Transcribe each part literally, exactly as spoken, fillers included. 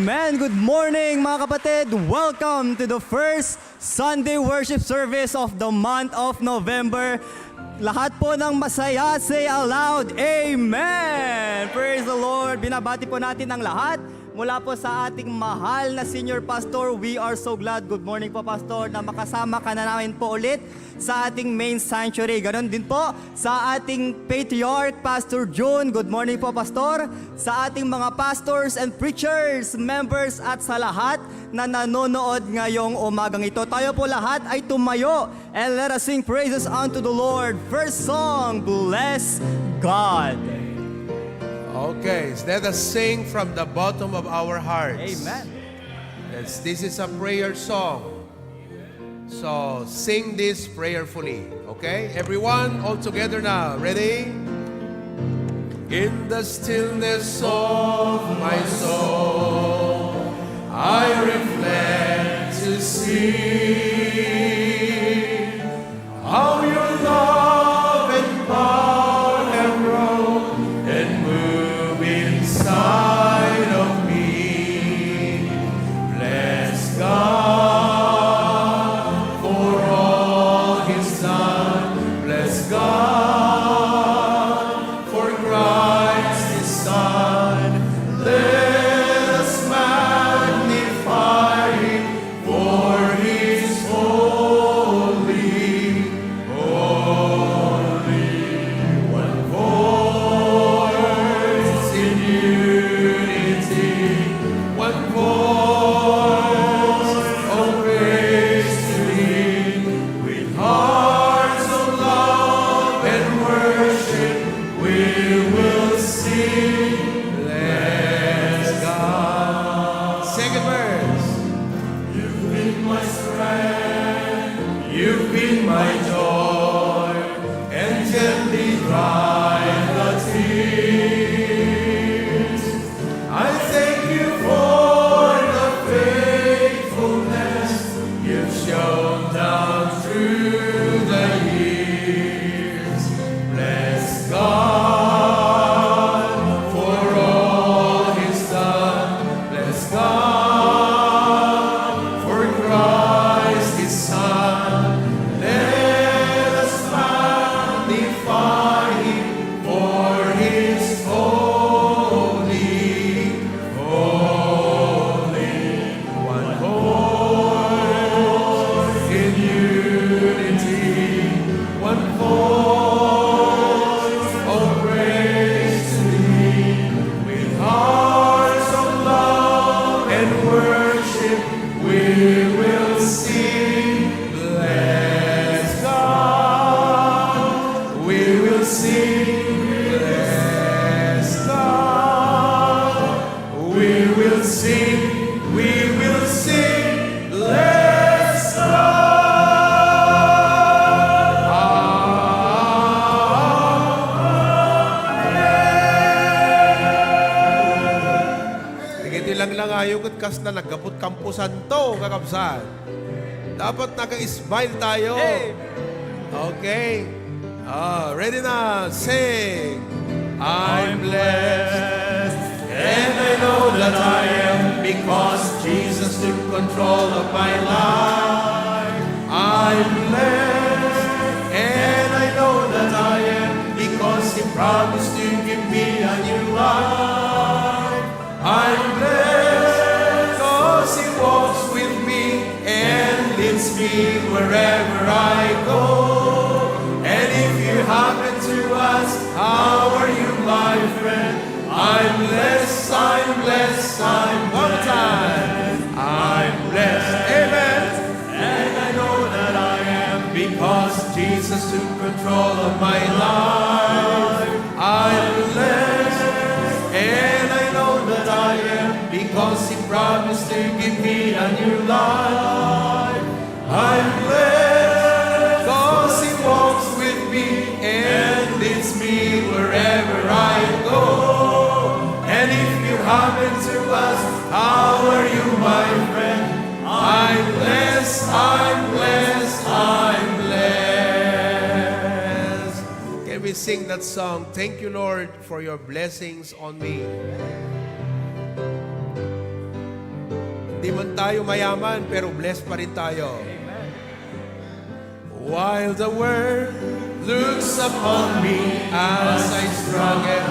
Amen. Good morning, mga kapatid. Welcome to the first Sunday worship service of the month of November. Lahat po ng masaya, say aloud, "Amen!" Praise the Lord! Binabati po natin ang lahat mula po sa ating mahal na senior pastor. We are so glad. Good morning po, Pastor, na makasama ka na namin po ulit sa ating main sanctuary. Ganon din po sa ating patriarch, Pastor Jun. Good morning po, Pastor. Sa ating mga pastors and preachers, members, at sa lahat na nanonood ngayong umagang ito. Tayo po lahat ay tumayo and let us sing praises unto the Lord. First song, Bless God. Okay, let us sing from the bottom of our hearts. Amen. Yes, this is a prayer song. So, sing this prayerfully. Okay? Everyone, all together now. Ready? In the stillness of my soul, I reflect to see how your love and power have grown and move inside of me. Bless God for all He's done. Bless God for Christ His Son. Let us magnify Him, for He's holy, holy. One voice in unity, one voice of praise to Him, with hearts of love and worship, we will sing, bless God. Second verse. You've been my strength, you've been my joy, and gently dry the tears. I thank you for the faithfulness you've shown down through the years. Bless God for all He's done. Bless God for Christ His Son. Let us magnify Him, for He's holy, holy. One voice in unity, one voice of praise to Him, with hearts of love and worship, we will sing, bless God. We will sing, bless God. We will sing, we will sing, bless God. Amen. Dagiti langlangayo ket kasla naggapu't kamposanto, kakabsat. Dapat naka-smile tayo. Amen. Okay. Ah, ready na. Sing. I'm blessed, and I know that I am, because Jesus took control of my life. I'm blessed, and I know that I am, because He promised to give me a new life. I'm blessed 'cause He walks with me and leads me wherever I go. And if you happen to ask, "How are you, my friend?" I'm blessed, I'm blessed, I'm one time. I'm blessed. Amen. And I know that I am because Jesus took control of my life. I'm blessed, and I know that I am because He promised to give me a new life. I'm blessed 'cause He walks with me and leads me wherever I go. And if you happen to ask, "How are you, my friend?" I'm blessed, I'm blessed, I'm blessed. Can we sing that song? Thank you, Lord, for your blessings on me. Di man tayo mayaman, pero blessed pa rin tayo. While the world looks upon me as I struggle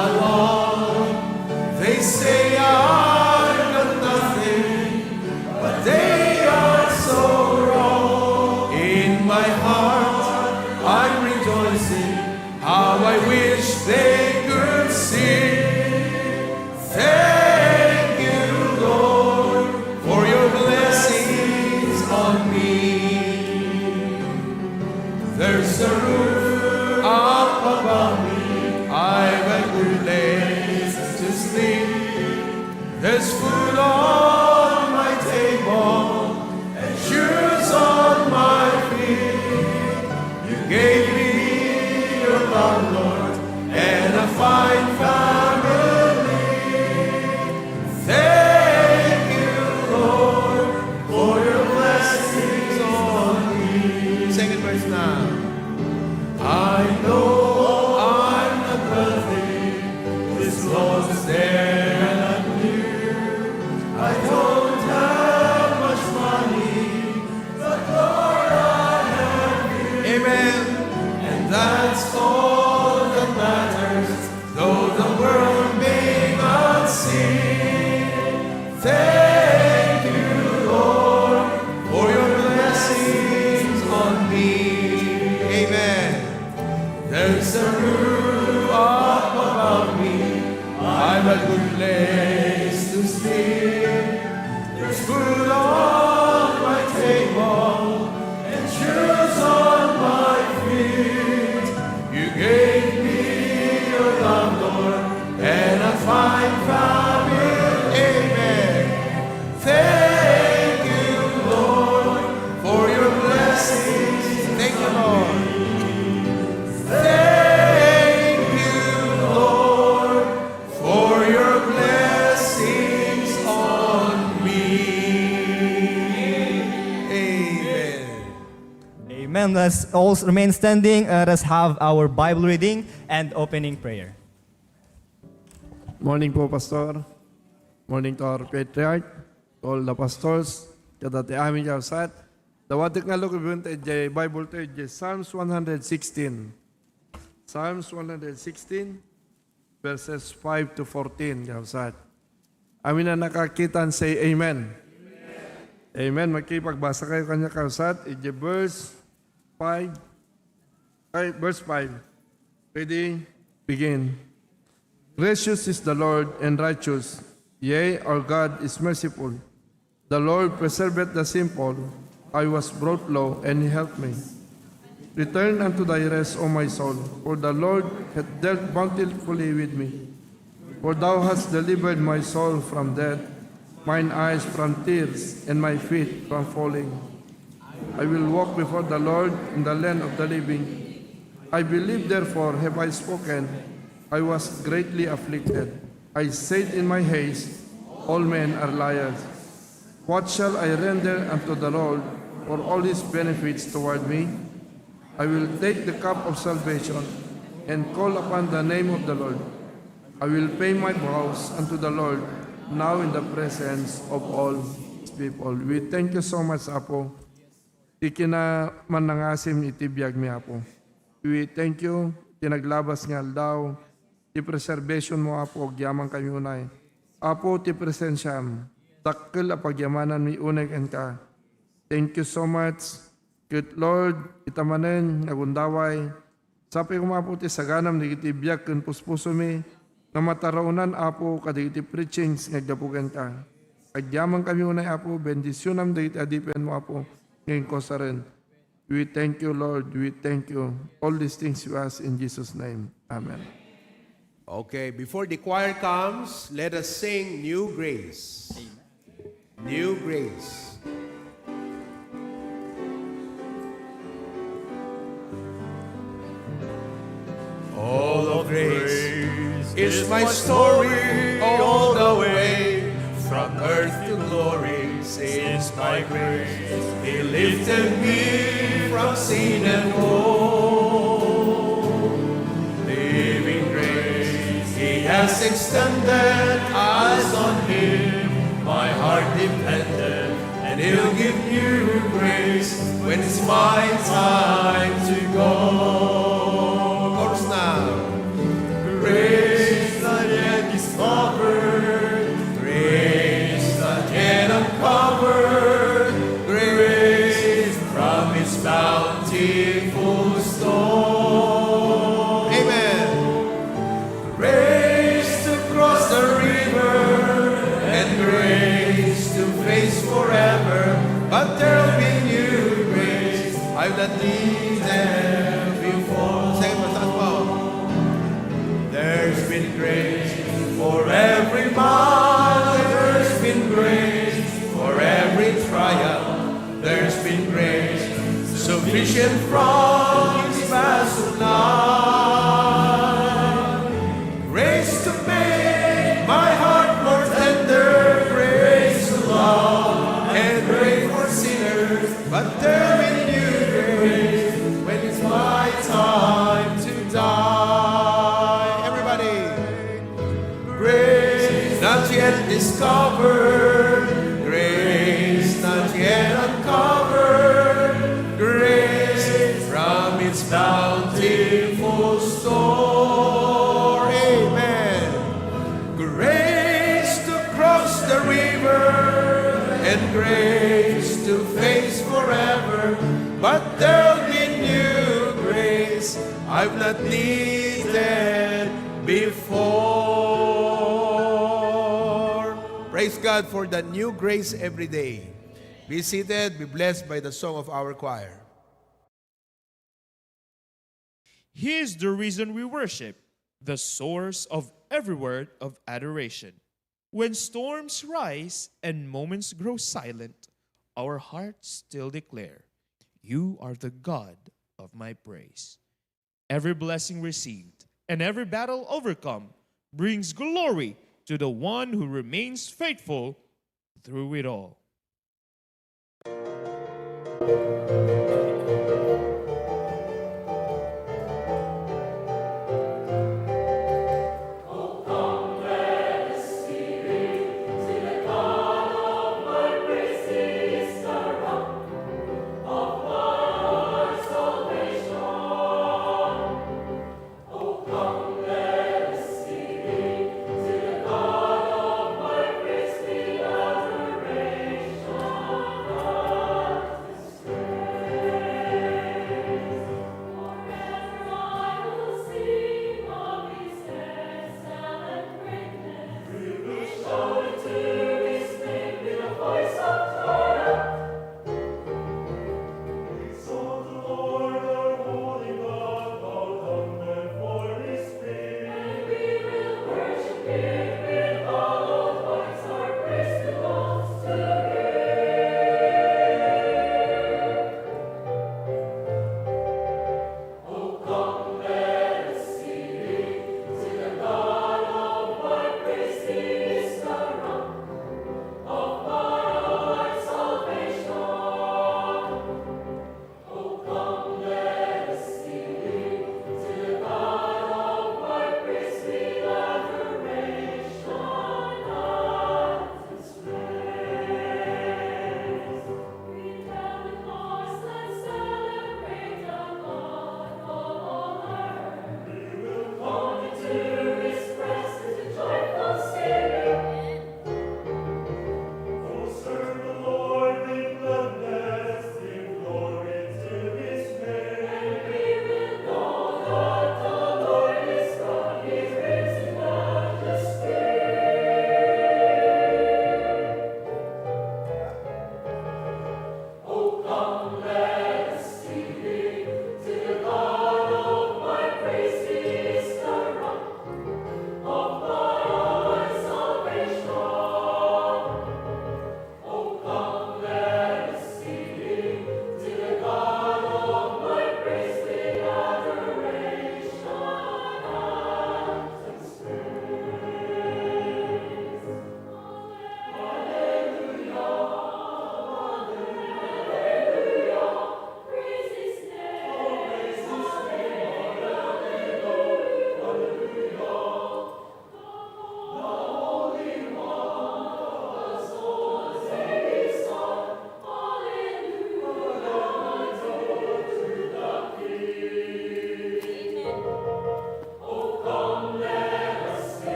alone, they say I've got nothing, but they are so wrong. In my heart, I'm rejoicing. How I wish they could see. Thank you, Lord, for your blessings on me. There's a roof up above me. I've a good place to sleep. There's food on my table and shoes on my feet. You gave me your love, Lord, and a fine family. Thank you, Lord, for your blessings on me. Second verse na. I know I'm not wealthy. This Lord is there and I'm near. I don't have much money, but Lord, I have you. Amen. And that's all that matters, though the world may not see. Thank you, Lord, for your blessings on me. Amen. There's a roof up above me. I'm a good place to sleep. There's food on my table and shoes on my feet. You gave me your love, Lord, and a fine family. Amen. Thank you, Lord, for your blessings. Thank you, Lord. Thank you, Lord, for your blessings on me. Amen. Amen. Let's all remain standing. Let us have our Bible reading and opening prayer. Morning po, Pastor. Morning to our patriarch, to all the pastors, kadagiti amin nga kabsat. Dawatek nga lugod ta idiay Bible tayo, idiay Psalms one hundred sixteen. Psalms one hundred sixteen, verses five to fourteen, kabsat. Amin a nakakita, say amen. Amen. Makipagbasa kayo kaniak, kabsat. Idiay verse five. Ay, verse five. Ready? Begin. Gracious is the Lord and righteous. Yea, our God is merciful. The Lord preserveth the simple. I was brought low, and he helped me. Return unto thy rest, O my soul, for the Lord hath dealt bountifully with me. For thou hast delivered my soul from death, mine eyes from tears, and my feet from falling. I will walk before the Lord in the land of the living. I believe, therefore have I spoken. I was greatly afflicted. I said in my haste, all men are liars. What shall I render unto the Lord for all his benefits toward me? I will take the cup of salvation and call upon the name of the Lord. I will pay my vows unto the Lord now in the presence of all his people. We thank you so much, Apo. Ti kinamannangasim iti biagmi, Apo. We thank you, ti naglabas nga aldaw, ti preservation mo, Apo, agyaman kami unay. Apo, ti presensiam, dakkel a pagyamananmi unay kenka. Thank you so much. Ket, Lord, ita manen nga gundaway, sapay koma, Apo, ti saganam dagiti biag ken puspusomi nga mataraonan, Apo, kadagiti preachings nga aggapu kenka. Agyaman kami unay, Apo, bendisionam dagiti adipen mo, Apo, nga inkausaren. We thank you, Lord. We thank you. All these things we ask in Jesus' name. Amen. Okay, before the choir comes, let us sing New Grace. New Grace. All of grace is my story all the way. From earth to glory, since by grace he lifted me from sin and woe. Living grace, he has extended eyes on him, my My heart depended, and He'll give you grace when it's my time to go. Chorus now. Grace not yet discovered, grace not yet uncovered, grace from His bountiful store. Amen. Grace to cross the river and grace to face forever. But there'll be new grace I've not needed before. Say it, mataas pa. There's been grace for every mile. There's been grace for every trial. There's been grace sufficient from His vast supply. Grace to make my heart more tender, grace to love and pray for sinners, but there'll be new grace when it's my time to die. Everybody. Grace not yet discovered, grace not yet uncovered, grace from its bountiful store. Amen. Grace to cross the river and grace to face forever, but there'll be new grace I've not needed before. Praise God for the new grace every day. Be seated, be blessed by the song of our choir. He is the reason we worship, the source of every word of adoration. When storms rise and moments grow silent, our hearts still declare, "You are the God of my praise." Every blessing received and every battle overcome brings glory to the one who remains faithful through it all.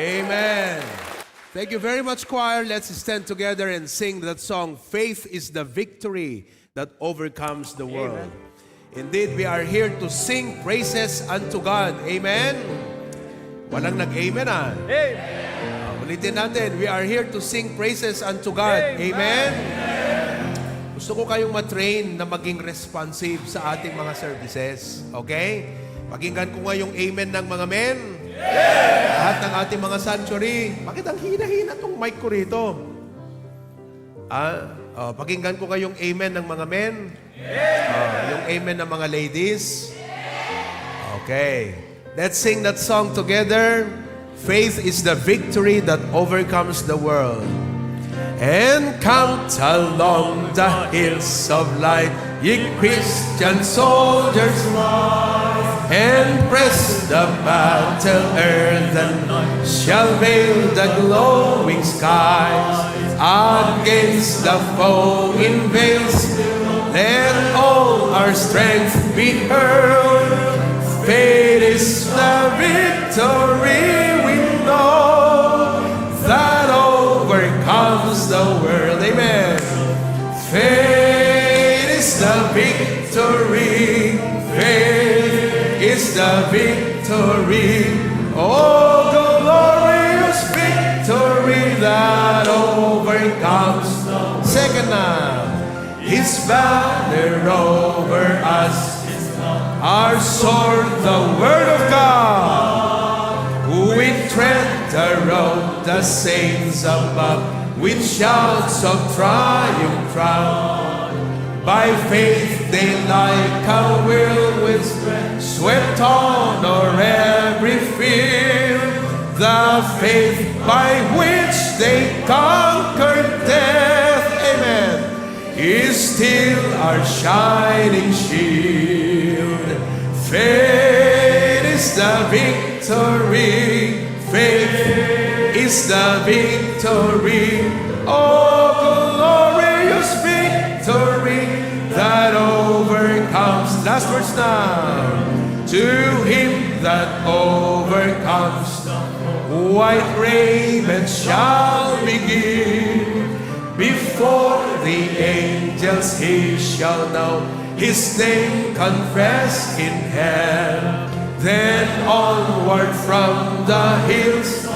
Amen. Thank you very much, choir. Let's stand together and sing that song, "Faith is the victory that overcomes the world." Amen. Indeed, we are here to sing praises unto God. Amen. Walang nag-amen, ah. Amen. Ah, ulitin natin, we are here to sing praises unto God. Amen. Amen. Gusto ko kayong matrain na maging responsive sa ating mga services. Okay? Pakinggan ko nga yung amen ng mga men. Lahat ng ating mga sanctuary. Bakit ang hina-hina tong mic ko rito? Ah, oh, pakinggan ko nga yung amen ng mga men. Ah, yung amen ng mga ladies. Okay. Let's sing that song together. "Faith is the victory that overcomes the world." "Encamped along the hills of light, ye Christian soldiers rise, and press the battle ere the night shall veil the glowing skies. Against the foe in vain, let all our strength be hurled. Faith is the victory we know that overcomes the world." Amen. "Faith is the victory. Faith is the victory. Oh, glorious victory that overcomes." Second now. "His banner over us, our sword, the word of God. We tread the road, the saints above, with shouts of triumph crown. By faith they like a whirlwind sweep, swept on o'er every field. The faith by which they conquered death." Amen. "Is still our shining shield. Faith is the victory. Faith is the victory. Oh, glorious victory that overcomes." Last verse now. "To him that overcomes, white raiment shall be given. Before the angels he shall now his name confess in heaven. Then onward from the hills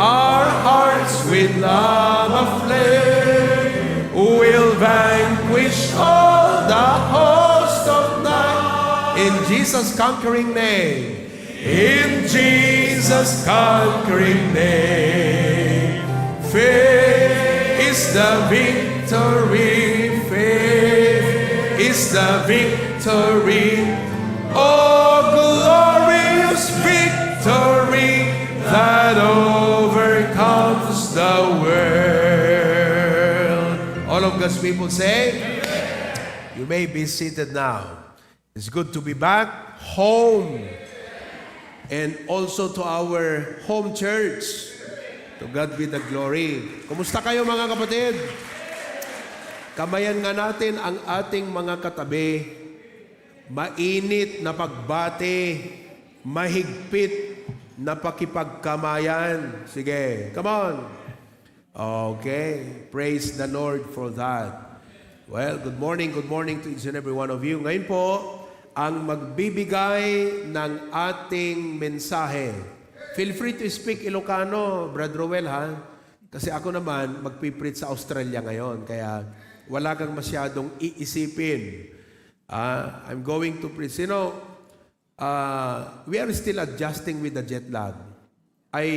our hearts with love aflame will vanquish all the host of night." In Jesus' conquering name. In Jesus' conquering name, faith is the victory, faith is the victory. Oh, glorious victory that overcomes the world. All of God's people say, you may be seated now. It's good to be back home. And also to our home church. To God be the glory. Kumusta kayo, mga kapatid? Kamayan nga natin ang ating mga katabi. Mainit na pagbati, mahigpit na pakipagkamayan. Sige, come on. Okay. Praise the Lord for that. Well, good morning, good morning to each and every one of you. Ngayon po, ang magbibigay ng ating mensahe. Feel free to speak Ilocano, Brad Roel, ha? Kasi ako naman, magpipreach sa Australia ngayon, kaya wala kang masyadong iisipin. Ah, I'm going to preach. You know, ah, we are still adjusting with the jet lag. I,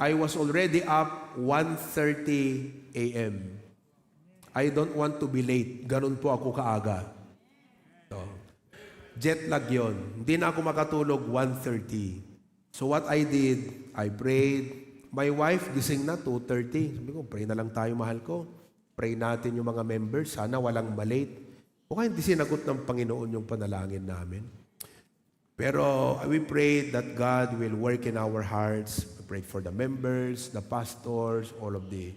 I was already up one thirty a m. I don't want to be late. Ganun po ako kaaga. So, jet lag yon. Hindi na ako makatulog one thirty. So what I did, I prayed. My wife, gising na, two thirty. Sabi ko, "Pray na lang tayo, mahal ko. Pray natin yung mga members. Sana walang malate." O kaya hindi sinagot ng Panginoon yung panalangin namin. Pero we prayed that God will work in our hearts. We prayed for the members, the pastors, all of the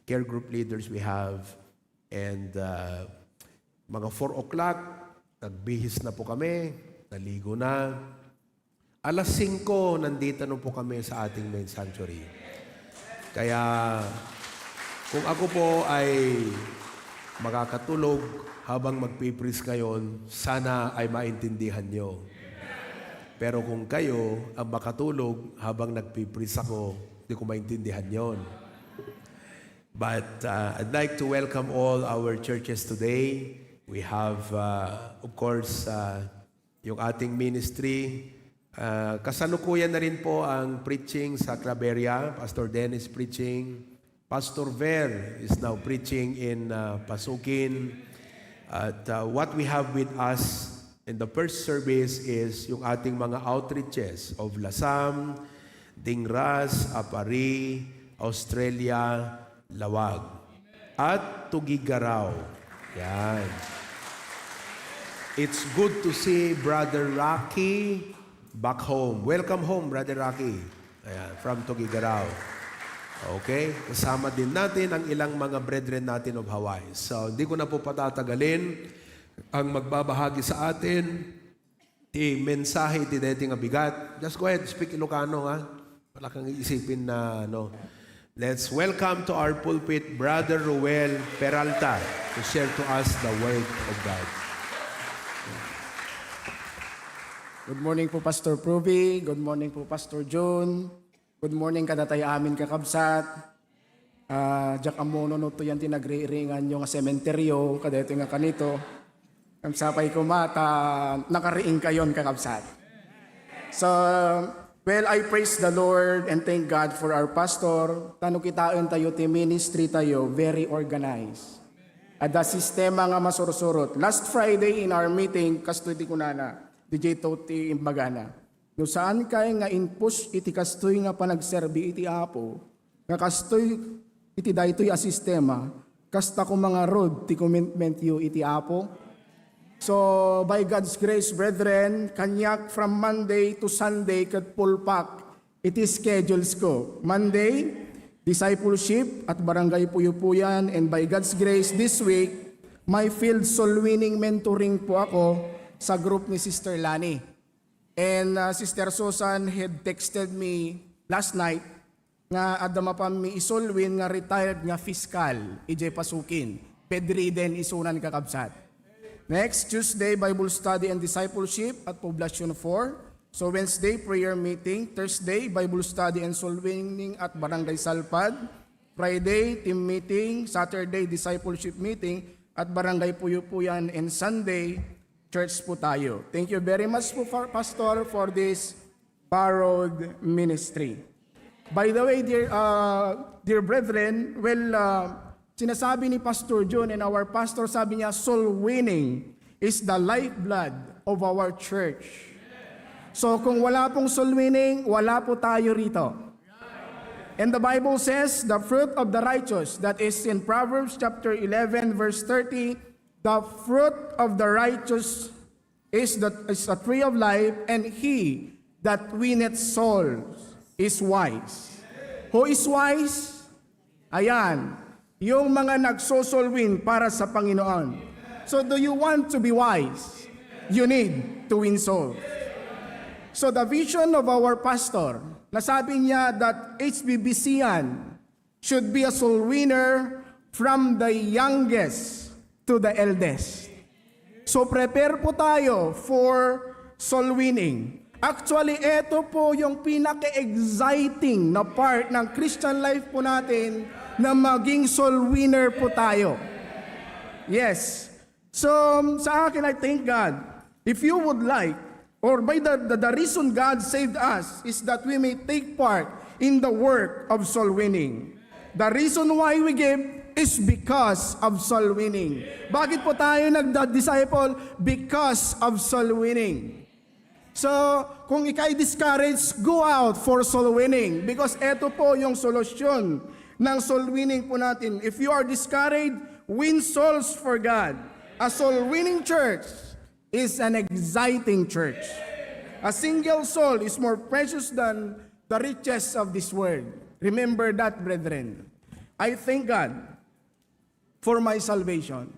care group leaders we have. And uh, mga four o'clock, nagbihis na po kami, naligo na. Alas singko, nandito na po kami sa ating main sanctuary. Kaya kung ako po ay makakatulog habang magpipris ngayon, sana ay maintindihan nyo. Pero kung kayo ang makatulog habang nagpipris ako, di ko maintindihan yon. But uh, I'd like to welcome all our churches today. We have, uh, of course, uh, yung ating ministry. Uh, kasalukuyan na rin po ang preaching sa Claveria. Pastor Dennis preaching. Pastor Ver is now preaching in uh, Pasukin. At uh, what we have with us in the first service is yung ating mga outreaches of Lasam, Dingras, Apari, Australia, Lawag, at Tuguegarao. Yan. It's good to see Brother Rocky back home. Welcome home, Brother Rocky. Ayan, from Tuguegarao. Okay? Kasama din natin ang ilang mga brethren natin of Hawaii. So, hindi ko na po patatagalin ang magbabahagi sa atin ti mensahe ti daytoy nga bigat. Just go ahead, speak Ilocano, ha? Wala kang isipin na, ano. Let's welcome to our pulpit, Brother Ruel Peralta, to share to us the Word of God. Good morning po, Pastor Pruby. Good morning po, Pastor Jun. Good morning kadatayo amin, kakabsat. Ah, diak ammo no to yan ti nagriringan nyo nga sementeryo, kadaytoy nga kanito. Ang sapay ko mata, nakariing kayon, kakabsat. So, well, I praise the Lord and thank God for our pastor. Tano kitaen tayo ti ministry tayo, very organized. Adda sistema nga masursurot. Last Friday in our meeting, kastoy ti kunana, D J Toti imbagana. No saan kay nga in-push iti kastoy nga panagserbi iti Apo, nga kastoy iti daytoy a sistema, kasta koma ngarud ti commitment yo iti Apo? So, by God's grace, brethren, kaniak from Monday to Sunday ket pulpak iti schedules ko. Monday, discipleship at barangay Puyupuyan, and by God's grace, this week, may field soul winning mentoring po ako sa group ni Sister Lani. And uh, Sister Susan had texted me last night nga adda mapanmi isoul win nga retired nga fiscal, idiay Pasukin. Bedridden isunan, kakabsat. Next, Tuesday, Bible study and discipleship at Poblacion four. So Wednesday, prayer meeting. Thursday, Bible study and soul winning at Barangay Salpad. Friday, team meeting. Saturday, discipleship meeting at Barangay Puyupuyan. And Sunday, church po tayo. Thank you very much po, for, Pastor, for this borrowed ministry. By the way, dear, uh, dear brethren, well, uh, sinasabi ni Pastor John and our pastor, sabi niya, soul winning is the lifeblood of our church. So kung wala pong soul winning, wala po tayo rito. And the Bible says, the fruit of the righteous, that is in Proverbs chapter eleven, verse thirty, the fruit of the righteous is the is a tree of life, and he that winneth souls is wise. Who is wise? Ayan, yung mga nagsosolwin para sa Panginoon. So do you want to be wise? You need to win souls. So the vision of our pastor, nasabi niya that H B B C yan should be a soul winner from the youngest to the eldest. So prepare po tayo for soul winning. Actually, ito po yung pinaka-exciting na part ng Christian life po natin na maging soul winner po tayo. Yes. So, sa akin, I thank God. If you would like, or by the, the, the reason God saved us is that we may take part in the work of soul winning. The reason why we give is because of soul winning. Bakit po tayo nagda-disciple? Because of soul winning. So, kung ikay discouraged, go out for soul winning. Because eto po yung solusyon ng soul winning po natin. If you are discouraged, win souls for God. A soul winning church is an exciting church. A single soul is more precious than the riches of this world. Remember that, brethren. I thank God for my salvation.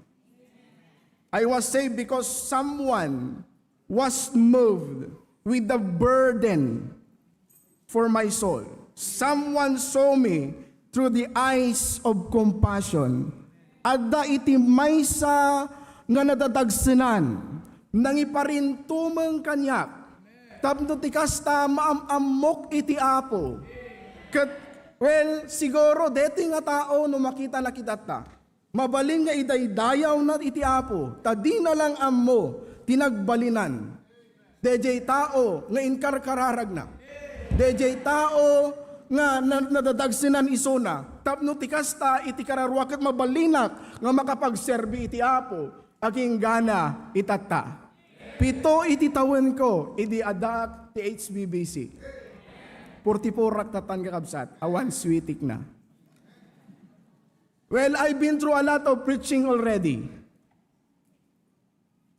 I was saved because someone was moved with the burden for my soul. Someone saw me through the eyes of compassion. Adda iti maysa nga nadadagsenan, nangiparintumeng kaniak. Tapno ti kasta, maam-ammok iti Apo. Ket, well, siguro, deti nga tao no makita na kitatta. Mabalin nga idaydayawna iti Apo, ta dina lang ammo ti nagbalinan. Daydiay tao nga inkarkararagna. Daydiay tao nga na-, nadadagsenan isuna. Tapno ti kasta, iti kararua ket mabalinak nga makapagserbi iti Apo, aginggana itatta. Pito iti tawenko idi addaak ti H B B C. Forty-four-ak tatan, kakabsat, awan switik na. Well, I've been through a lot of preaching already.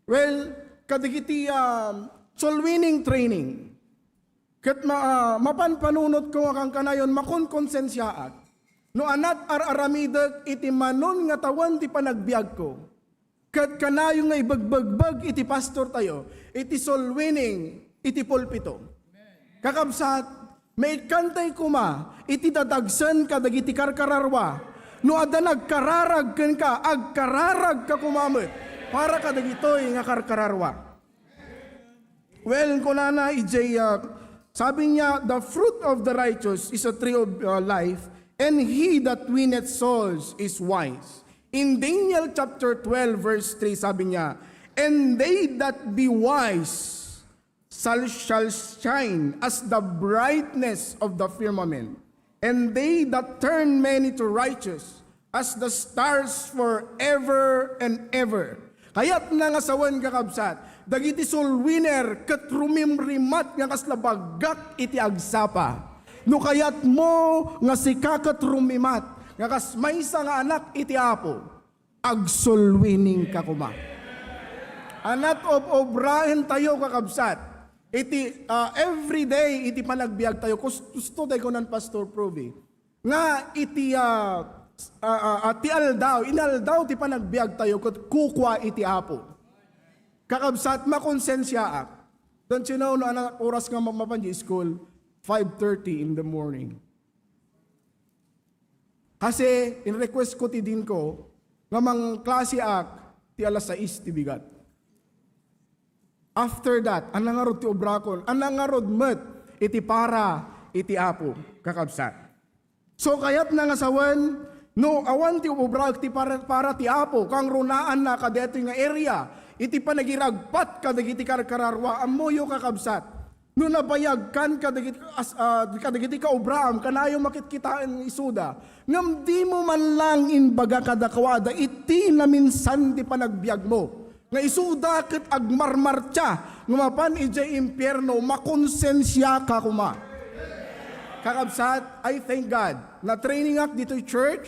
Well, kadagiti, um, soul winning training, ket ma-, ah, mapan panunotko nga kankanayon, makonkonsensiaak no anat ar-aramidek iti manon nga tawen ti panagbiagko. Ket kanayon nga ibagbagbag iti pastortayo iti soul winning iti pulpito. Kakabsat, maikkantay koma iti dadagsen kadagiti karkararua. No adda nagkararag kenka, agkararagka koma met para kadagitoy nga karkararua. Well, kunana idiay, ah, sabi niya, "The fruit of the righteous is a tree of, ah, life, and he that winneth souls is wise." In Daniel chapter twelve, verse three, sabi niya, "And they that be wise shall, shall shine as the brightness of the firmament, and they that turn many to righteous as the stars forever and ever." Kayatna nga sawen, kakabsat, dagiti soul winner ket rumimrimat nga kasla baggak iti agsapa. No kayatmo nga sika ket rumimat nga kas maysa nga anak iti Apo, agsoul winning ka koma. Anat ob-obraentayo, kakabsat, iti, ah, everyday iti panagbiagtayo. Kus-, kustotayo kunan Pastor Provi nga iti, ah, s-, ah, ah, ah, ti aldaw, inaldaw ti panagbiagtayo ket kukua iti Apo. Kakabsat, makonsensiaak. Don't you know, no, anang oras nga ma-, mapan di school? Five thirty in the morning. Kasi in-request ko ti dean ko nga mangklaseak ti alas sais ti bigat. After that, ania ngarud ti obrakon? Ania ngarud met iti para iti Apo, kakabsat? So, kayatna nga sawen, no awan ti obrak ti para, para ti Apo, kangrunaanna kadaytoy nga area, iti panagiragpat kadagiti karkararua, ammoyo, kakabsat. No nabayagkan kadagiti as-, ah, kadagiti kaobraam, kanayon makitkitaen isuda. Ngem dimo man lang imbaga kadakuada iti naminsan ti panagbiagmo nga isuda ket agmarmartsa nga mapan idiay impierno, makonsensiaka koma. Kakabsat, I thank God. Na-trainingak ditoy church,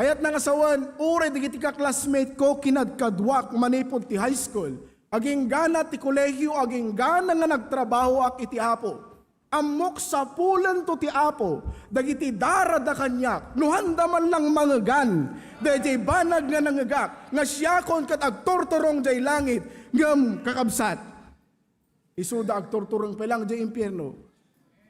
Kayatna nga sawen, uray dagiti ka-classmate ko kinadkaduak manipud ti high school, aginggana ti kolehio, aginggana nga nagtrabahoak iti Apo. Ammok sapulento ti Apo dagiti darada kaniak, no handa man lang mangegan daydiay banag nga nangegak, nga siakon ket agturturong diay langit, ngem, kakabsat, isuda agturturong pay lang diay impierno.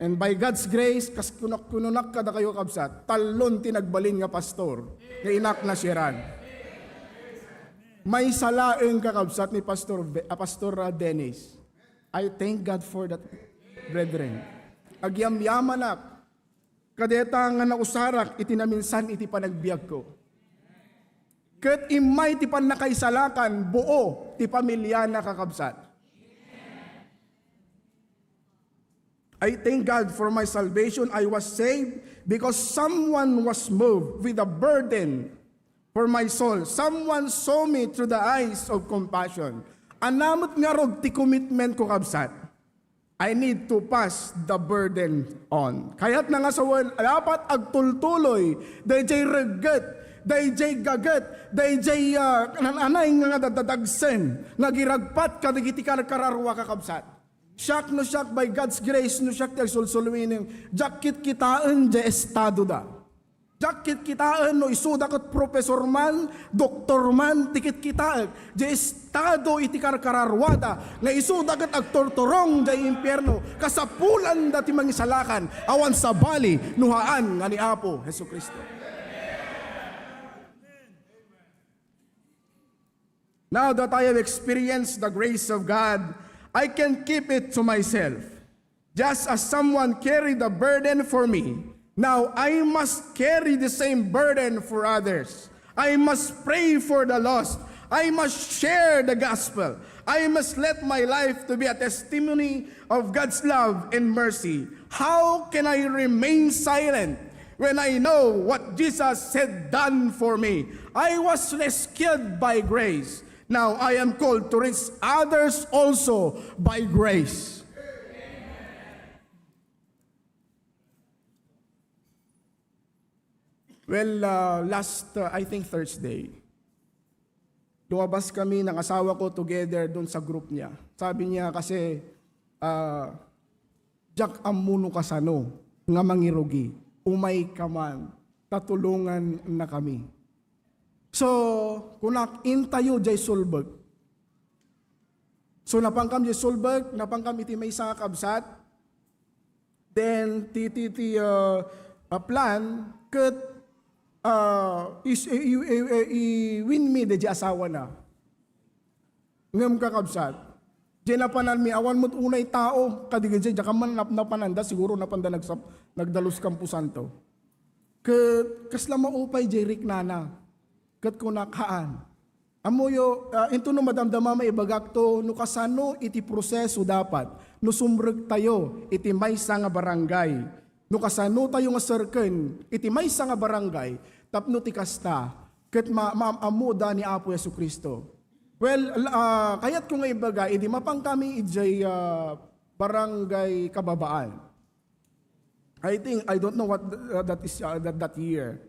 And by God's grace, kas kunak-, kununak kadakayo, kabsat, tallon ti nagbalin nga pastor nga inak nasieran. Maysa laeng, kakabsat, ni Pastor Be-, ah, Pastor, ah, Dennis. I thank God for that, brethren. Agyamyamanak kadeta nga nausarak iti naminsan iti panagbiagko. Ket immay ti pannakaisalakan, buo ti pamiliana, kakabsat. I thank God for my salvation. I was saved because someone was moved with a burden for my soul. Someone saw me through the eyes of compassion. Ania met ngarud ti commitment ko, kabsat? I need to pass the burden on. Kayatna nga sawen, dapat agtultuloy daydiay regget, daydiay gaget, daydiay, ah, nan-anay nga dadadagsen nga agiragpat kadagiti karkararua, kakabsat. Siak no siak, by God's grace, no siak ti agsulsulwining, diak kitkitaen diay estadoda. Diak kitkitaen no isuda ket professor man, doktor man ti kitkitaek. Diay estado iti karkararuada nga isuda ket agturturong diay impierno. Kasapulanda ti mangisalakan awan sabali no haan nga ni Apo Jesu-Cristo. Now that I have experienced the grace of God, I can keep it to myself. Just as someone carried the burden for me, now I must carry the same burden for others. I must pray for the lost. I must share the gospel. I must let my life to be a testimony of God's love and mercy. How can I remain silent when I know what Jesus had done for me? I was rescued by grace. Now I am called to reach others also by grace. Well, uh, last, uh, I think Thursday, lumabas kami ng asawa ko together doon sa group niya. Sabi niya kasi, ah, "Diak ammo no kasano nga mangirugi. Umay ka man, tatulongan na kami." So, kunak, "Intayo jay sulbek." So, napankam jay sulbek, napankam iti maysa nga kabsat. Then, ti, ti, ti, uh, uh, plan, ket, uh, is, i, i, i, i-win mi de jay asawa na. Ngem kakabsat, jay napananmi, awan met unay tao, kadagiti, diak man nap-, napananda, siguro napanda nagsap-, nagdalus Kamposanto. Ket kasla maupay jay riknana. Ket kunak, "Haan." Ammoyo, ah, intono madamdama maibagakto no kasano iti proseso dapat no sumrektayo iti maysa nga barangay. No kasano tayo nga serken iti maysa nga barangay tapno ti kasta ket ma-, maam-ammoda ni Apo Jesu-Cristo. Well, la-, ah, kayatko nga ibaga, idi mapankami idiay, ah, Barangay Kababaan. I think, I don't know what, uh, that is, uh, that, that year.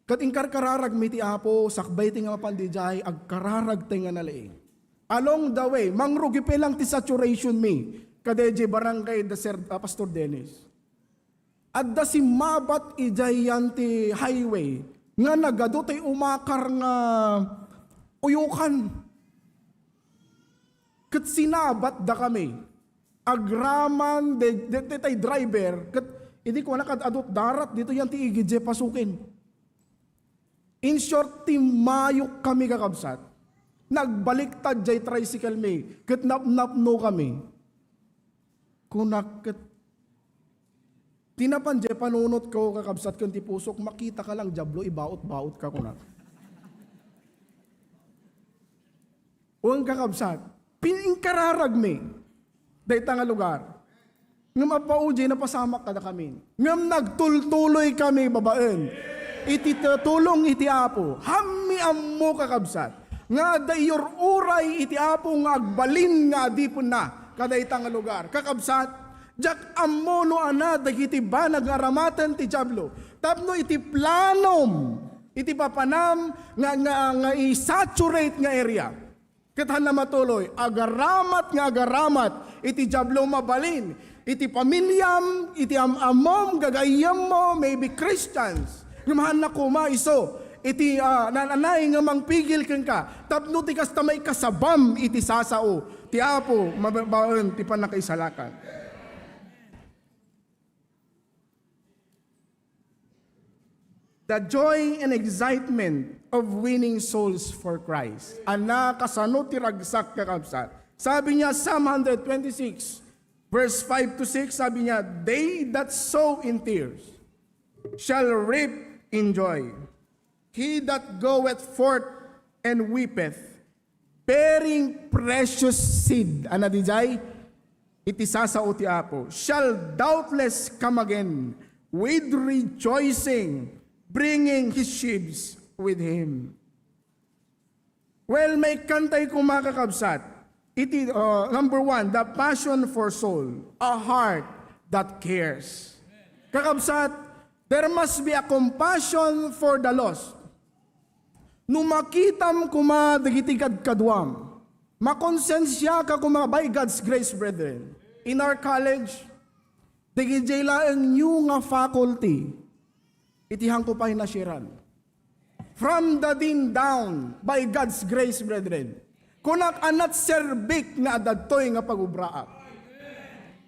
Ket inkarkararagmi ti Apo, sakbay ti nga mapan didiay, agkararag ti nga nalaing. Along the way, mangrugi pay lang ti saturation mi, kadaydiay barangay da Sir, ah, Pastor Dennis. Adda simmabat idiay yan ti highway, nga nagadu ti umakar nga uyokan. Ket sinabatda kami. Agraman de, de, de tay driver, ket idi kunak, "Ad-adut darat dito yan ti igidje pasukin." In short, timmayok kami, kakabsat. Nagbaliktad jay tricycle mi, ket napnapno kami. Kunak ket, ti napan jay panunotko, kakabsat, ken ti pusok, "Makita ka lang, Diablo, ibaot-baot ka," kunak. Wen, kakabsat, pin-, inkararagmi dayta nga lugar. Ngem appaudi, napasamak kadakami. Ngem nagtultuloy kami babaen iti tulong iti Apo. Hammi ammo, kakabsat, nga adda iyur-uray iti Apo nga agbalin nga adipenna kadayta nga lugar. Kakabsat, diak ammo no ania dagiti banag nga aramaten ti Diablo tapno iti planom, iti papanam nga, nga, nga i-saturate nga area. Ket hanna matuloy, agaramat nga agaramat iti Diablo, mabalin iti pamiliam, iti am-ammom, gagayyemmo, maybe Christians. Ngem hanna koma isu iti, ah, naan-anay nga mangpigil kenka tapno ti kasta maikasabam iti sasao ti Apo, mababaen ti pannakaisalakan. The joy and excitement of winning souls for Christ. Ania, kasano ti ragsak, kakabsat? Sabi niya, Psalm one twenty-six, verse five to six, sabi niya, "They that sow in tears shall reap in joy. He that goeth forth and weepeth, bearing precious seed," ania diay? Iti sasao ti Apo, "shall doubtless come again with rejoicing, bringing his sheaves with him." Well, maikantay koma, kakabsat. Iti, uh, number one, the passion for soul, a heart that cares. Kakabsat, there must be a compassion for the lost. No makitam koma dagiti kadkaduam, makonsensiaka koma by God's grace, brethren. In our college, dagidiay laeng new nga faculty, Iti hangko pay nasiran. From the din down, by God's grace, brethren. Kunak a nagserbik nga adda daytoy nga pagubraak.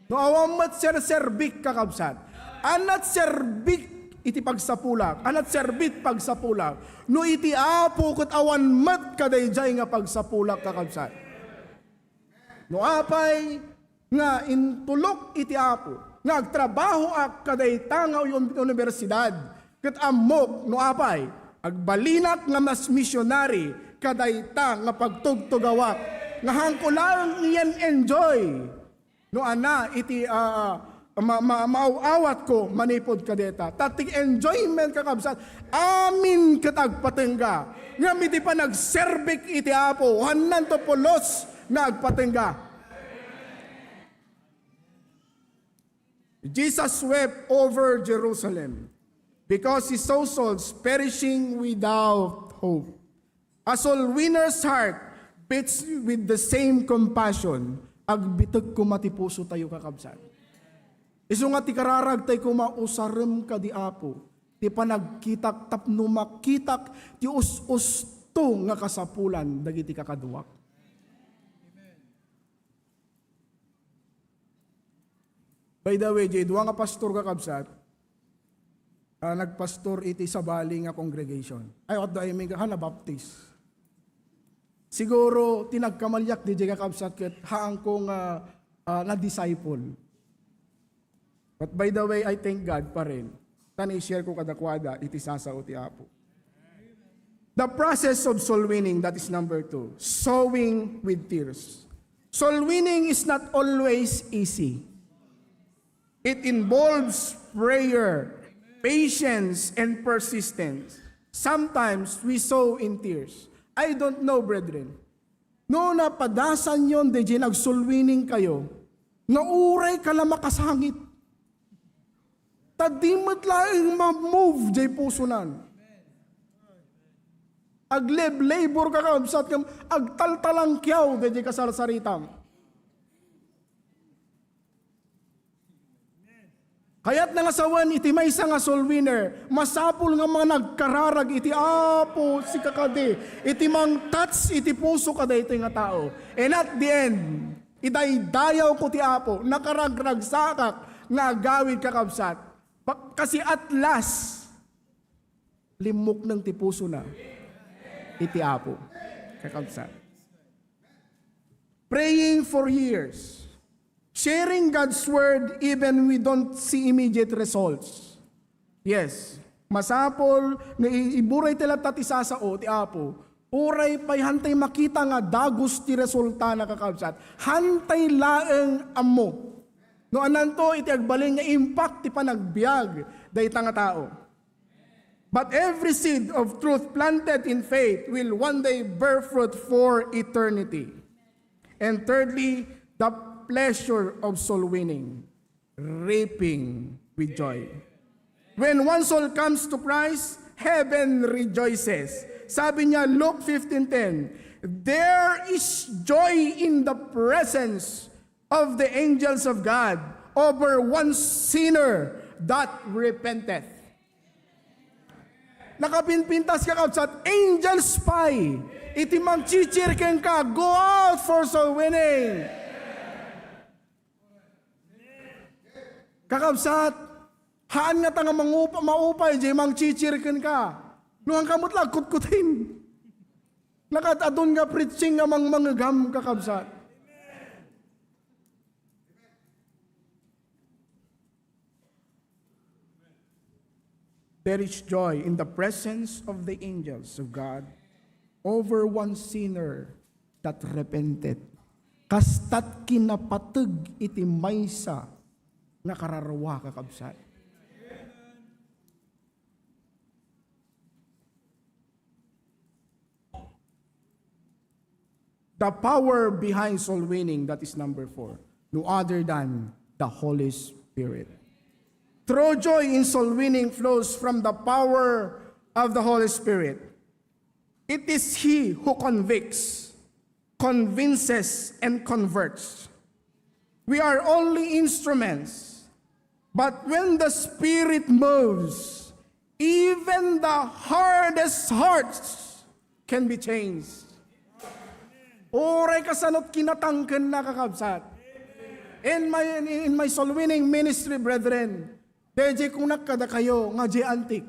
No awan met serserbik, kakabsat, a nagserbik iti pagsapulak, a nagserbik pagsapulak, no iti Apo ket awan met kadaydiay nga pagsapulak, kakabsat. No apay nga intulok iti Apo nga agtrabahoak kadayta nga un-, universidad, ket ammok no apay agbalinak nga mas misionary kadayta nga pagtugtugawak, nga hangko laeng nga i-enjoy no ania iti, ah, ma-, ma-, maaw-awatko manipud kadayta. Ta ti enjoyment, kakabsat, amin ket agpatengga. Ngem iti panagserbik iti Apo, hannanto pulos nga agpatengga. Jesus wept over Jerusalem because he saw souls perishing without hope. A soul winner's heart beats with the same compassion. Agbitek koma ti pusotayo, kakabsat. Isu nga ti kararagtay koma, usarem kadi, Apo, ti panagkitak tapno makitak ti us-usto nga kasapulan dagiti kakaduak. By the way, diay dua nga pastor, kakabsat, ah, nagpastor iti sabali nga congregation. Ay, what do I mean? Ha, nabaptis. Siguro, ti nagkamaliak diay, kakabsat, ket haanko nga, ah, na-disciple. But by the way, I thank God pa rin. Ta i-share ko kadakuada iti sasao ti Apo. The process of soul winning, that is number two. Sowing with tears. Soul winning is not always easy. It involves prayer, patience, and persistence. Sometimes we sow in tears. I don't know, brethren. No napadasanyon daydiay nag-soul winning kayo, nga uray ka la makasangit. Ta di met laeng ma-move diay pusonan. Aglab-labor ka, kakabsat, ngem agtaltalangkiaw daydiay kasarsaritang. Kayatna nga sawen iti maysa nga soul winner, masapul nga managkararag iti Apo, sika kadi, iti mang-touch iti puso kadaytoy nga tao. And at the end, idaydayawko ti Apo, nakaragragsakak nga agawid, kakabsat. Pa-, kasi at last, limmukneng ti pusona iti Apo, kakabsat. Praying for years. Sharing God's word even we don't see immediate results. Yes, masapul nga i-, iburay ti latta ti sasao ti Apo. Uray pay hantay makita nga dagus ti resultana, kakabsat. Hantay laeng ammo. No, ananto iti agbalin nga impact ti panagbiag dayta nga tao. But every seed of truth planted in faith will one day bear fruit for eternity. And thirdly, the pleasure of soul winning, reaping with joy. When one soul comes to Christ, heaven rejoices. Sabi niya, Luke fifteen ten, "There is joy in the presence of the angels of God over one sinner that repenteth." Nakapinpintas, kakabsat, angels pay iti mangchichir kenka. Go out for soul winning. Kakabsat, haan ngata nga mangupa-, maupay diay mangchichir kenka. No, haanka met la agkutkutin. Nakadadun nga preaching nga mangmangegam, kakabsat. There is joy in the presence of the angels of God over one sinner that repented. Kastat kinapateg iti maysa nga kararua, kakabsat. The power behind soul winning, that is number four. No other than the Holy Spirit. True joy in soul winning flows from the power of the Holy Spirit. It is He who convicts, convinces, and converts. We are only instruments. But when the Spirit moves, Even the hardest hearts can be changed. Uray kasanot kinatangkenna, kakabsat. In my, in my soul winning ministry, brethren, daydiay kunak kadakayo nga diay antik.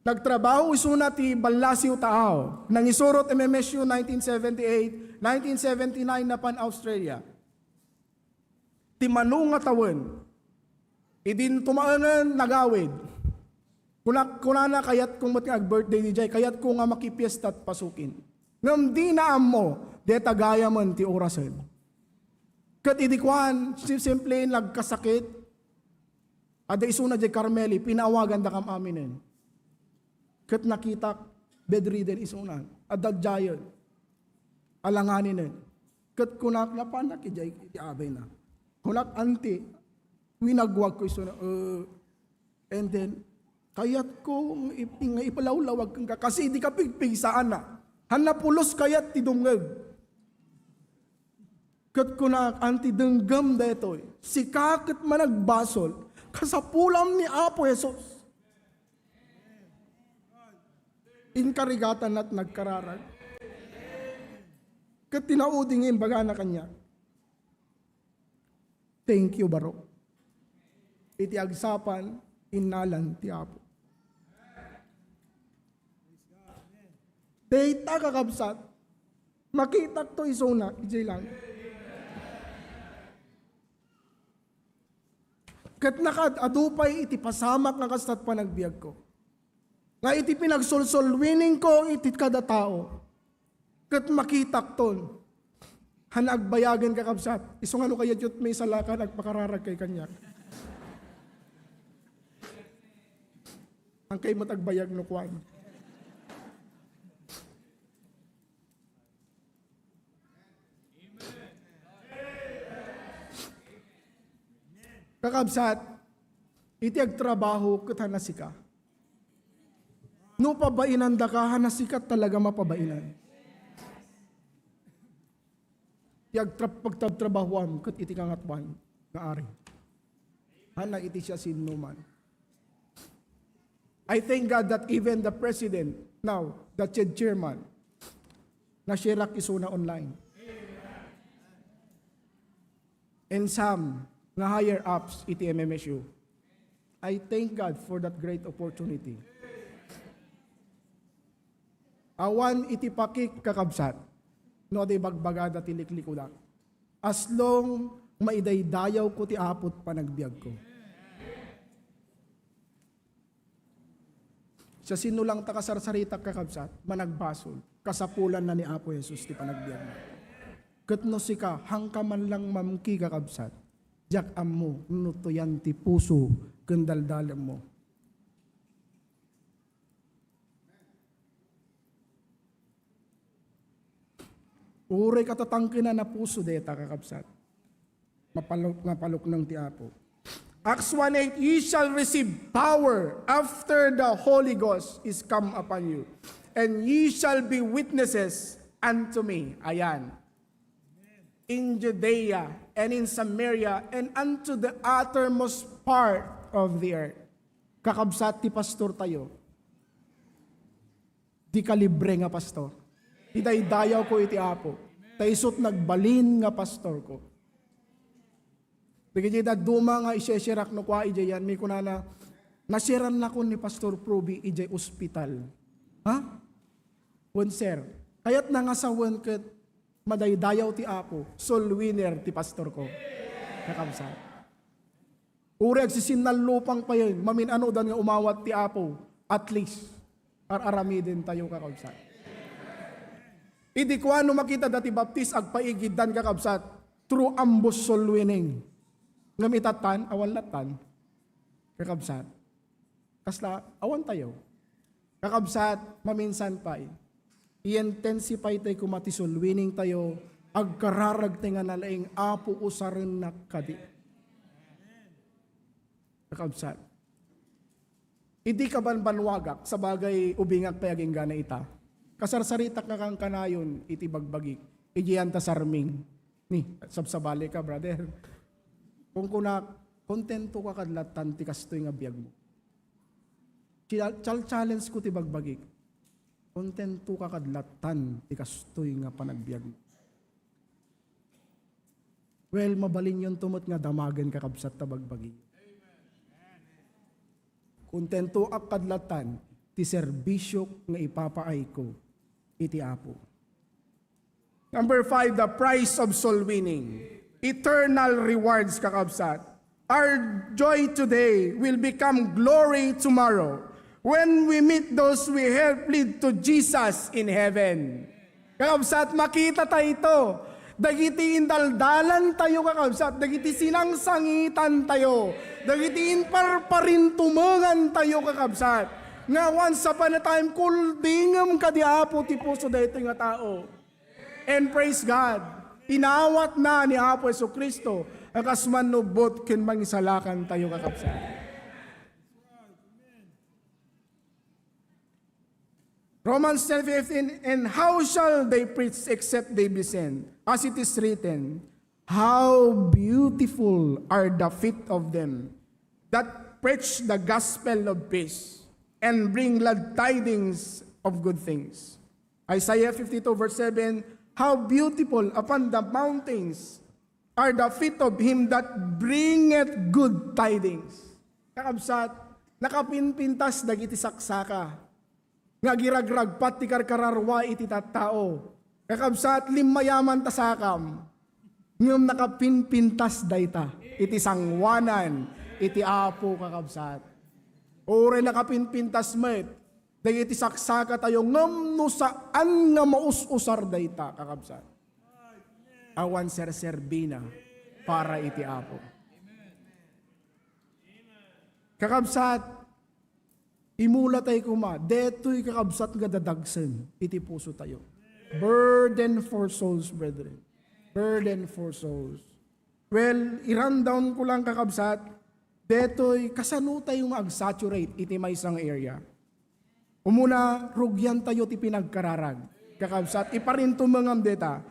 Nagtrabaho isuna ti Ballasiw Taaw. Nangisurot M M S U nineteen seventy-eight, nineteen seventy-nine napan Australia. Ti mano nga tawen, idin tumaengen nagawid. Kuna, kunana, "Kayatko met nga ag-birthday diay, kayatko nga makipiesta at pasukin." Ngem dina ammo, deta gayamen ti orasen. Ket idi kuan, sim-, simple nagkasakit, adda isuna diay Carmeli, pinaawagandakam aminen. Ket nakitak, bedridden isuna, adda diayen, alanganinen. Ket kunak, napanak idiay iti abayna. Kunak, "Anti, winagwagko isuna." "Uh," and then, "Kayatko nga ip-, nga ipalawlawag kenka, kasi idi ka pigpigsaanna." Hanna pulos kayat ti dumngeg. Ket kunak, "Anti, denggem daytoy. Sika ket managbasol. Kasapulam ni Apo Jesus." Inkarigatan at nagkararag. Ket tinaudi nga imbagana kaniak, "Thank you, baro." Iti agsapan, innalan ti Apo. Dayta, kakabsat, makitakto isuna idiay langit. Ket nakaad-adu pay iti pasamak nga kastat panagbiagko, nga iti pinagsolsolwiningko iti kada tao, ket makitakton. Han agbayagen, kakabsat, isu nga no kayatyo met maisalakan, agpakararagkay kaniak. Hankay met agbayag no kuan. Kakabsat, iti agtrabaho ket hanna sika. No pabainandaka, hanna sika talaga mapabainan. Ti agtra-, pagtrabtrabahoam ket iti Kangatoan nga Ari. Hanna iti siasinoman. I thank God that even the president, now, the CHED chairman, nashareak isuna online. And some nga higher ups iti M M S U. I thank God for that great opportunity. Awan iti pakik, kakabsat, no adda ibagbagada ti liklikudak. As long maidaydayawko ti Apo ti panagbiagko. Siasino lang ta kasarsaritak, kakabsat, managbasol, kasapulanna ni Apo Jesus ti panagbiagna. Ket no sika, hanka man lang mamki, kakabsat, diak ammo no tuyan ti puso ken daldalemmo. Uray katatangkenan a puso dayta, kakabsat. Mapaluk-, mapalukneng ti Apo. Acts one eight, "Ye shall receive power after the Holy Ghost is come upon you, and ye shall be witnesses unto me." Ayan. "In Judea and in Samaria and unto the uttermost part of the earth." Kakabsat, ti pastor tayo, dika libre nga pastor. Idaydayawko iti Apo. Ta isut' nagbalin nga pastorko. Dagiti dadduma nga isesherak no kua idiay yan, mikunana, "Nasheran nakon ni Pastor Proby idiay ospital." Ha? Wen, sir. Kayatna nga sawen ket madaydayaw ti Apo, soul winner ti pastorko. Kakabsat. Uray agsisinnallupang payen, mamin-anodan nga umawat ti Apo, at least, ar-aramidentayo, kakabsat. Idi kuano makita dati Baptist, agpaigiddan, kakabsat, through ambush soul winning. Ngem itatan, awan lattan, kakabsat. Kasla, awan tayo. Kakabsat, maminsan pay, i-intensify tayo koma ti soul winning tayo, agkararag tayo nga nalaing, "Apo, usarennak kadi." Kakabsat, idi kabanbanwagak, sabagay, ubingak pay aginggana ita. Kasarsaritak nga kankanayon iti bagbagik. Idiyan ta sarming. Ni, sabsabali ka, brother. Kung kunak, kontento ka kad lattan ti kastoy nga biagmo. Chal-, chal-, challenge ko ti bagbagik. Kontento ka kad latan ti kastoy nga panagbiag. Well, mabalinyonto met nga damagen, kakabsat, ta bagbagi. Kontento ak kad latan ti serbisio nga ipapaayko iti Apo. Number five, the price of soul winning. Eternal rewards, kakabsat. Our joy today will become glory tomorrow when we meet those we help lead to Jesus in heaven. Kakabsat, makita tayo ito. Dagiti indaldalan tayo, kakabsat. Dagiti sinangsangitan tayo. Dagiti inparparintumengan tayo, kakabsat. Nga once upon a time, kuldingem kadi Apo ti puso daytoy nga tao. And praise God, inawatna ni Apo Jesu-Cristo a kas mannubbot ken mangisalakan tayo, kakabsat. Romans ten fifteen, "And how shall they preach except they be sent? As it is written, how beautiful are the feet of them that preach the gospel of peace and bring glad tidings of good things." Isaiah fifty-two verse seven, "How beautiful upon the mountains are the feet of him that bringeth good tidings." Kakabsat, nakapinpintas dagiti saksaka nga agiragragpat ti karkararua iti tattao. Kakabsat, limmayaman ta sakam. Ngem nakapinpintas dayta iti sangoanan iti Apo, kakabsat. Uray nakapinpintas met dagiti saksaka tayo, ngem no saan nga maus-usar dayta, kakabsat, awan serserbina para iti Apo. Kakabsat, imula tayo koma, detoy, kakabsat, nga dadagsen iti puso tayo. Burden for souls, brethren. Burden for souls. Well, i-rundown ko lang, kakabsat, detoy kasano tayo nga ag-saturate iti maysa nga area. Umuna, rugian tayo ti pinagkararag. Kakabsat, iparintumengam deta.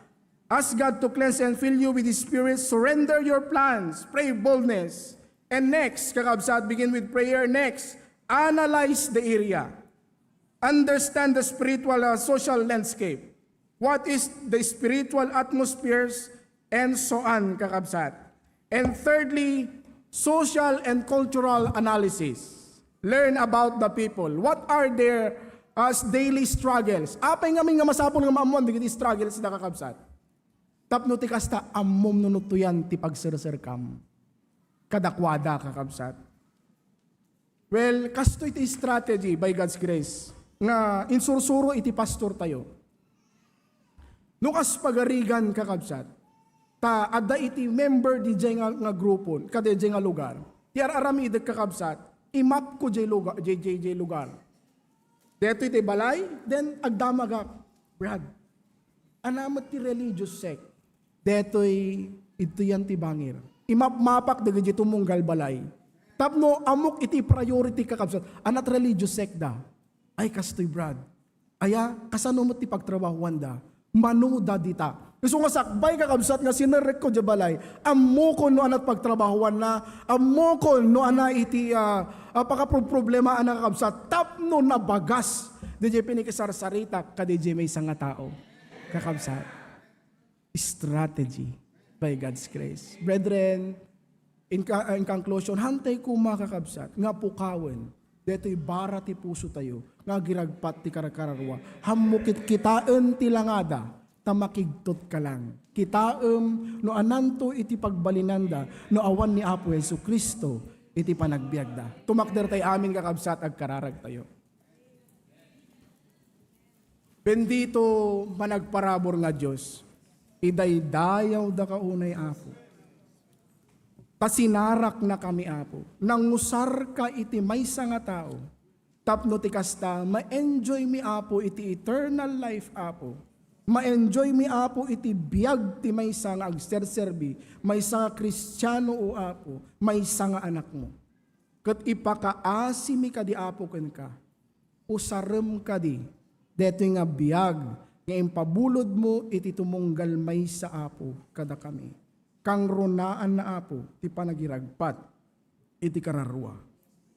Ask God to cleanse and fill you with His Spirit. Surrender your plans. Pray boldness. And next, kakabsat, begin with prayer. Next, analyze the area. Understand the spiritual, uh, social landscape. What is the spiritual atmospheres and so on, kakabsat. And thirdly, social and cultural analysis. Learn about the people. What are their, uh, daily struggles? Apay ngamin nga masapul nga maammuan dagiti struggles da, kakabsat. Tapno ti kasta, ammom no nuttoyan ti pagserserkam kadakuada, kakabsat. Well, kastoy ti strategy by God's grace nga insursuro iti pastor tayo. No kas pagarigan, kakabsat, ta adda iti member didiay nga, nga grupon, kadidiay nga lugar, ti ar-aramidek, kakabsat, imapko diay lugar, diay, diay, diay lugar. Detoy ti balay, then agdamagak, "Brad, ania met ti religious sect?" Detoy, idtoyan ti bangir. Imapmapak dagiti tumunggal balay. Tapno ammok iti priority, kakabsat, ania ti religious sect da? Ay, kastoy, Brad. Aya, kasano met ti pagtrabahuanda? Manoda dita. Isu nga sakbay, kakabsat, nga sinerrekko diay balay, ammokon no ania ti pagtrabahuanna, ammokon no ania iti, ah, ah, pakaproproblemaanna, kakabsat, tapno nabagas diay pinakisarsaritak kadiay maysa nga tao, kakabsat. Strategy by God's grace. Brethren, in, ca-, in conclusion, hantay koma, kakabsat, nga pukawen detoy bara ti puso tayo nga agiragpat ti karkararua. Ammok ket kitaem ti langada, ta makigtot ka lang. Kitaem no ananto iti pagbalinanda no awan ni Apo Jesu-Cristo iti panagbiagda. Tumakder tay amin, kakabsat, agkararag tayo. Bendito, managparabur nga Dios, idaydayawdaka unay, Apo. Ta sinaraknakami, Apo. Nangusarka iti maysa nga tao tapno ti kasta, ma-enjoy mi, Apo, iti eternal life, Apo. Ma-enjoy mi, Apo, iti biag ti maysa nga agserserbi, maysa nga Kristiano, O Apo, maysa nga anakmo. Ket ipakaasimi kadi, Apo, kenka. Usarem kadi daytoy nga biag nga impabulodmo iti tumunggal maysa, Apo, kadakami. Kangrunaanna, Apo, ti panagiragpat iti kararua.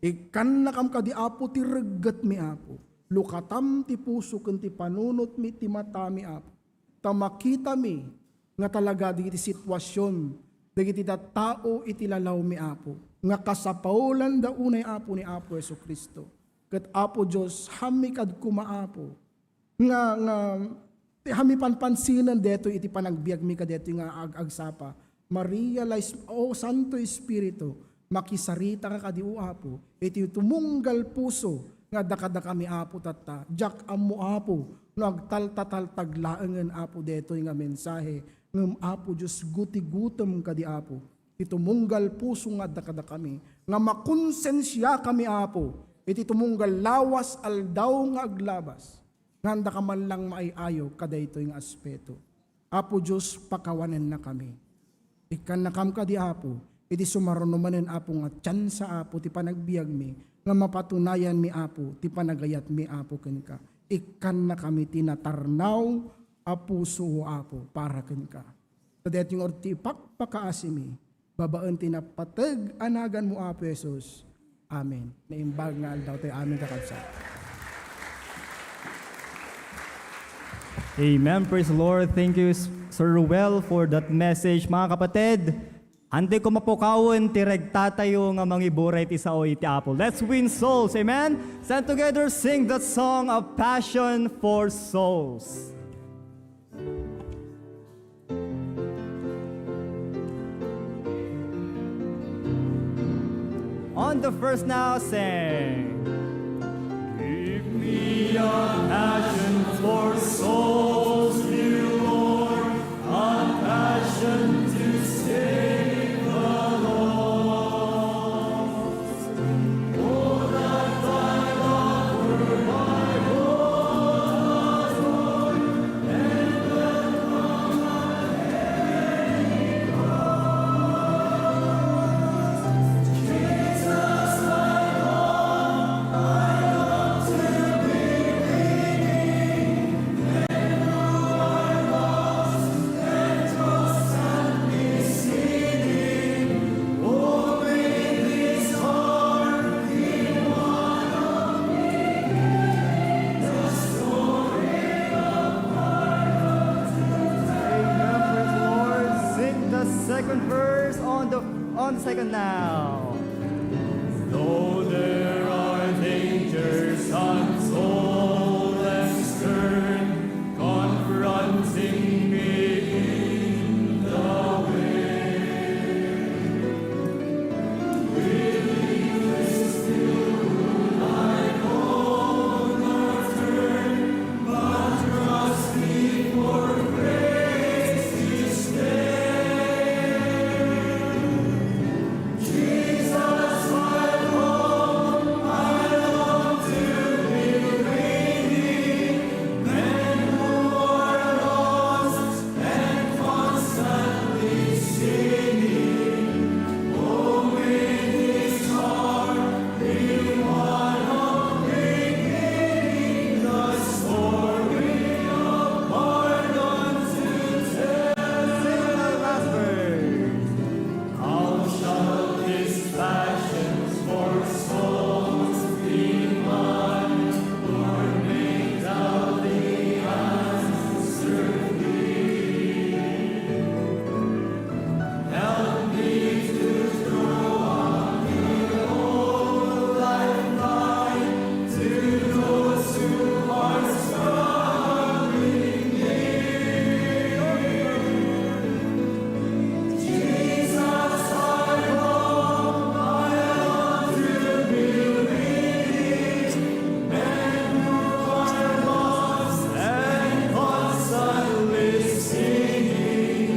Ikkannakam kadi, Apo, ti reggetmi, Apo. Lukatam ti puso ken ti panunotmi, ti matami, Apo. Ta makitami nga talaga dagiti situasion, dagiti tattao iti lalawmi, Apo, nga kasapaulanda unay, Apo, ni Apo Jesu-Cristo. Ket, Apo Dios, hammi kad koma, Apo, nga, nga, ti hammi panpansinan detoy iti panagbiagmi kadetoy nga ag-, agsapa. Ma-realize, O Santo Espiritu, makisarita ka kadi, O Apo, iti tumunggal puso nga adda kadakami, Apo, tatta. Diak ammo, Apo, no agtaltataltag laengen, Apo, detoy nga mensahe, ngem, Apo Dios, gutigutem kadi, Apo, ti tumunggal puso nga adda kadakami, nga makonsensiakami, Apo, iti tumunggal lawas aldaw nga aglabas. Ngandaka man lang maay-ayo kadaytoy nga aspeto. Apo Dios, pakawanennakami. Ikkannakam kadi, Apo, iti sumaruno manen, Apo, nga tiansa, Apo, ti panagbiagmi, nga mapatunayanmi, Apo, ti panagayatmi, Apo, kenka. Ikkannakami ti natarnaw a puso, Apo, para kenka. Ta daytoy nga ti ipakpakaasimi, babaen ti napateg a naganmo, Apo Jesus. Amen. Naimbag nga aldaw tayo. Amen, kakabsat. Amen. Praise the Lord. Thank you, S-, Sir Ruel, for that message. Mga kapatid, anti ko mapukawen ti regtatayo nga mangiburay ti sao iti Apo. Let's win souls. Amen? Stand together, sing that song of passion for souls. On the first now, sing. Give me a passion for souls, dear Lord, a passion to save the lost. Amen. Praise the Lord. Sing the second verse on the, on the second now. Though there are dangers and soul and stern confronting me in the way, Sing the last verse. How shall this passion for souls be mine? Lord, make thou the answer be. Help me to throw on the old lifeline to those who are struggling near. Jesus, I long, I long to be leading men who are lost and constantly singing.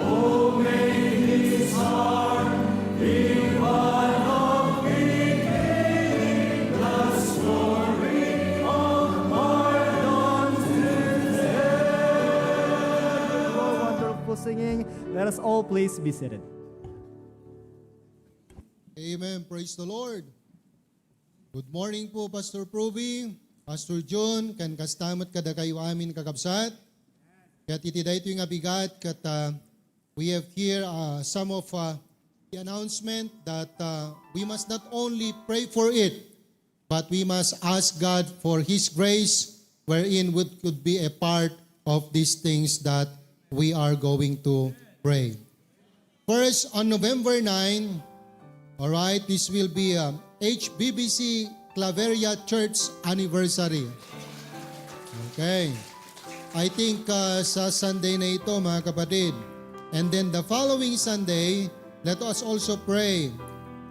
Oh, may this heart be one of beginning the story of pardon today. Wonderful singing. Let us all please be seated. Amen. Praise the Lord. Good morning po, Pastor Provi, Pastor John, ken kasta met kadakayo amin, kakabsat. Ket iti daytoy nga bigat, ket, ah, we have here, ah, some of, ah, the announcement that, uh, we must not only pray for it, but we must ask God for His grace wherein we could be a part of these things that we are going to pray. First, on November nine, all right, this will be, uh, H B B C Claveria Church Anniversary. Okay. I think, uh, sa Sunday na ito, mga kapatid. And then the following Sunday, let us also pray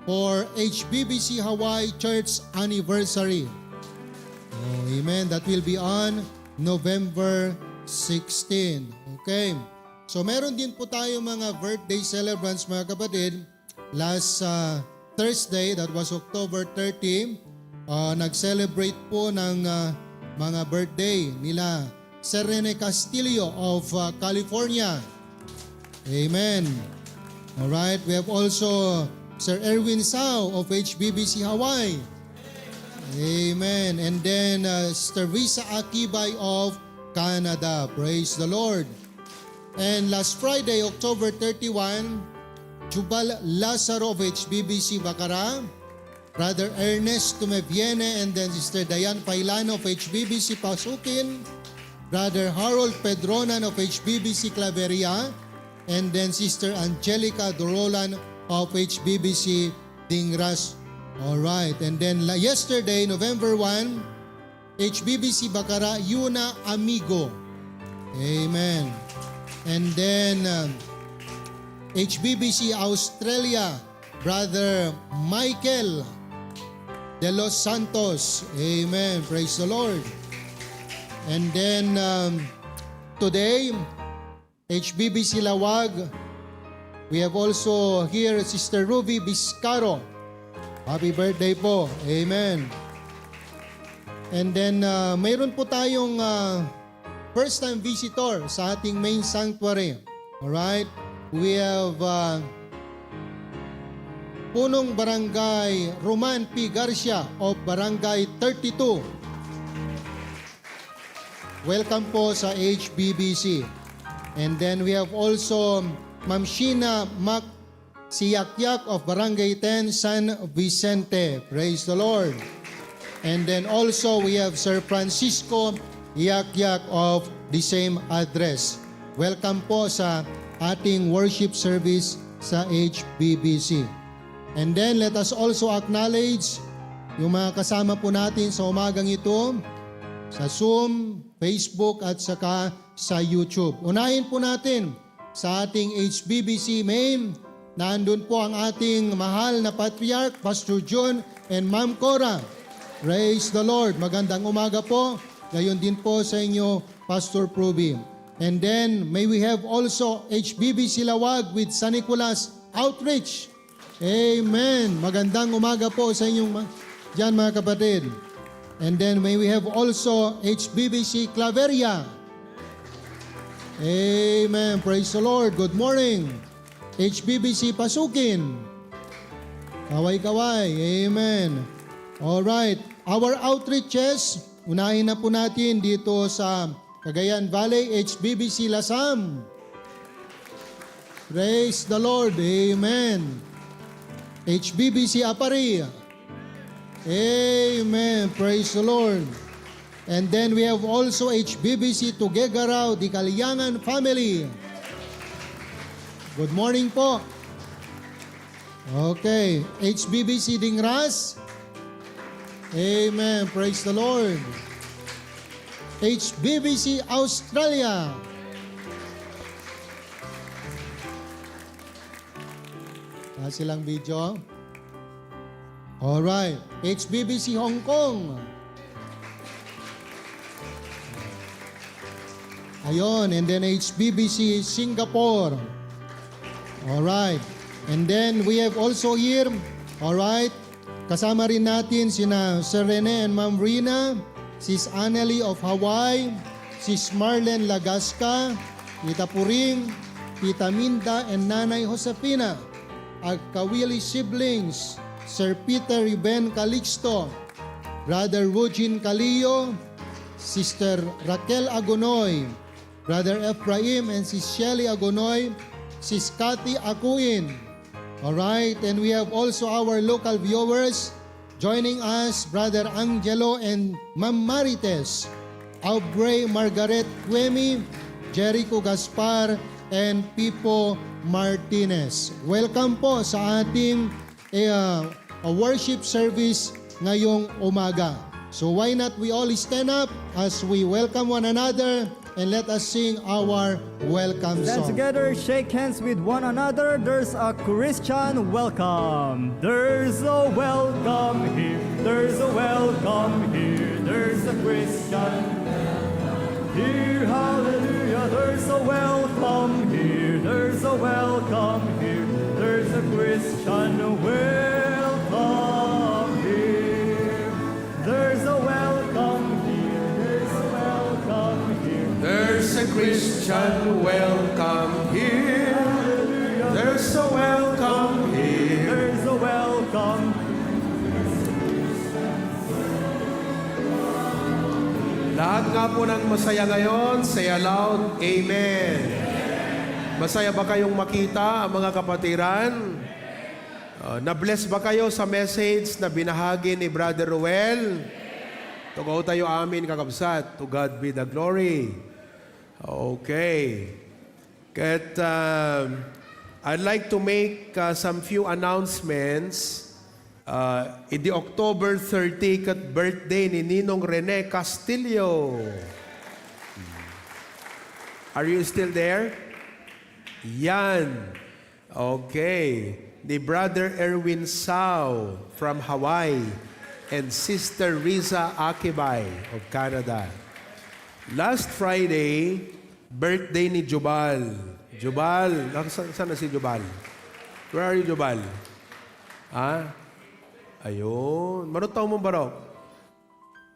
for H B B C Hawaii Church Anniversary. Oh, amen. That will be on November sixteen. Okay. So, meron din po tayo mga birthday celebrants, mga kapatid. Last, ah, Thursday, that was October thirty, ah, nag-celebrate po ng, ah, mga birthday nila Sir Rene Castillo of, ah, California. Amen. All right, we have also Sir Erwin Sao of H B B C Hawaii. Amen. And then, uh, Teresa Akibay of Canada. Praise the Lord. And last Friday, October thirty-one, Jubal Lazaro of H B B C Bacara, Brother Ernest Tumeviene, and then Sister Diane Pailano of H B B C Pasukin, Brother Harold Pedronan of H B B C Claveria, and then Sister Angelica Dorolan of H B B C Dingras. All right. And then la-, yesterday, November one, H B B C Bacara, Yuna Amigo. Amen. And then, um, H B B C Australia, Brother Michael de los Santos. Amen. Praise the Lord. And then, um, today, H B B C Laoag, we have also here Sister Ruby Biscaro. Happy birthday po. Amen. And then, uh, mayroon po tayong, uh, first-time visitor sa ating main sanctuary. Alright? We have, uh, Punong Barangay Roman P. Garcia of Barangay thirty-two. Welcome po sa H B B C. And then we have also Ma'am Sheena Mac Siyakyak of Barangay ten San Vicente. Praise the Lord. And then also we have Sir Francisco Yakyak of the same address. Welcome po sa ating worship service sa H B B C. And then let us also acknowledge yung mga kasama po natin sa umagang ito sa Zoom, Facebook, at saka sa YouTube. Unahin po natin sa ating H B B C main, nandun po ang ating mahal na Patriarch, Pastor Jun and Ma'am Cora. Praise the Lord. Magandang umaga po. Gayon din po sa inyo, Pastor Pruby. And then, may we have also H B B C Laoag with San Nicolas Outreach. Amen. Magandang umaga po sa inyong ma-, diyan, mga kapatid. And then may we have also H B B C Claveria. Amen. Praise the Lord. Good morning. H B B C Pasukin. Kaway-kaway. Amen. All right. Our outreaches, unahin na po natin dito sa Cagayan Valley, H B B C Lasam. Praise the Lord. Amen. H B B C Aparri. Amen. Praise the Lord. And then we have also H B B C Tuguegarao, the Kaliangan family. Good morning po. Okay, H B B C Dingras. Amen. Praise the Lord. H B B C Australia. Wala silang video. Alright. H B B C Hong Kong. Ayun, and then H B B C Singapore. Alright. And then we have also here, alright, kasama rin natin sina Sir Rene and Ma'am Rina, Sis Annalie of Hawaii, Sis Marlene Lagasca, Tita Puring, Tita Minda, and Nanay Josefina, Agkawili siblings, Sir Peter Ruben Calixto, Brother Rugin Calillo, Sister Raquel Agonoy, Brother Ephraim and Sis Shelly Agonoy, Sis Cathy Acuin, All right, and we have also our local viewers joining us, Brother Angelo and Ma'am Marites, Aubrey Margaret Cuemi, Jericho Gaspar, and Pipo Martinez. Welcome po sa ating, eh, ah, worship service ngayong umaga. So why not we all stand up as we welcome one another and let us sing our welcome Stand song. Together, shake hands with one another. There's a Christian welcome. There's a welcome here. There's a welcome here. There's a Christian here. Hallelujah. There's a welcome here. There's a welcome here. There's a Christian welcome here. There's a welcome here. There's a welcome here. There's a Christian welcome here. There's a welcome here. There's a welcome. Lahat nga po ng masaya ngayon, say aloud, "Amen." Masaya ba kayong makita ang mga kapatiran? Uh, na-bless ba kayo sa message na binahagi ni Brother Ruel? Tugaw tayo, amin, kakabsat. To God be the glory. Okay. Ket, uh, I'd like to make, uh, some few announcements. Uh, idi October thirty ket birthday ni Ninong Rene Castillo. Are you still there? Yan. Okay. Ni Brother Erwin Sao from Hawaii and Sister Riza Akibay of Canada. Last Friday, birthday ni Jubal. Jubal, nasa-, saan na si Jubal? Where are you, Jubal? Ha? Ayun. Mano taon mo, Barok?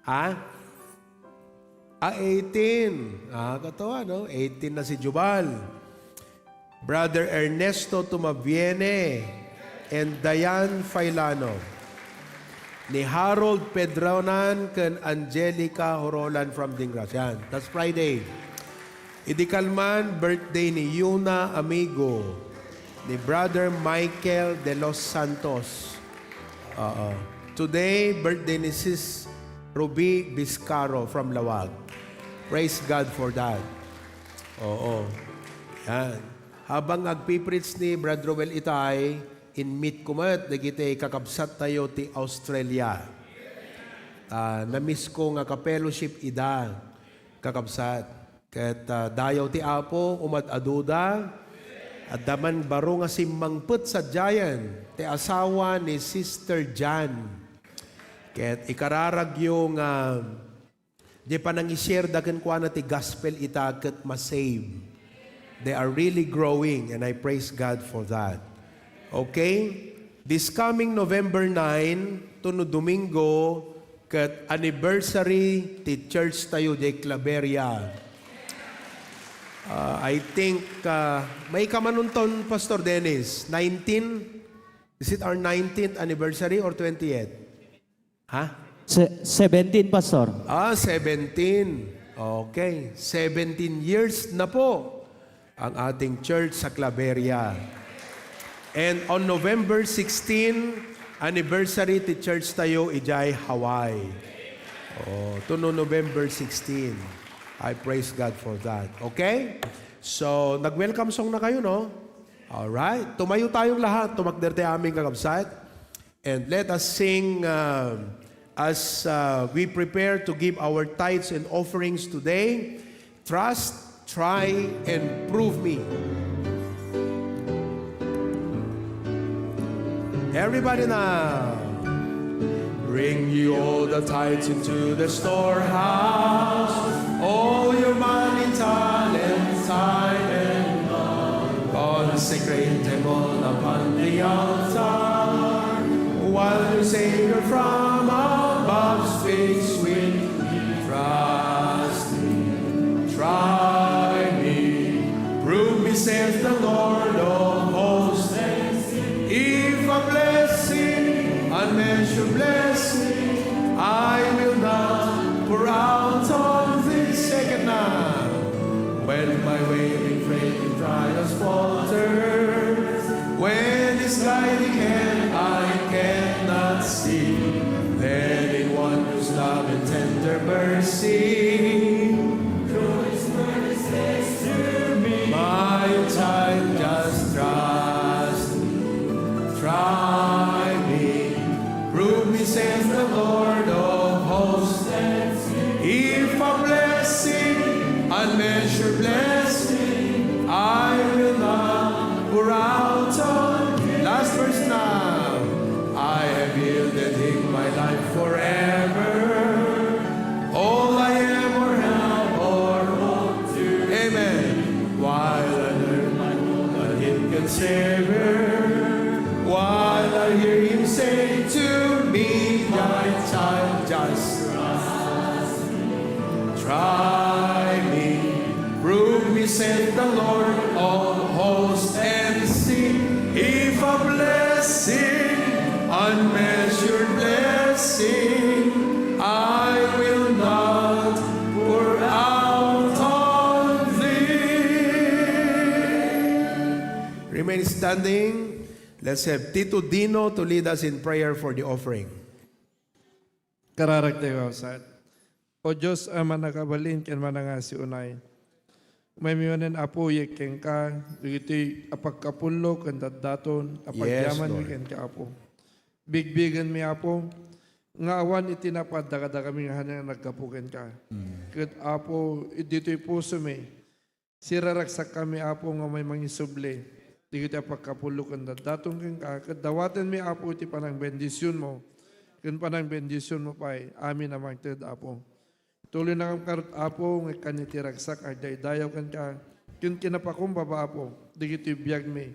Ha? Ah, eighteen. Ah, katawa, no? Eighteen na si Jubal. Brother Ernesto Tumabiene and Diane Failano. Ni Harold Pedronan ken Angelica Horolan from Dingras. Yan. That's Friday. Idi kalman, birthday ni Yuna Amigo, ni Brother Michael de los Santos. Oo. Today, birthday ni Sis Ruby Biscaro from Laoag. Praise God for that. Oo. Yan. Habang agpipreach ni Brad Roel Itay, in-meet ko met dagiti kakabsat tayo ti Australia. Ah, na-miss ko nga ka-fellowship ida, kakabsat. Ket, ah, dayaw ti Apo, umad-aduda. Adda man baro nga simmangpet sadiayen ti asawa ni Sister Jan. Ket ikararagyo nga diay panangi-share da kenkuana ti gospel ita ket ma-save. They are really growing, and I praise God for that. Okay? This coming November nine, tuno Domingo, ket anniversary ti church tayo diay Claveria. Ah, I think, ah, may kamanunton, Pastor Dennis, nineteen? Is it our nineteenth anniversary or twentieth? Ha? Se-, seventeen, Pastor. Ah, seventeen. Okay. Seventeen years na po ang ating church sa Claveria. And on November sixteen, anniversary ti church tayo idiay Hawaii. Oh, tuno November sixteen. I praise God for that. Okay? So, nag-welcome song na kayo, no? All right. Tumayo tayong lahat. Tumakder tayo aming kakabsat. And let us sing, uh, as, uh, we prepare to give our tithes and offerings today. Trust, try, and prove me. Everybody now. Bring ye all the tithes into the storehouse, all your money, talents, tithe, and all. Consecrate them all upon the altar, while your Savior from above speaks with me. Trust me, try me, prove me, says the Lord of hosts. If a blessing, unmeasured blessing, I will not pour out on thee. Second now. When my wavering faith in trials falters, when this love and tender mercy. My child, just trust me, try me, prove me, says the Lord of hosts. If a blessing, unmeasured blessing, I will not pour out on thee. Last verse now. I have yielded him my life forever. All I am or have or hope to. Amen. While on earth my hope on him can savor. While I hear him say to me, my child, just trust me, try me, prove me, said the Lord of hosts, and see if a blessing, unmeasured blessing, I will not pour out on thee. Remain standing. Let's have Tito Dino to lead us in prayer for the offering. Kararag tayo, sir. O Dios a mannakabalin ken mannangasi unay, maymayunen, Apo, yeg kenka dagitoy a pagkapullo ken daddaton a Yes, pagyamanmi Lord. Kenka, Apo. Bigbigenmi, Apo, nga awan iti napaddakadakami nga hanian a naggapu kenka. Mm. Ket, Apo, ditoy pusomi, siraragsakkami, Apo, nga may mangisubli dagitoy a pagkapullo ken daddaton kenka, ket dawatenmi, Apo, iti panangbendisionmo ken panangbendisionmo pay amin a mangted, Apo. Tuloynakam ngarud, Apo, nga ikkan iti ragsak agdaydayaw kenka ken kinapakumbaba, Apo, dagitoy biagmi.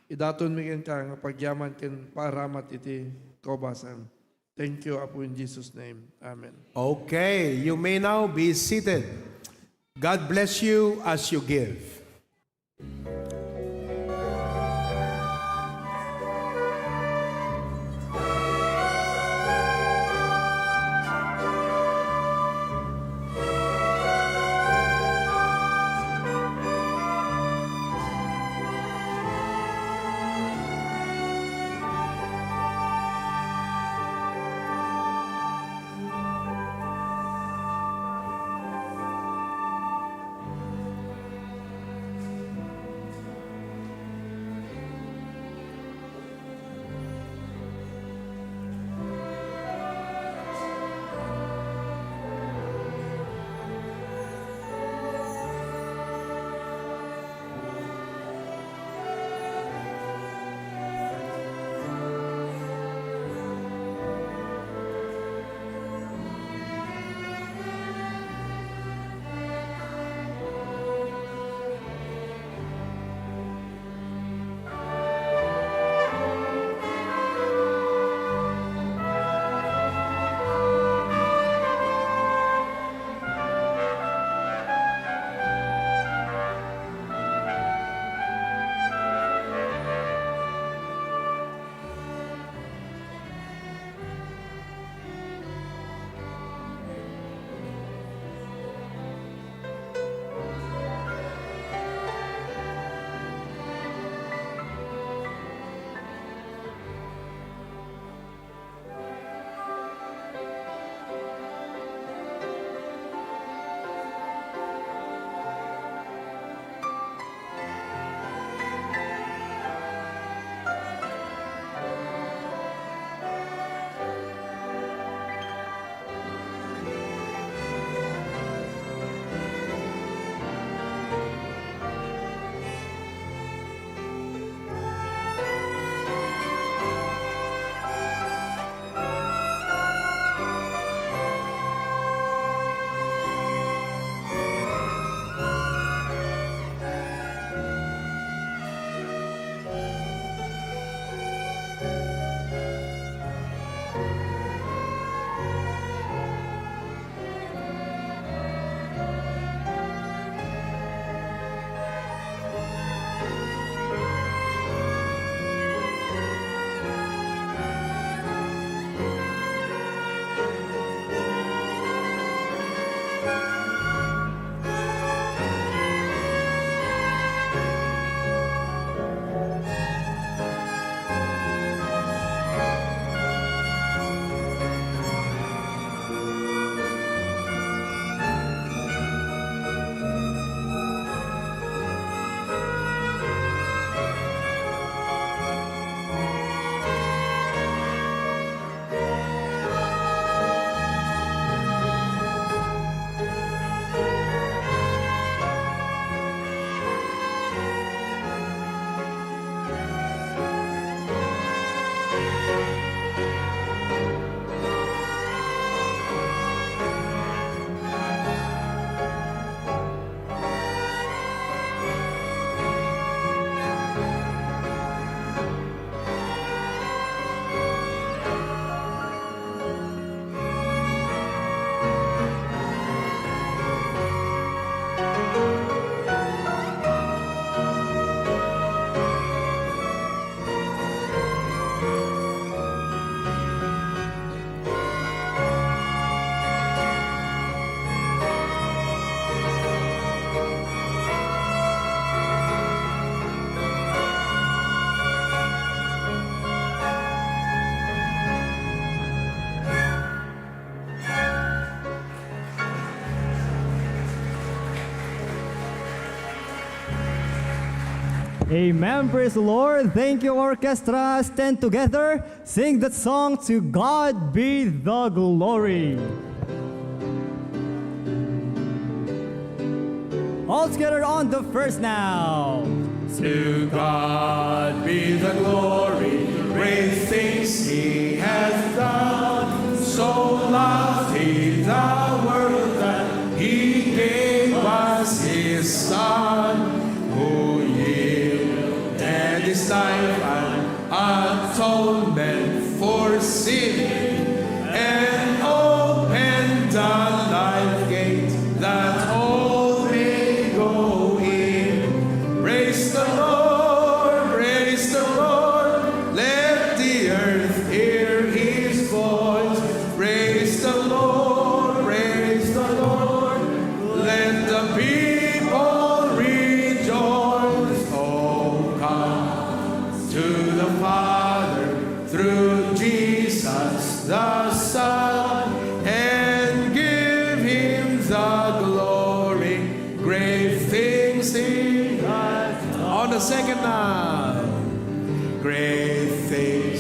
Idatonmi kenka nga pagyaman ken paaramat iti kaubasan. Thank you, Apo, in Jesus' name. Amen. Okay, you may now be seated. God bless you as you give. Amen. Praise the Lord. Thank you, orchestra. Stand together. Sing that song, "To God Be the Glory." All together on the first now. To God be the glory, great things he has done. So loved he the world that he gave us his Son, who yielded his life an atonement for sin, and opened the life gate that all may go in. Praise the Lord, praise the Lord, let the earth hear his voice. Praise the Lord, praise the Lord, let the people rejoice. Oh, come to the Father through Jesus the Son, and give him the glory. Great things he has done. On the second now. Great things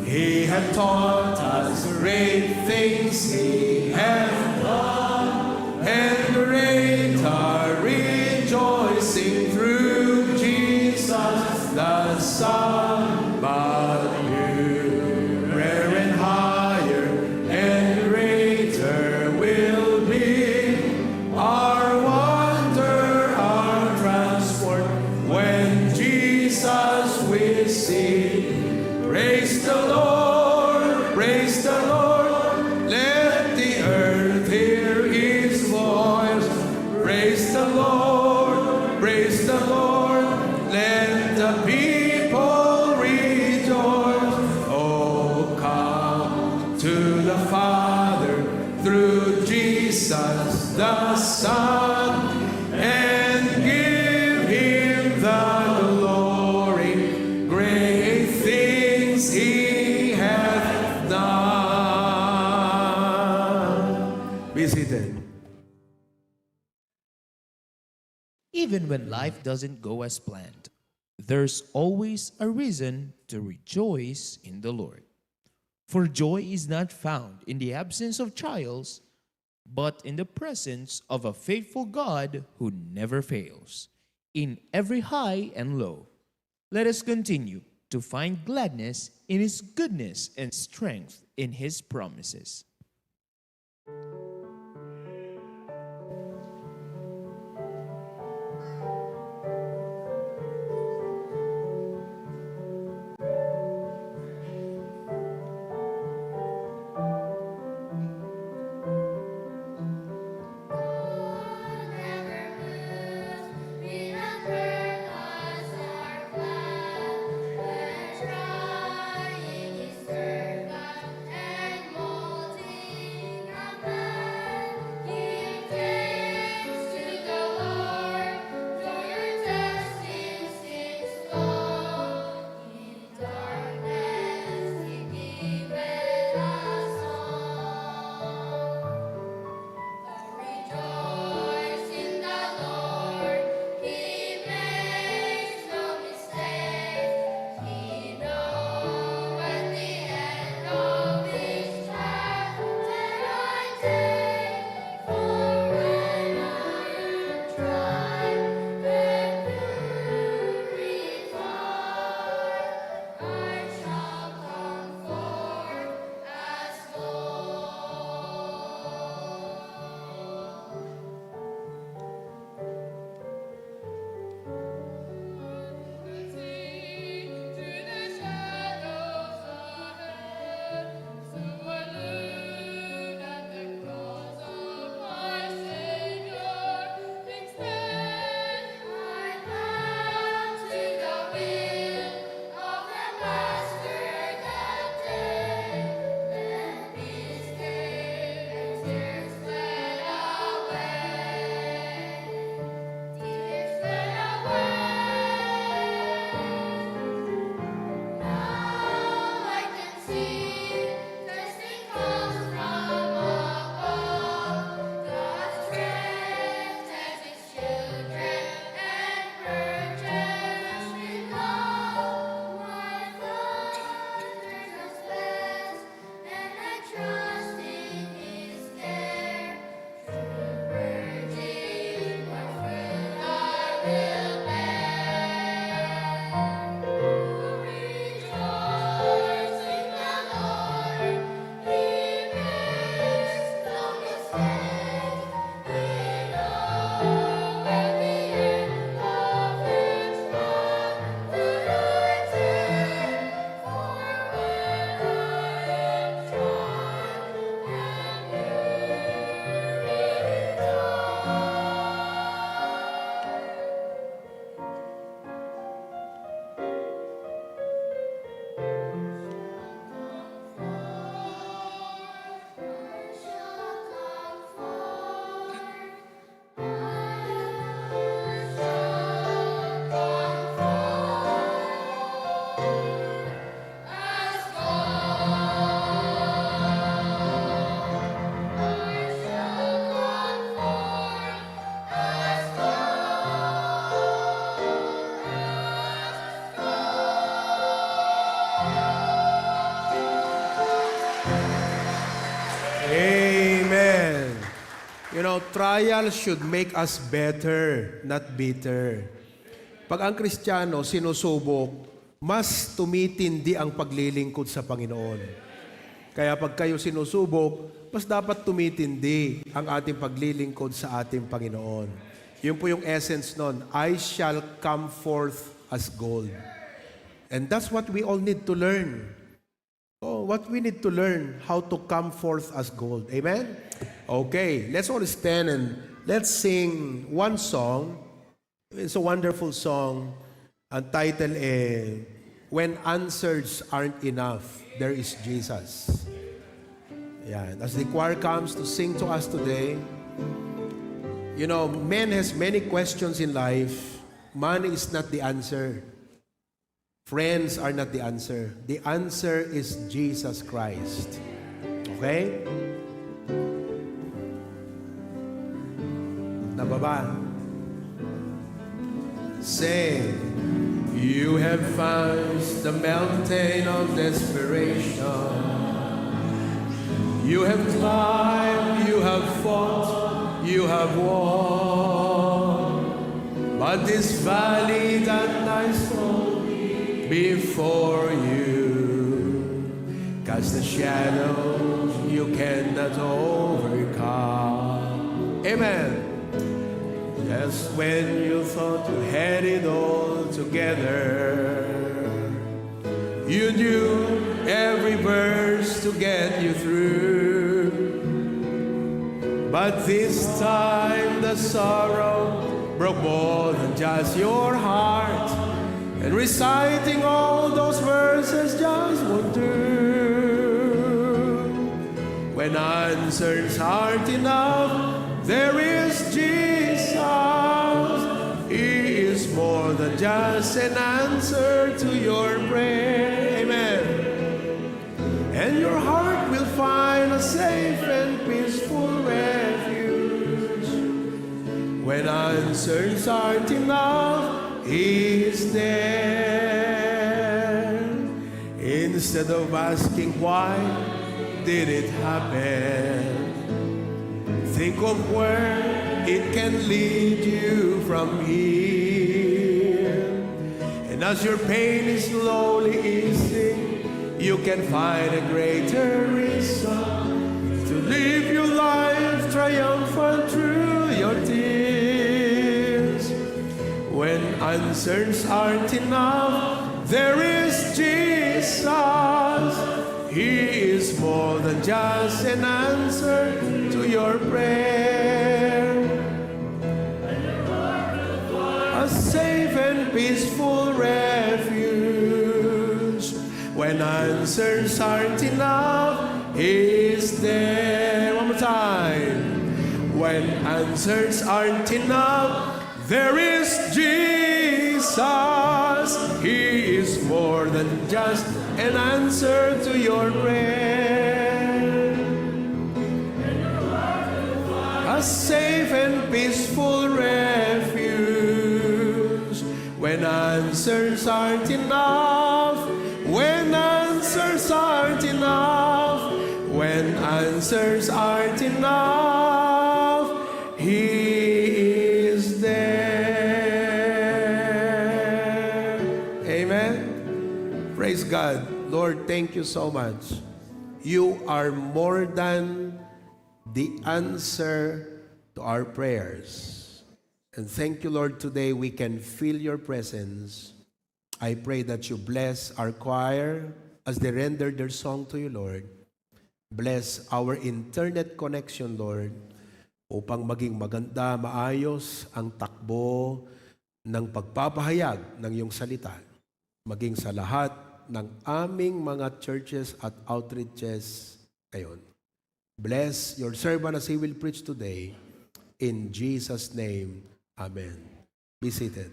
he hath taught us, great things he hath done, and great are rejoicing through Jesus the Son. But nearer and higher and greater will be our wonder, our transport, when Jesus we see. Praise the Lord, praise the Lord, let the earth hear his voice. Praise the Lord, praise the Lord, let the people rejoice. Oh, come to the Father through Jesus the Son, and give him the glory. Great things he hath done. Be seated. Even when life doesn't go as planned, there's always a reason to rejoice in the Lord. For joy is not found in the absence of trials, but in the presence of a faithful God who never fails. In every high and low, let us continue to find gladness in His goodness and strength in His promises. You know, trials should make us better, not bitter. Pag ang Kristiyano sinusubok, mas tumitindi ang paglilingkod sa Panginoon. Kaya pag kayo sinusubok, mas dapat tumitindi ang ating paglilingkod sa ating Panginoon. Yun po yung essence nun, "I shall come forth as gold." And that's what we all need to learn. Oh, what we need to learn, how to come forth as gold. Amen? Okay, let's all stand and let's sing one song. It's a wonderful song. Ang title is, "When Answers Aren't Enough, There Is Jesus." Yan. As the choir comes to sing to us today, you know, man has many questions in life. Money is not the answer. Friends are not the answer. The answer is Jesus Christ. Okay? Nababa. Say, "You have passed the mountain of desperation. You have climbed, you have fought, you have won. But this valley that lies before you, cast a shadow you cannot overcome." Amen. Just when you thought you had it all together, you knew every verse to get you through. But this time the sorrow broke more than just your heart. And reciting all those verses just won't do. When answers aren't enough, there is Jesus. He is more than just an answer to your prayer. Amen. And your heart will find a safe and peaceful refuge. When answers aren't enough, He is there. Instead of asking, "Why did it happen?" Think of where it can lead you from here. And as your pain is slowly easing, you can find a greater reason to live your life triumphant through your tears. When answers aren't enough, there is Jesus. He is more than just an answer to your prayer. A safe and peaceful refuge. When answers aren't enough, He is there. One more time. When answers aren't enough, there is Jesus. He is more than just an answer to your prayer. A safe and peaceful refuge. When answers aren't enough, when answers aren't enough, when answers aren't enough, He is there. Amen. Praise God. Lord, thank you so much. You are more than the answer to our prayers. And thank you, Lord, today we can feel your presence. I pray that you bless our choir as they render their song to you, Lord. Bless our internet connection, Lord, upang maging maganda, maayos ang takbo ng pagpapahayag ng iyong salita, maging sa lahat ng aming mga churches at outreaches ngayon. Bless your servant as he will preach today. In Jesus' name, amen. Be seated.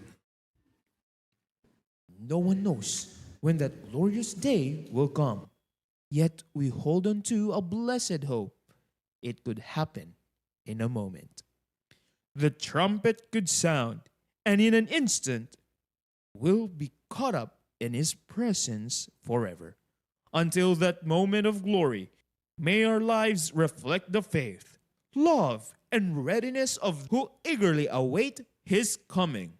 No one knows when that glorious day will come. Yet we hold on to a blessed hope. It could happen in a moment. The trumpet could sound, and in an instant, we'll be caught up in His presence forever. Until that moment of glory, may our lives reflect the faith, love, and readiness of who eagerly await his coming.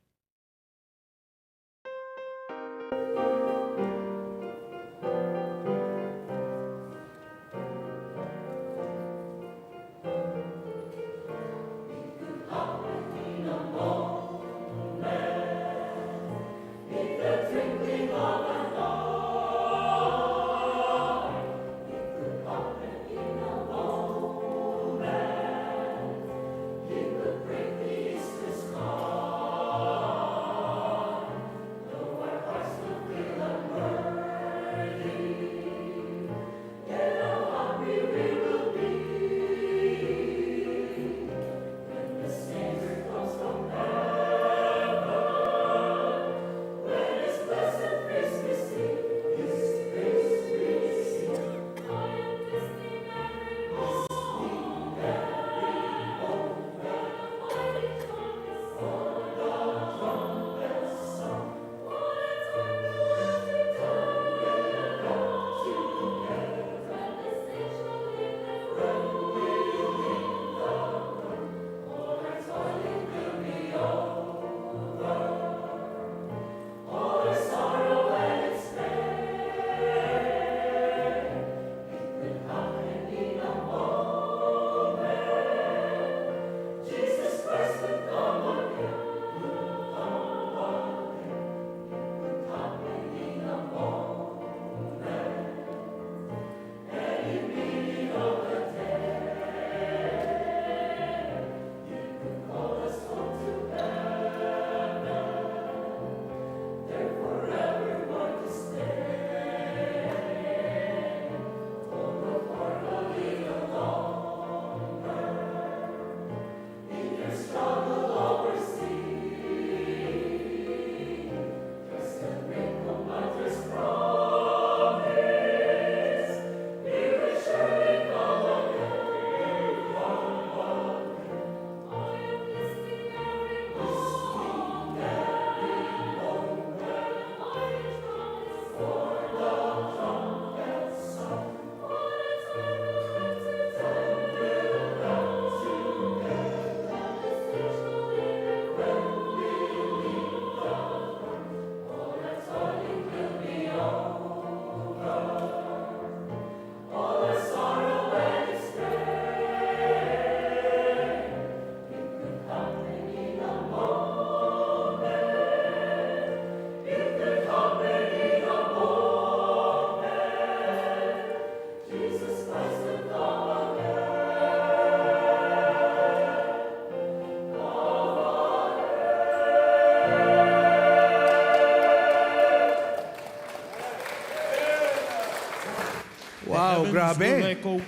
Wow, grabe.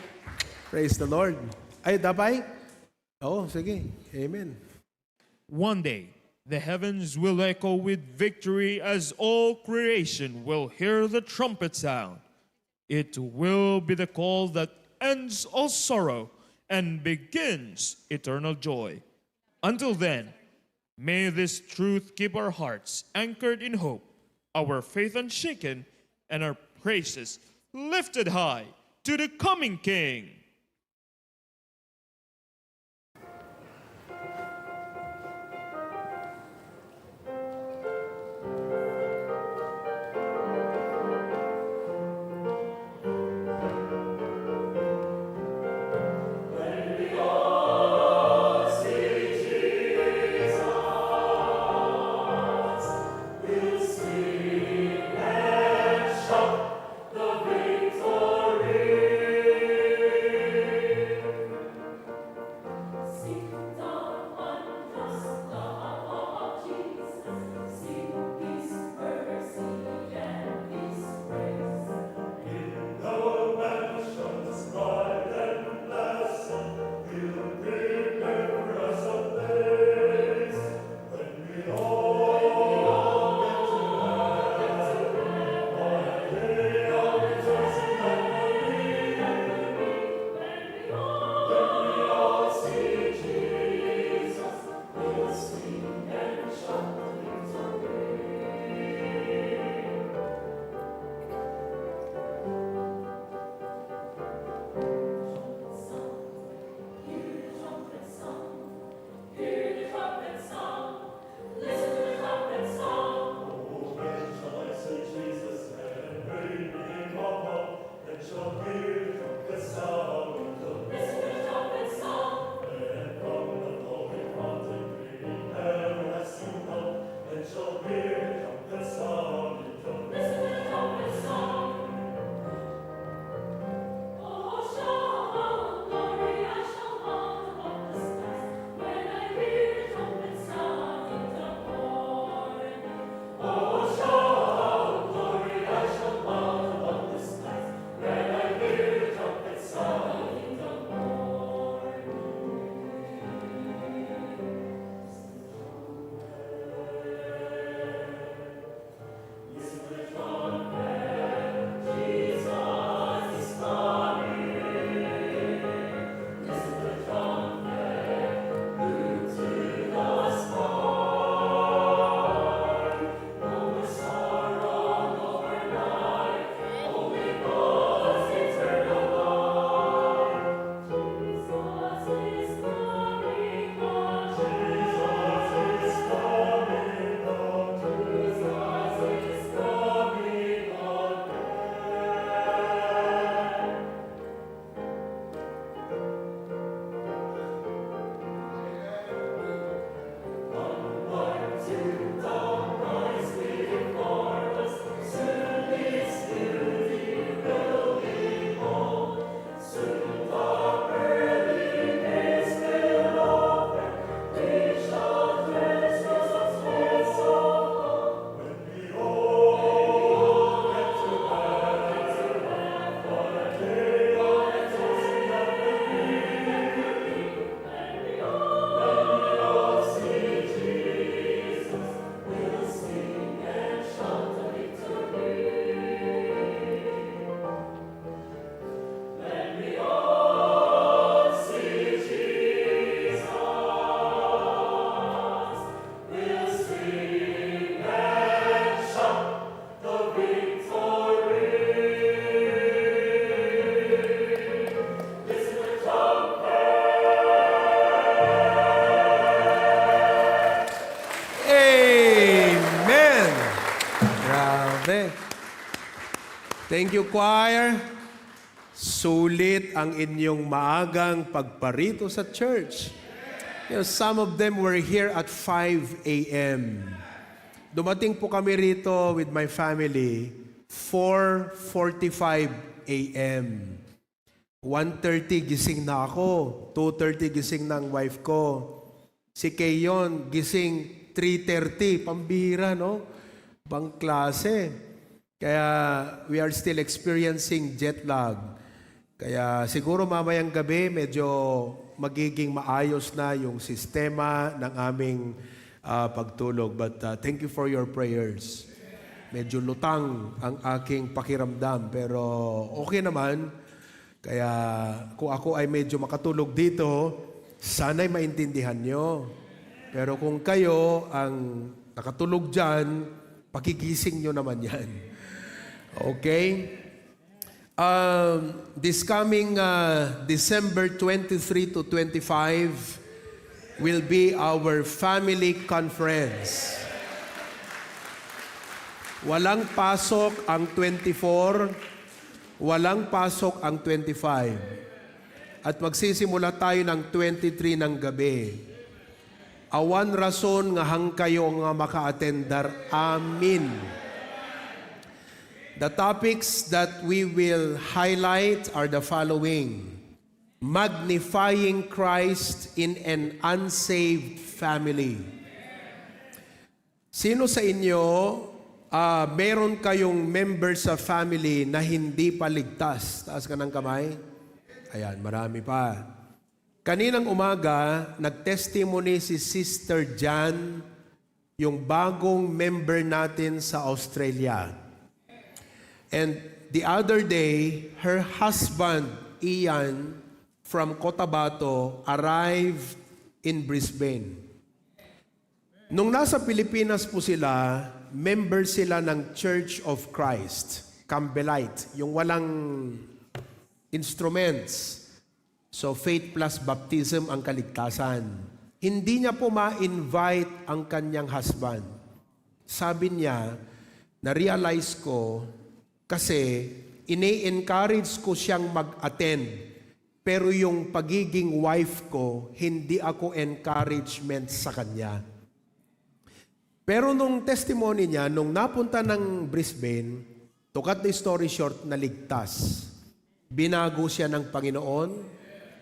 Praise the Lord. Ay, dapay? Oo, sige. Amen. One day, the heavens will echo with victory as all creation will hear the trumpet sound. It will be the call that ends all sorrow and begins eternal joy. Until then, may this truth keep our hearts anchored in hope, our faith unshaken, and our praises lifted high to the coming King. Thank you, choir. Sulit ang inyong maagang pagparito sa church. You know, some of them were here at five a m. Dumating po kami rito with my family, four forty-five a m. One thirty gising na ako, two thirty gising na ang wife ko. Si Keyon gising three thirty, pambira, no? Bang klase. Kaya we are still experiencing jet lag. Kaya siguro mamayang gabi medyo magiging maayos na yung sistema ng aming, ah, pagtulog. But, ah, thank you for your prayers. Medyo lutang ang aking pakiramdam, pero okay naman. Kaya kung ako ay medyo makatulog dito, sana'y maintindihan nyo. Pero kung kayo ang nakatulog dyan, pakigising nyo naman yan. Okay? Um, this coming, uh, December twenty-three to twenty-five will be our family conference. Walang pasok ang twenty-four, walang pasok ang twenty-five. At magsisimula tayo ng twenty-three ng gabi. Awan rason nga hangkayo nga maka-attendar. Amin. The topics that we will highlight are the following: magnifying Christ in an unsaved family. Sino sa inyo, ah, meron kayong member sa family na hindi pa ligtas? Taas ka ng kamay. Ayan, marami pa. Kaninang umaga, nag-testimony si Sister Jan, yung bagong member natin sa Australia. And the other day, her husband, Ian, from Cotabato, arrived in Brisbane. Nung nasa Pilipinas po sila, member sila ng Church of Christ, Campbellite, yung walang instruments. So, faith plus baptism ang kaligtasan. Hindi niya po ma-invite ang kanyang husband. Sabi niya, "Na-realize ko kasi ini-encourage ko siyang mag-attend, pero yung pagiging wife ko, hindi ako encouragement sa kanya." Pero nung testimony niya, nung napunta ng Brisbane, to cut the story short, naligtas. Binago siya ng Panginoon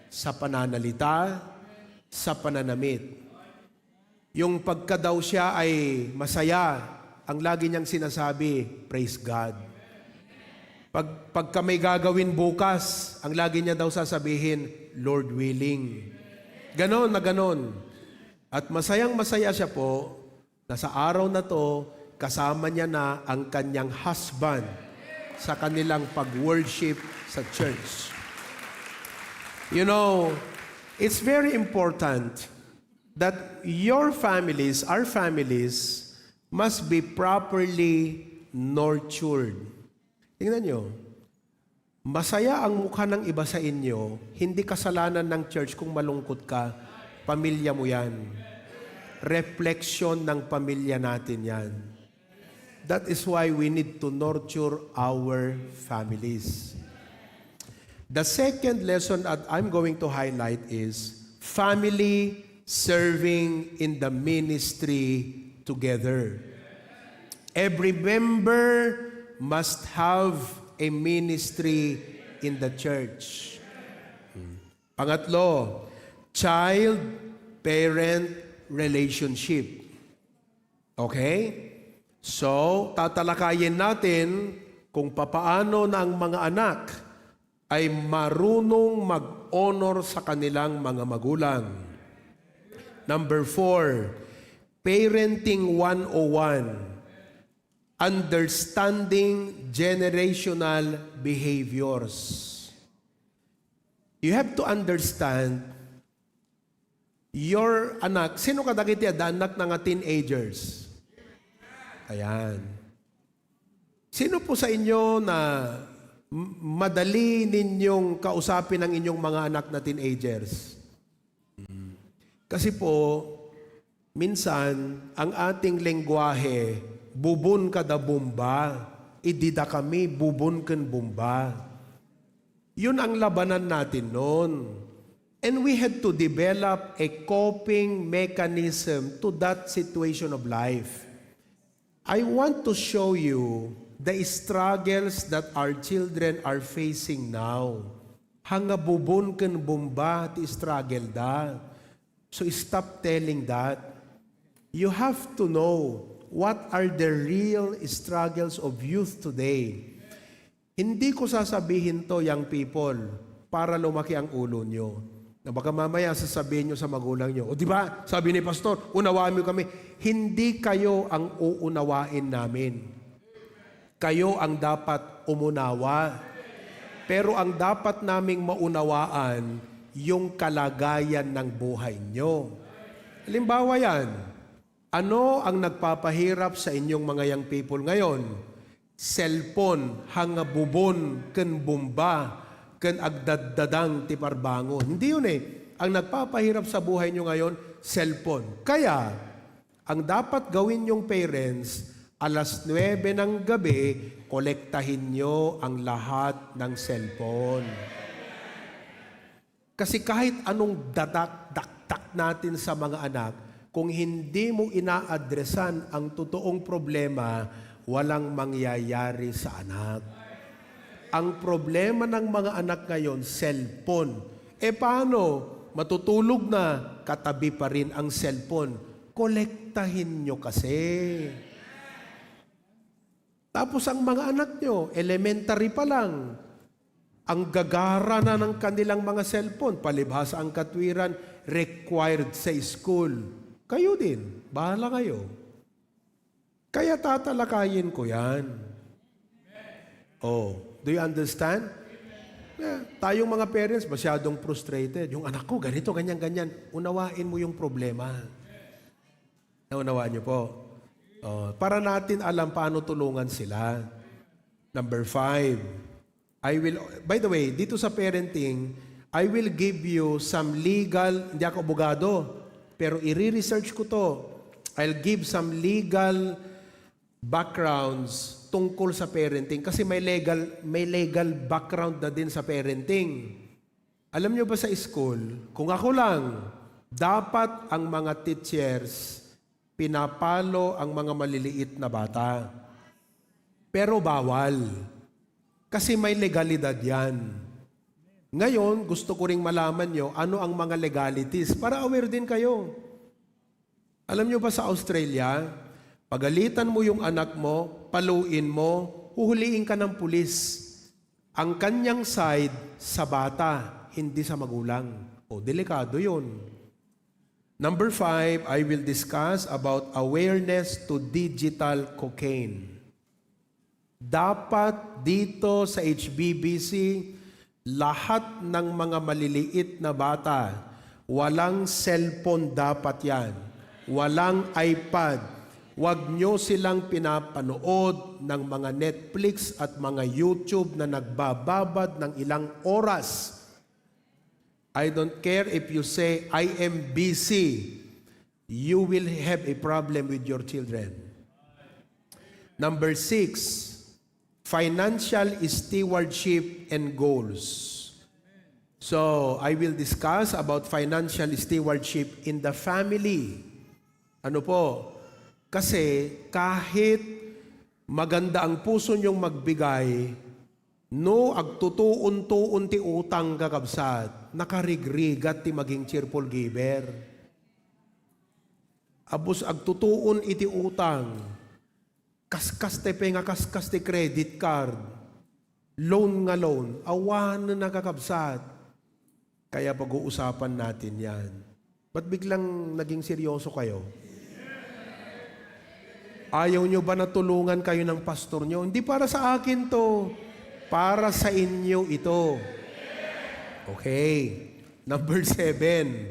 sa pananalita, sa pananamit. Yung pagka daw siya ay masaya, ang lagi niyang sinasabi, "Praise God." Pag, pagka may gagawin bukas, ang lagi niya daw sasabihin, "Lord willing." Ganon na ganon. At masayang-masaya siya po na sa araw na 'to, kasama niya na ang kanyang husband sa kanilang pag-worship sa church. You know, it's very important that your families, our families, must be properly nurtured. Tingnan niyo, masaya ang mukha ng iba sa inyo, hindi kasalanan ng church kung malungkot ka. Pamilya mo 'yan. Reflection ng pamilya natin 'yan. That is why we need to nurture our families. The second lesson that I'm going to highlight is family serving in the ministry together. Every member must have a ministry in the church. Pangatlo, child-parent relationship. Okay? So, tatalakayin natin kung papaano na ang mga anak ay marunong mag-honor sa kanilang mga magulang. Number four, Parenting one oh one, Understanding Generational Behaviors. You have to understand your anak. Sino kadagiti adda annak na nga teenagers? Ayan. Sino po sa inyo na m-, madali ninyong kausapin ang inyong mga anak na teenagers? Mm. Kasi po, minsan, ang ating lengguwahe, bubon kada bomba. Idi dakami bubon ken bomba. Yun ang labanan natin noon. And we had to develop a coping mechanism to that situation of life. I want to show you the struggles that our children are facing now. Hanga bubon ken bomba ti struggle da. So stop telling that. You have to know what are the real struggles of youth today. Hindi ko sasabihin to, young people, para lumaki ang ulo nyo. Na baka mamaya sasabihin nyo sa magulang nyo, "O, di ba, sabi ni Pastor, unawaan mo kami." Hindi kayo ang uunawain namin. Kayo ang dapat umunawa. Pero ang dapat naming maunawaan, yung kalagayan ng buhay nyo. Halimbawa yan, ano ang nagpapahirap sa inyong mga young people ngayon? Cellphone, hanga bubon, ken bomba, ken agdaddadang ti parbangon. Hindi yun eh. Ang nagpapahirap sa buhay nyo ngayon, cellphone. Kaya, ang dapat gawin yung parents, alas nuebe ng gabi, kolektahin nyo ang lahat ng cellphone. Kasi kahit anong dadak, dakdak natin sa mga anak, kung hindi mo inaadresan ang totoong problema, walang mangyayari sa anak. Ang problema ng mga anak ngayon, cellphone. E paano? Matutulog na, katabi pa rin ang cellphone. Kolektahin nyo kasi. Tapos ang mga anak nyo, elementary pa lang, ang gagara na ng kanilang mga cellphone, palibhasa ang katwiran, required sa school. Kayo din, bahala kayo. Kaya tatalakayin ko yan. Oh, do you understand? Yeah, tayong mga parents, masyadong frustrated. Yung anak ko, ganito, ganyan, ganyan. Unawain mo yung problema. Naunawaan niyo po? Oh, para natin alam paano tulungan sila. Number five, I will, by the way, dito sa parenting, I will give you some legal, hindi ako abogado, pero i-research ko to. I'll give some legal backgrounds tungkol sa parenting kasi may legal, may legal background na din sa parenting. Alam niyo ba sa school, kung ako lang, dapat ang mga teachers pinapalo ang mga maliliit na bata. Pero bawal. Kasi may legalidad yan. Ngayon, gusto ko ring malaman nyo ano ang mga legalities para aware din kayo. Alam nyo ba sa Australia, pagalitan mo yung anak mo, paluin mo, huhuliin ka ng pulis. Ang kanyang side sa bata, hindi sa magulang. O, delikado yun. Number five, I will discuss about awareness to digital cocaine. Dapat dito sa H B B C, lahat ng mga maliliit na bata, walang cellphone dapat yan. Walang iPad. Huwag nyo silang pinapanood ng mga Netflix at mga YouTube na nagbababad ng ilang oras. I don't care if you say, "I am busy." You will have a problem with your children. Number six, financial stewardship and goals. So, I will discuss about financial stewardship in the family. Ano po? Kasi kahit maganda ang puso niyong magbigay, no agtutuon-tuon ti utang, kakabsat, nakarigrigat ti maging cheerful giver. Abus agtutuon iti utang, kaskas ti pay nga kaskas ti credit card, loan nga loan, awanen a, kakabsat. Kaya pag-uusapan natin yan. Ba't biglang naging seryoso kayo? Ayaw nyo ba natulungan kayo ng pastor nyo? Hindi para sa akin to. Para sa inyo ito. Okay. Number seven,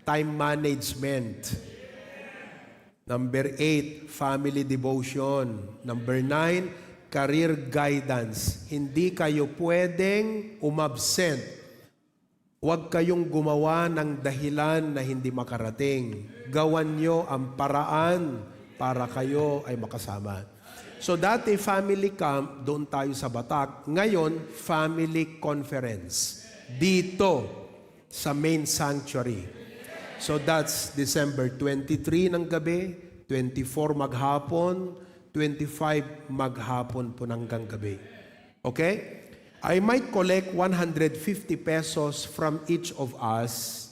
time management. Number eight, family devotion. Number nine, career guidance. Hindi kayo pwedeng umabsent. Huwag kayong gumawa ng dahilan na hindi makarating. Gawan niyo ang paraan para kayo ay makasama. So dati family camp, doon tayo sa Batak. Ngayon, family conference. Dito, sa main sanctuary. So that's December twenty-three ng gabi, twenty-four maghapon, twenty-five maghapon po hanggang gabi. Okay? I might collect one hundred fifty pesos from each of us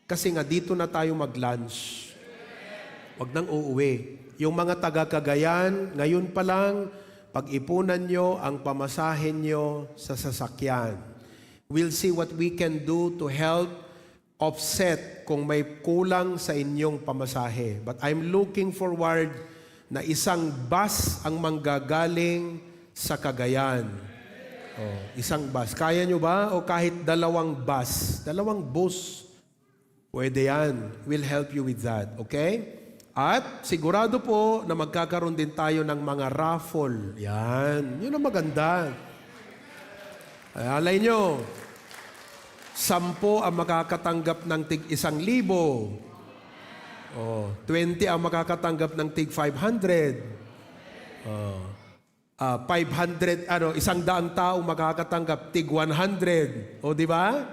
kasi nga dito na tayo mag-lunch. Wag nang uuwi. Yung mga taga Cagayan, ngayon pa lang, pag-ipunan nyo ang pamasahe nyo sa sasakyan. We'll see what we can do to help offset kung may kulang sa inyong pamasahe. But I'm looking forward na isang bus ang manggagaling sa Cagayan. Oh, isang bus. Kaya nyo ba? O kahit dalawang bus, dalawang bus. Pwede yan. We'll help you with that. Okay? At sigurado po na magkakaroon din tayo ng mga raffle. Yan. Yun ang maganda. Ay, alay nyo, sampo ang makakatanggap ng tig isang libo. Oh, twenty ang makakatanggap ng tig five hundred. Oh. Ah, five hundred, ano, isang daang tao makakatanggap tig one hundred. O, di ba?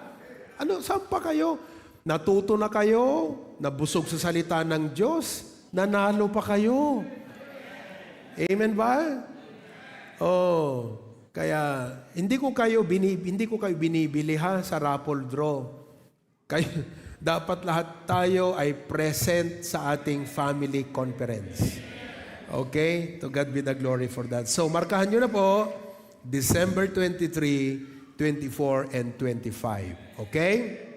Ano, saan pa kayo? Natuto na kayo, nabusog sa salita ng Diyos, nanalo pa kayo. Amen ba? Oh, kaya hindi ko kayo bini-, hindi ko kayo binibili ha sa raffle draw. Kayo, dapat lahat tayo ay present sa ating family conference. Okay? To God be the glory for that. So, markahan nyo na po, December twenty-three, twenty-four, and twenty-five. Okay?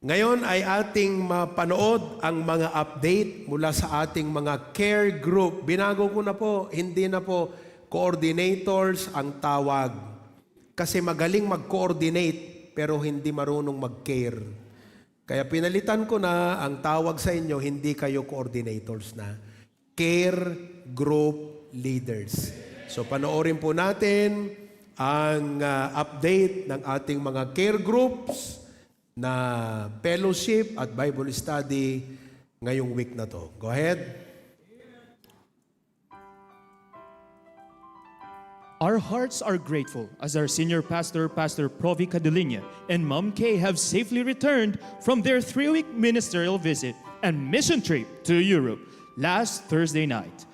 Ngayon ay ating mapanood ang mga update mula sa ating mga care group. Binago ko na po, hindi na po coordinators ang tawag. Kasi magaling mag-coordinate, pero hindi marunong mag-care. Kaya pinalitan ko na ang tawag sa inyo, hindi kayo coordinators na. Care group leaders. So, panoorin po natin ang, ah, update ng ating mga care groups na fellowship at Bible study ngayong week na to. Go ahead. Our hearts are grateful as our senior pastor, Pastor Provi Cadiliña, and Mom Kay have safely returned from their three-week ministerial visit and mission trip to Europe last Thursday night.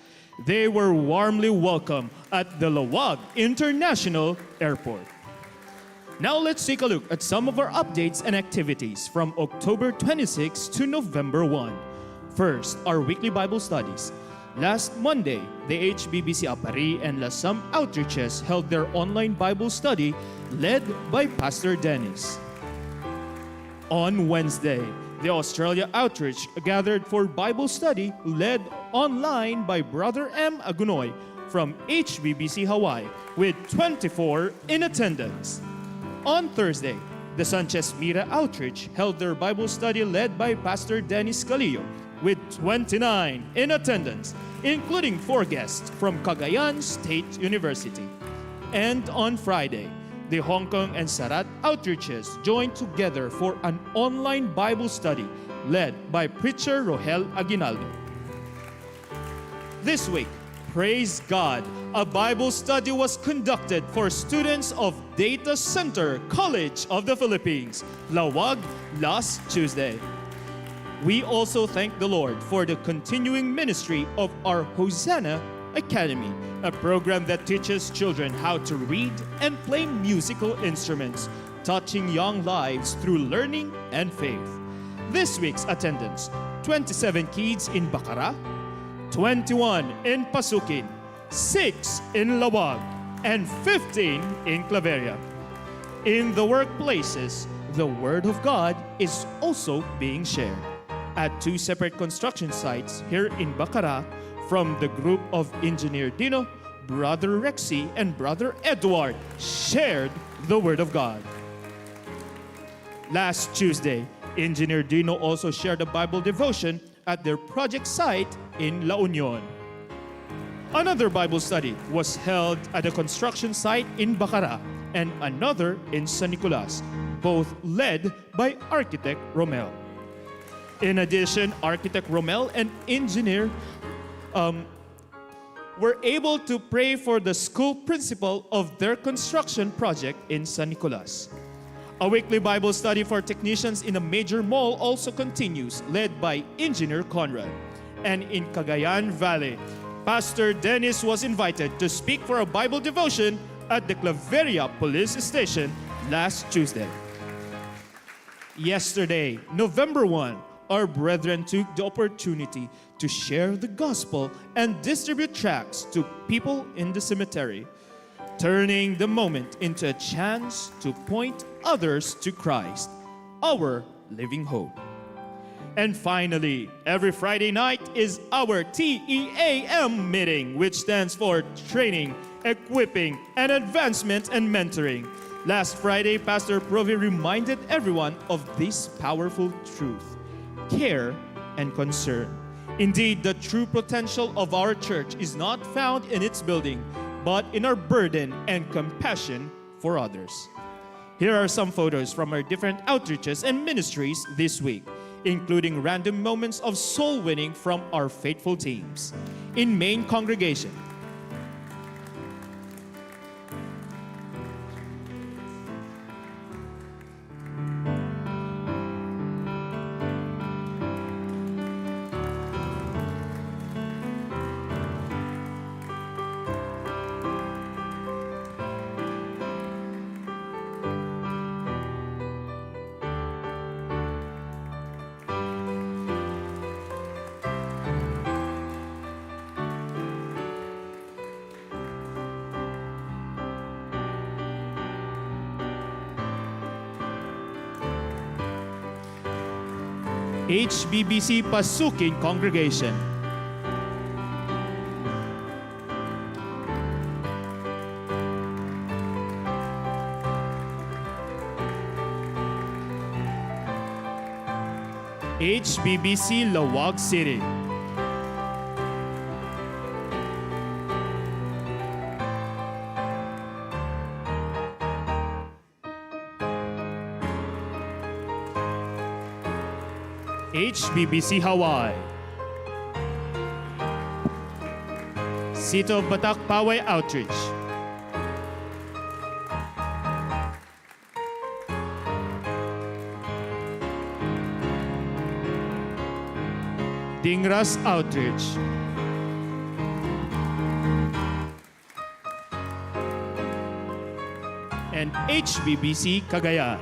They were warmly welcomed at the Laoag International Airport. Now let's take a look at some of our updates and activities from October twenty-six to November one. First, our weekly Bible studies. Last Monday, the H B B C Aparri and Lasam outreaches held their online Bible study led by Pastor Dennis. On Wednesday, the Australia Outreach gathered for Bible study led online by Brother M Agunoy from H B B C Hawaii with twenty-four in attendance. On Thursday, the Sanchez Mira Outreach held their Bible study led by Pastor Dennis Calillo with twenty-nine in attendance, including four guests from Cagayan State University. And on Friday, the Hong Kong and Sarat outreaches joined together for an online Bible study led by preacher Rohel Aguinaldo. This week, praise God, a Bible study was conducted for students of Data Center College of the Philippines, Laoag, last Tuesday. We also thank the Lord for the continuing ministry of our Hosanna Academy, a program that teaches children how to read and play musical instruments, touching young lives through learning and faith. This week's attendance: twenty-seven kids in Bacara, twenty-one in Pasukin, six in Laoag, and fifteen in Claveria. In the workplaces, the Word of God is also being shared at two separate construction sites here in Bacara from the group of Engineer Dino, Brother Rexy, and Brother Edward shared the Word of God. Last Tuesday, Engineer Dino also shared a Bible devotion at their project site in La Union. Another Bible study was held at a construction site in Bacara and another in San Nicolas, both led by Architect Romel. In addition, Architect Romel and Engineer, um, were able to pray for the school principal of their construction project in San Nicolas. A weekly Bible study for technicians in a major mall also continues, led by Engineer Conrad. And in Cagayan Valley, Pastor Dennis was invited to speak for a Bible devotion at the Claveria Police Station last Tuesday. Yesterday, November one, our brethren took the opportunity to share the gospel and distribute tracts to people in the cemetery, turning the moment into a chance to point others to Christ, our living hope. And finally, every Friday night is our T E A M meeting, which stands for Training, Equipping, and Advancement and Mentoring. Last Friday, Pastor Provi reminded everyone of this powerful truth: care and concern. Indeed, the true potential of our church is not found in its building, but in our burden and compassion for others. Here are some photos from our different outreaches and ministries this week, including random moments of soul winning from our faithful teams. In main congregation, H B B C Pasukin Congregation. H B B C Laoag City. H B B C Hawaii. City of Batak Poway Outreach. Dingras Outreach. And H B B C Cagayan.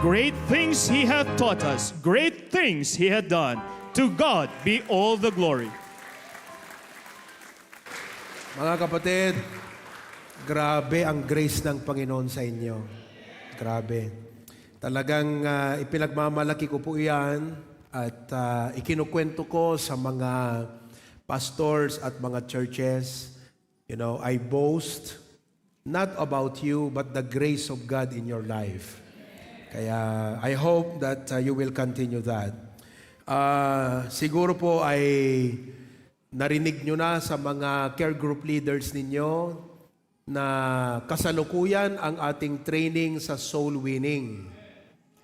Great things He hath taught us, great things He hath done. To God be all the glory. Mga kapatid, grabe ang grace ng Panginoon sa inyo. Grabe. Talagang, ah, ipinagmamalaki ko po iyan at, ah, ikinukwento ko sa mga pastors at mga churches. You know, I boast not about you, but the grace of God in your life. Kaya, I hope that, uh, you will continue that. Ah, siguro po ay narinig nyo na sa mga care group leaders ninyo na kasalukuyan ang ating training sa soul winning.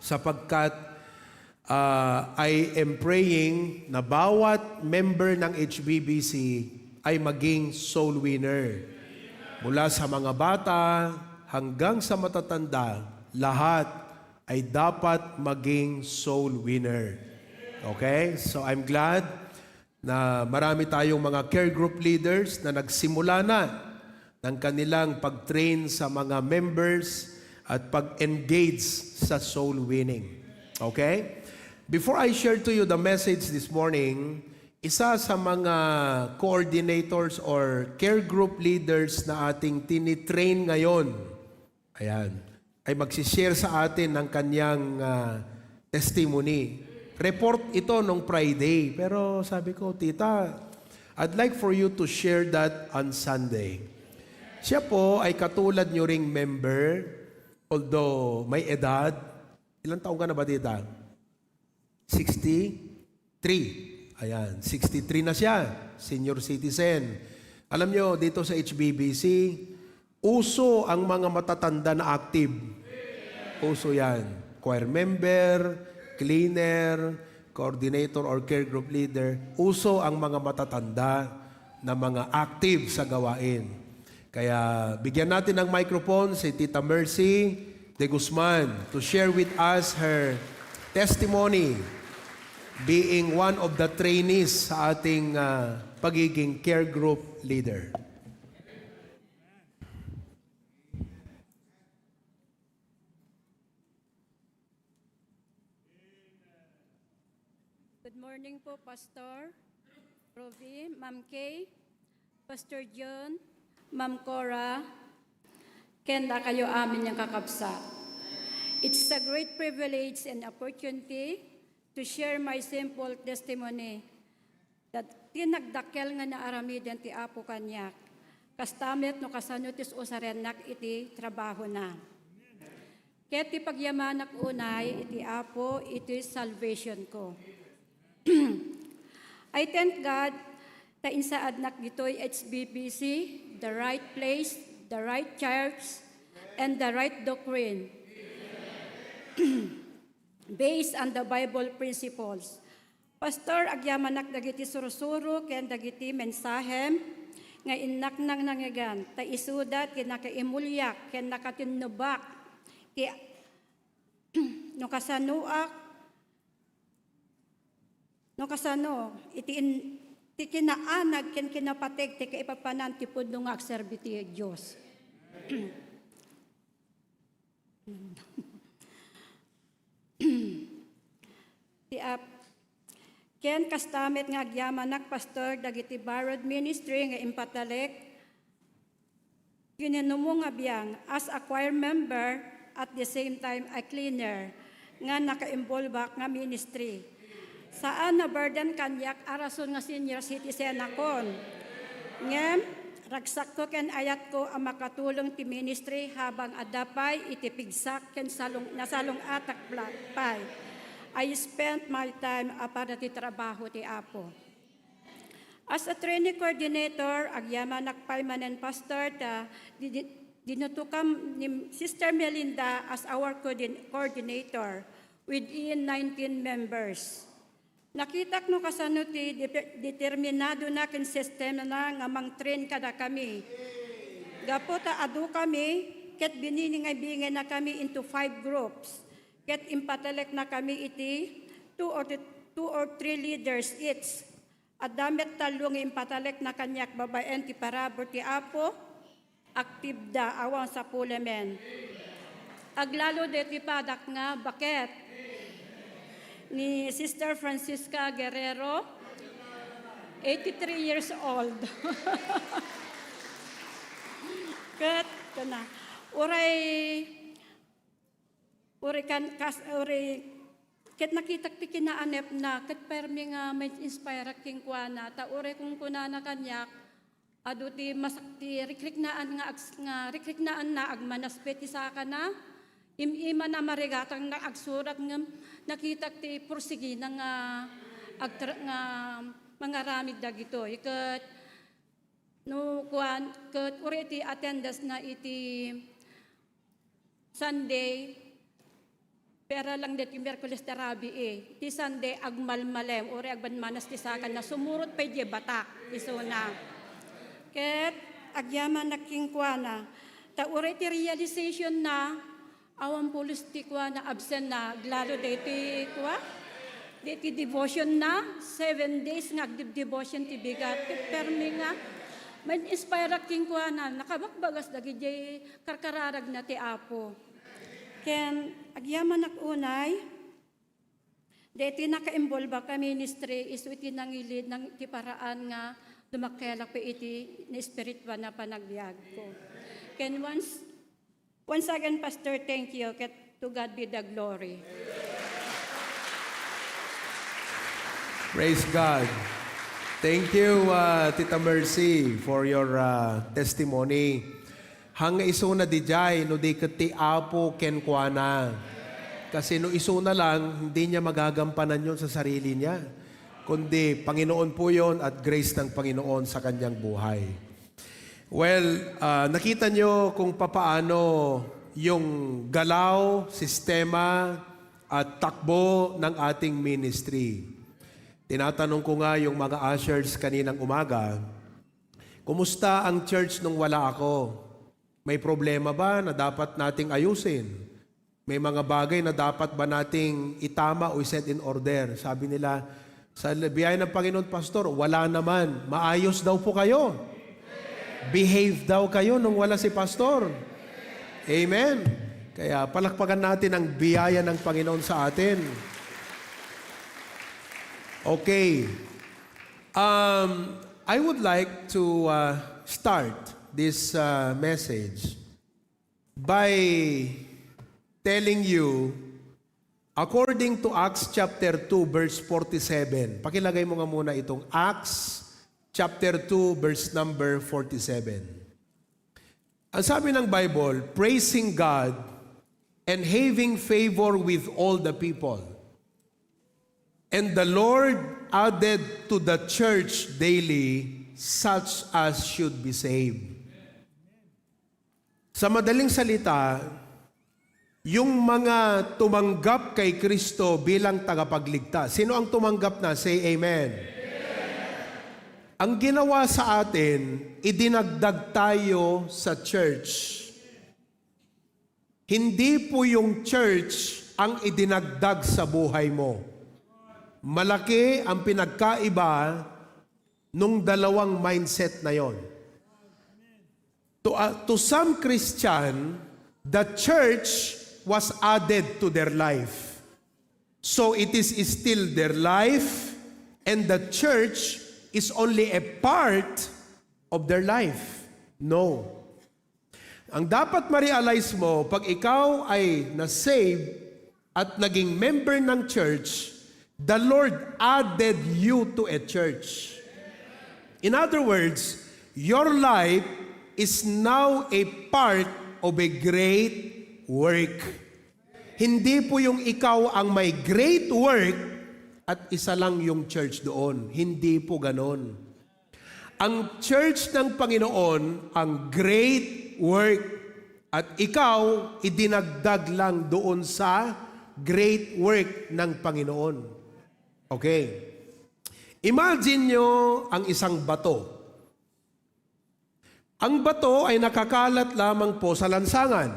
Sapagkat, ah, I am praying na bawat member ng H B B C ay maging soul winner. Mula sa mga bata hanggang sa matatanda, lahat ay dapat maging soul winner. Okay? So, I'm glad na marami tayong mga care group leaders na nagsimula na ng kanilang pag-train sa mga members at pag-engage sa soul winning. Okay? Before I share to you the message this morning, isa sa mga coordinators or care group leaders na ating tinitrain ngayon, ayan, ay magsishare sa atin ng kanyang, ah, testimony. Report ito nung Friday, pero sabi ko, "Tita, I'd like for you to share that on Sunday." Siya po ay katulad nyo ring member, although may edad, Ilang taon ka na ba dita? Sixty-three. Ayan, sixty-three na siya. Senior citizen. Alam nyo, dito sa H B B C, uso ang mga matatanda na active. Uso yan. Choir member, cleaner, coordinator or care group leader. Uso ang mga matatanda na mga active sa gawain. Kaya bigyan natin ng microphone si Tita Mercy de Guzman to share with us her testimony being one of the trainees sa ating, ah, pagiging care group leader. Good morning po, Pastor Rovi, Ma'am Kay, Pastor John, Ma'am Cora, ken dakayo amin nga kakabsat. It's a great privilege and opportunity to share my simple testimony that ti nagdakkel nga naaramiden ti Apo kaniak. Kasta met no kasano ti usarennak iti trabahona. Ket ti pagyamanak unay iti Apo iti salvation ko. I thank God ta insaadnak ditoy H B B C, the right place, the right church, and the right doctrine. Based on the Bible principles. Pastor, agyamanak dagiti sursuro ken dagiti mensahem nga innak nangnangigan, ta isuda ti nakaimulyak ken nakatinnubak ti no kasanoak, no kasano, iti in-, ti kinaanag ken kinapateg ti kaipapanan ti pudno nga agserbi ti Dios. Ti ap-, ken kasta met nga agyamanak, Pastor, dagiti borrowed ministry nga impatalek, kininumo nga biang as a choir member, at the same time a cleaner nga nakaimbolbak nga ministry. Saan a burden kaniak a rason nga senior citizen akon. Ngem, ragsakko ken ayatko a makatulong ti ministry habang adda pay iti pigsak ken salung-, nasalung-atak pla-, pay. I spent my time a para ti trabaho ti Apo. As a training coordinator, agyamanak pay manen, Pastor, ta di-, di-, dinutukam ni Sister Melinda as our coordin-, coordinator within nineteen members. Nakitak no kasano ti depe-, determinadona ken sistemana nga mangtrain kadakami. Gapu ta adu kami, ket biningay-bingayna kami into five groups, ket impatalekna kami iti two or th-, two or three leaders each. Adda met tallo nga impatalekna kaniak babaen ti parabur ti Apo, aktibda, awan sapulemen. Aglalo deti padak nga baket ni Sister Francisca Guerrero, eighty-three years old. Ket, kuna, uray, uray kan, kas-, uray, ket nakitak ti kinaanepna, ket permi nga ma-inspire kenkuana, ta uray kunkunana kaniak, adu ti masak-, ti rikriknaan nga ags-, nga rikriknaanna agmanas pay ti sakana, im-imana marigatangna agsurat ngem nakitak ti pursigina nga agtra-, nga mangaramid dagitoy. Ket no kuan, ket uray ti attendance na iti Sunday, pera lang deti Miyerkules ti rabii. Ti Sunday, agmalmalem, uray agmanmanas ti sakana, sumurot pay diay batak, isuna. Ket agyamanak kenkuana. Ta uray ti realization na, awan pulos ti kuana, absent na, aglalo deti kua, deti devotion na, seven days nga agdeb-, devotion ti bigat. Ket permi nga, ma-inspire kenkuana, nakabakbagas dagiti karkararagna ti Apo. Ken agyamanak unay, deti nakaimbolbak a ministry, isu iti nangilid nang, ti paraan nga dumakkelak pay iti naespirituan a panagbiagko. Ken once, once again, Pastor, thank you. Ket to God be the glory. Praise God. Thank you, uh, Tita Mercy, for your, uh, testimony. Hang isuna didiay, no di ket ti Apo kenkuana. Kasi no isuna lang, hindi niya magagampanan yon sa sarili niya. Kundi Panginoon po yon at grace ng Panginoon sa kanyang buhay. Well, ah, nakita nyo kung papaano yung galaw, sistema, at takbo ng ating ministry. Tinatanong ko nga yung mga ushers kaninang umaga, "Kumusta ang church nung wala ako? May problema ba na dapat nating ayusin? May mga bagay na dapat ba nating itama o i-set in order?" Sabi nila, "Sa biyaya ng Panginoon, Pastor, wala naman. Maayos daw po kayo. Behave daw kayo nung wala si Pastor." Amen. Kaya palakpakan natin ang biyaya ng Panginoon sa atin. Okay. Um, I would like to uh, start this uh, message by telling you, according to Acts chapter two, verse forty-seven. Pakilagay mo nga muna itong Acts chapter two, verse number forty-seven. Ang sabi ng Bible, "Praising God and having favor with all the people. And the Lord added to the church daily such as should be saved." Sa madaling salita, yung mga tumanggap kay Kristo bilang tagapagligtas. Sino ang tumanggap na? Say amen. Ang ginawa sa atin, idinagdag tayo sa church. Hindi po yung church ang idinagdag sa buhay mo. Malaki ang pinagkaiba nung dalawang mindset na yon. To, uh, to some Christian, the church was added to their life. So it is still their life, and the church is only a part of their life. No. Ang dapat ma-realize mo, pag ikaw ay na-save at naging member ng church, the Lord added you to a church. In other words, your life is now a part of a great work. Hindi po yung ikaw ang may great work at isa lang yung church doon. Hindi po ganon. Ang church ng Panginoon ang great work at ikaw idinagdag lang doon sa great work ng Panginoon. Okay. Imagine nyo ang isang bato. Ang bato ay nakakalat lamang po sa lansangan.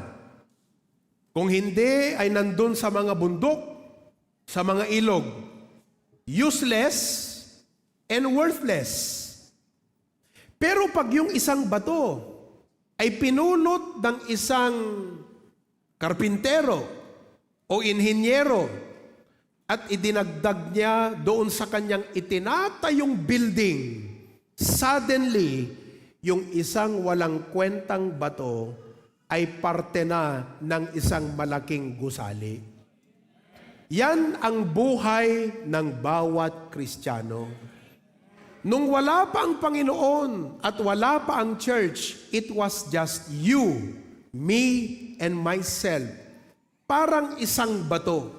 Kung hindi, ay nandun sa mga bundok, sa mga ilog. Useless and worthless. Pero pag yung isang bato ay pinulot ng isang karpintero o inhinyero at idinagdag niya doon sa kanyang itinatayong building, suddenly, yung isang walang kwentang bato ay parte na ng isang malaking gusali. Yan ang buhay ng bawat Kristiyano. Nung wala pa ang Panginoon at wala pa ang church, it was just you, me, and myself. Parang isang bato.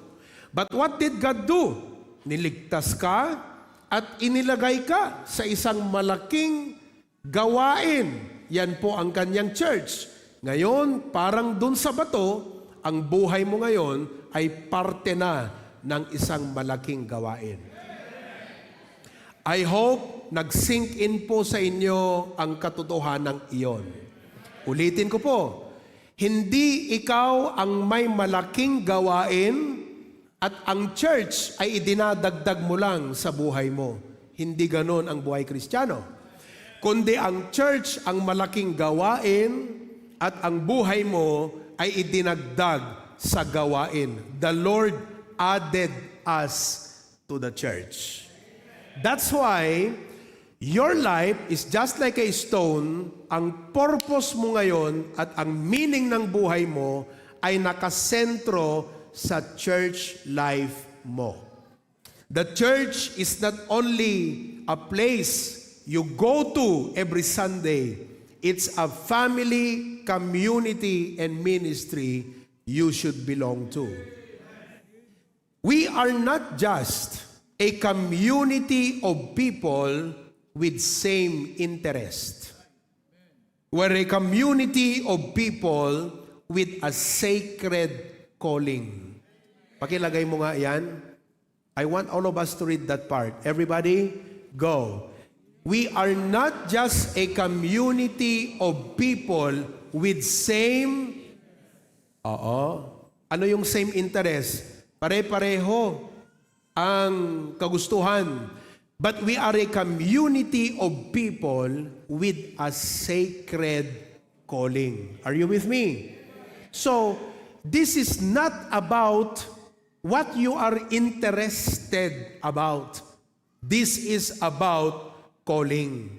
But what did God do? Niligtas ka at inilagay ka sa isang malaking gawain. Yan po ang kanyang church. Ngayon, parang dun sa bato, ang buhay mo ngayon ay parte na ng isang malaking gawain. I hope nag-sink in po sa inyo ang katotohanan iyon. Ulitin ko po, hindi ikaw ang may malaking gawain at ang church ay idinadagdag mo lang sa buhay mo. Hindi ganon ang buhay Kristiyano. Kundi ang church ang malaking gawain at ang buhay mo ay idinagdag sa gawain. The Lord added us to the church. That's why your life is just like a stone. Ang purpose mo ngayon at ang meaning ng buhay mo ay nakasentro sa church life mo. The church is not only a place you go to every Sunday. It's a family, community, and ministry you should belong to. We are not just a community of people with same interest. We're a community of people with a sacred calling. Pakilagay mo nga yan. I want all of us to read that part. Everybody, go. We are not just a community of people with same Oo. Ano yung same interest? Pare-pareho ang kagustuhan. But we are a community of people with a sacred calling. Are you with me? So, this is not about what you are interested about. This is about calling.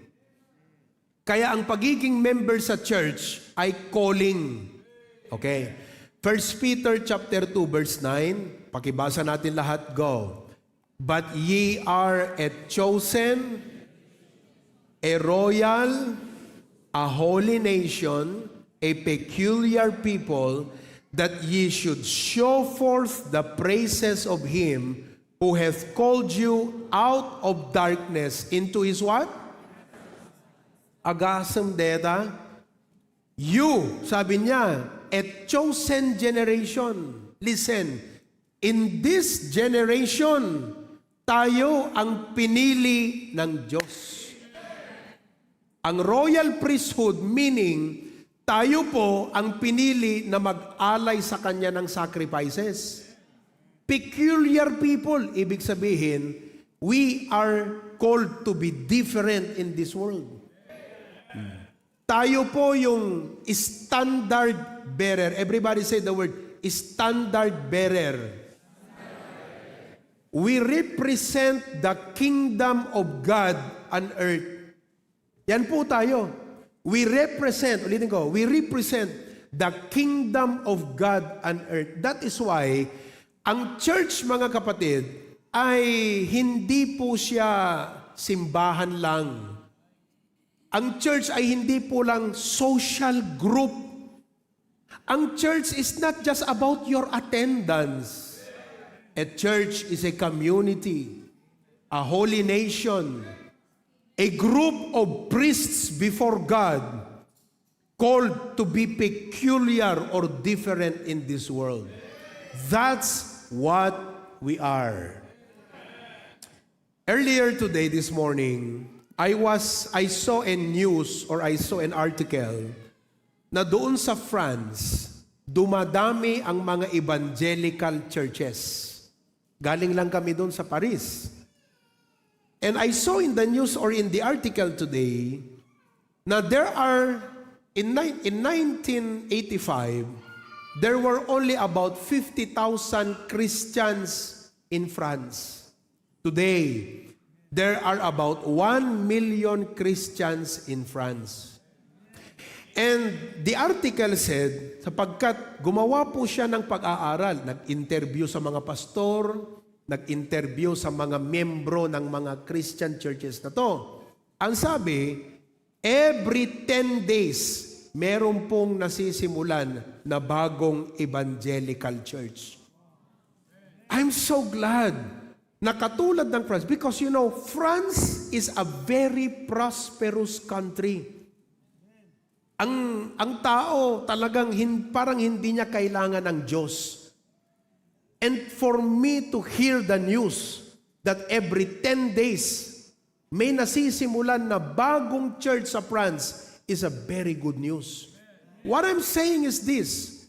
Kaya ang pagiging member sa church ay calling. Okay. First Peter chapter two verse nine, pakibasa natin lahat, go. "But ye are a chosen, a royal, a holy nation, a peculiar people, that ye should show forth the praises of him who hath called you out of darkness into his" what? Agasem deta. "You," sabi niya, "a chosen generation." Listen, in this generation, tayo ang pinili ng Diyos. Ang royal priesthood, meaning, tayo po ang pinili na mag-alay sa Kanya ng sacrifices. Peculiar people, ibig sabihin, we are called to be different in this world. Hmm. Tayo po yung standard bearer. Everybody say the word, standard bearer. We represent the kingdom of God on earth. Yan po tayo. We represent, ulitin ko, we represent the kingdom of God on earth. That is why ang church, mga kapatid, ay hindi po siya simbahan lang. Ang church ay hindi po lang social group. Ang church is not just about your attendance. A church is a community, a holy nation, a group of priests before God, called to be peculiar or different in this world. That's what we are. Earlier today, this morning, I was, I saw a news or I saw an article na doon sa France, dumadami ang mga evangelical churches. Galing lang kami doon sa Paris. And I saw in the news or in the article today na there are, in, ni- in nineteen eighty-five, there were only about fifty thousand Christians in France. Today, there are about one million Christians in France. And the article said, sapagkat gumawa po siya ng pag-aaral, nag-interview sa mga pastor, nag-interview sa mga miyembro ng mga Christian churches na to. Ang sabi, every ten days, meron pong nasisimulan na bagong evangelical church. I'm so glad na katulad ng France, because, you know, France is a very prosperous country. Ang, ang tao talagang hin- parang hindi niya kailangan ang Diyos. And for me to hear the news that every ten days, may nasisimulan na bagong church sa France is a very good news. What I'm saying is this,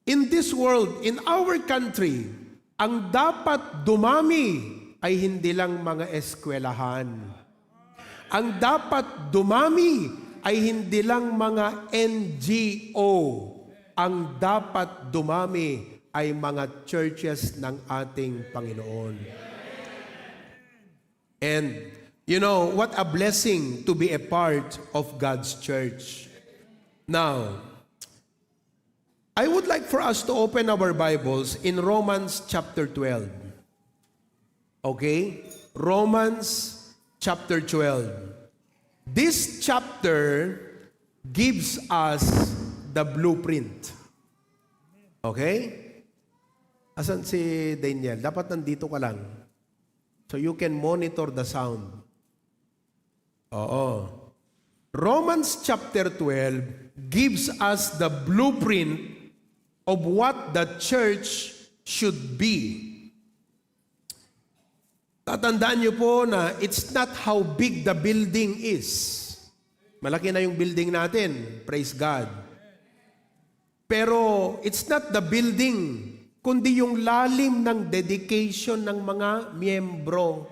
in this world, in our country, ang dapat dumami ay hindi lang mga eskwelahan. Ang dapat dumami ay hindi lang mga N G O. Ang dapat dumami ay mga churches ng ating Panginoon. And, you know, what a blessing to be a part of God's church. Now, I would like for us to open our Bibles in Romans chapter twelve. Okay? Romans chapter twelve. This chapter gives us the blueprint. Okay? Asan si Daniel? Dapat nandito ka lang. So you can monitor the sound. Oo. Romans chapter twelve gives us the blueprint of what the church should be. Tatandaan niyo po na it's not how big the building is. Malaki na yung building natin. Praise God. Pero it's not the building, kundi yung lalim ng dedication ng mga miyembro.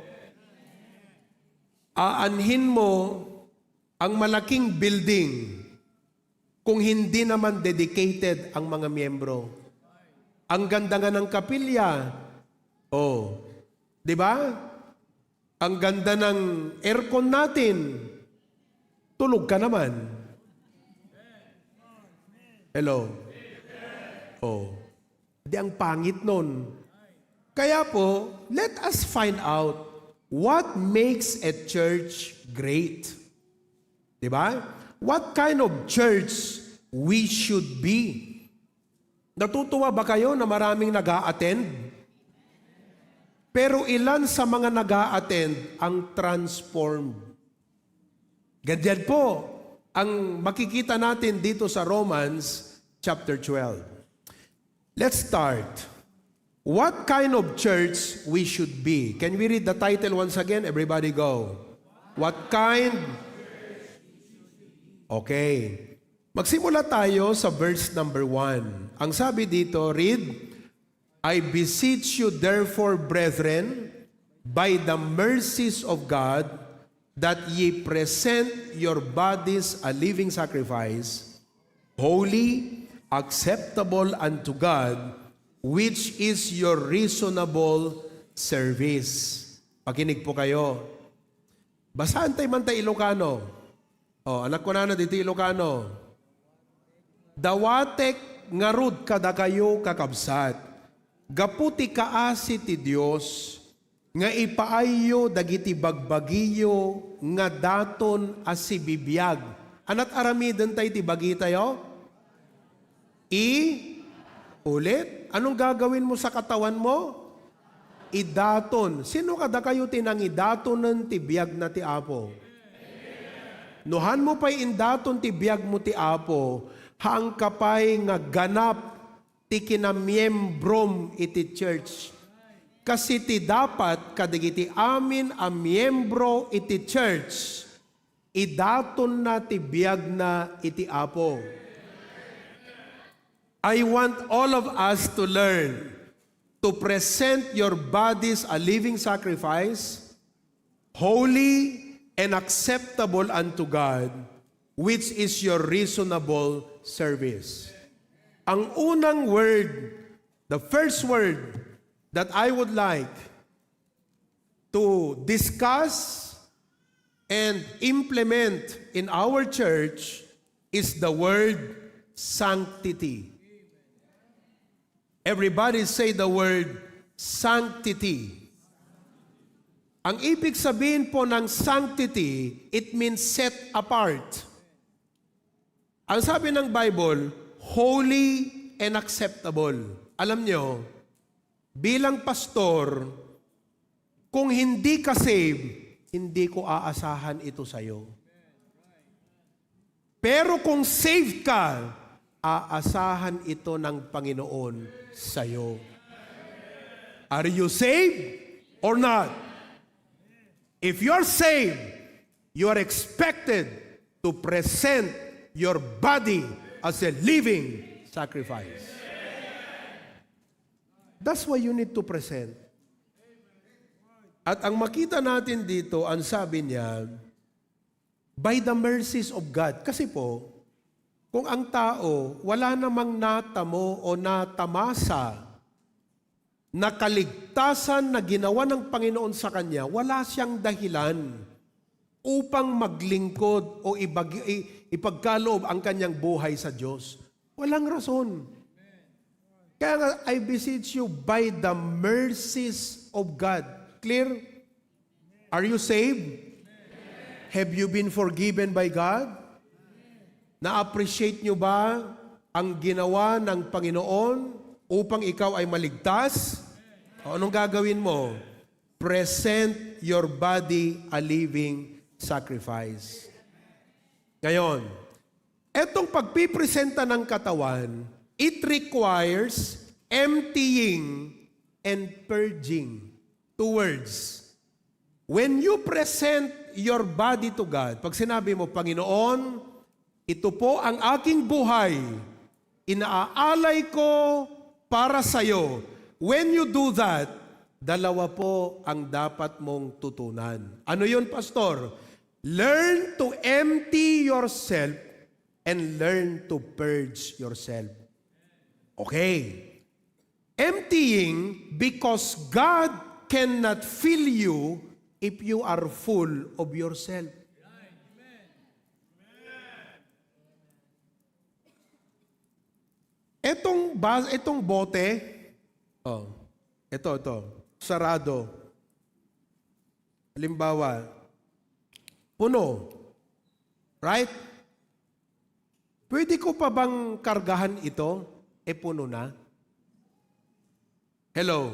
Aanhin mo ang malaking building kung hindi naman dedicated ang mga miyembro. Ang ganda nga ng kapilya. Oh, di ba? Ang ganda ng aircon natin. Tulog ka naman. Hello? Oh. Di ang pangit nun. Kaya po, let us find out what makes a church great. Di ba? What kind of church we should be? Natutuwa ba kayo na maraming nag-a-attend? Pero ilan sa mga nag-a-attend ang transformed? Ganyan po ang makikita natin dito sa Romans chapter twelve. Let's start. What kind of church we should be? Can we read the title once again? Everybody go. What kind? Okay. Magsimula tayo sa verse number one. Ang sabi dito, read, "I beseech you therefore, brethren, by the mercies of God, that ye present your bodies a living sacrifice, holy, acceptable unto God, which is your reasonable service." Pakinig po kayo. Basahan tayo man tayo Ilocano. O, anak ko na na dito Ilocano. Dawatek ngarud kadakayo, kakabsat, gapu ti kaasi ti Dios, nga ipaayyo dagiti bagbagiyo nga daton a sibibiag. Anat aramiden tayo ti bagitayo? I, ulit, anong gagawin mo sa katawan mo? Idaton. Sino kadakayo ti nangidatonen ti biag na ti Apo? No han mo pay indaton ti biag mo ti Apo, haan ka pay nga ganap ti kinamiembrom iti church. Kas iti dapat kadagiti amin a miembro iti church, idatonna ti biagna iti Apo. I want all of us to learn to present your bodies a living sacrifice, holy and acceptable unto God, which is your reasonable service. Ang unang word, the first word that I would like to discuss and implement in our church is the word sanctity. Everybody say the word sanctity. Ang ibig sabihin po ng sanctity, it means set apart. Ang sabi ng Bible, holy and acceptable. Alam nyo, bilang pastor, kung hindi ka save, hindi ko aasahan ito sa'yo. Pero kung saved ka, aasahan ito ng Panginoon sa'yo. Are you saved or not? If you're saved, you are expected to present your body as a living sacrifice. That's why you need to present. At ang makita natin dito, ang sabi niya, by the mercies of God. Kasi po, kung ang tao wala namang natamo o natamasa na kaligtasan na ginawa ng Panginoon sa kanya, wala siyang dahilan upang maglingkod o ibag-, i-, ipagkaloob ang kanyang buhay sa Diyos. Walang rason. Kaya nga, I beseech you by the mercies of God. Clear? Are you saved? Have you been forgiven by God? Na-appreciate nyo ba ang ginawa ng Panginoon? Upang ikaw ay maligtas, o anong gagawin mo? Present your body a living sacrifice. Ngayon, etong pagpipresenta ng katawan, it requires emptying and purging. Two words. When you present your body to God, pag sinabi mo, "Panginoon, ito po ang aking buhay, inaalay ko para sa iyo." When you do that, dalawa po ang dapat mong tutunan. Ano yun, Pastor? Learn to empty yourself and learn to purge yourself. Okay. Emptying because God cannot fill you if you are full of yourself. Etong, ba- etong bote, oh, ito, ito, sarado. Halimbawa, puno. Right? Pwede ko pa bang kargahan ito? E, puno na. Hello?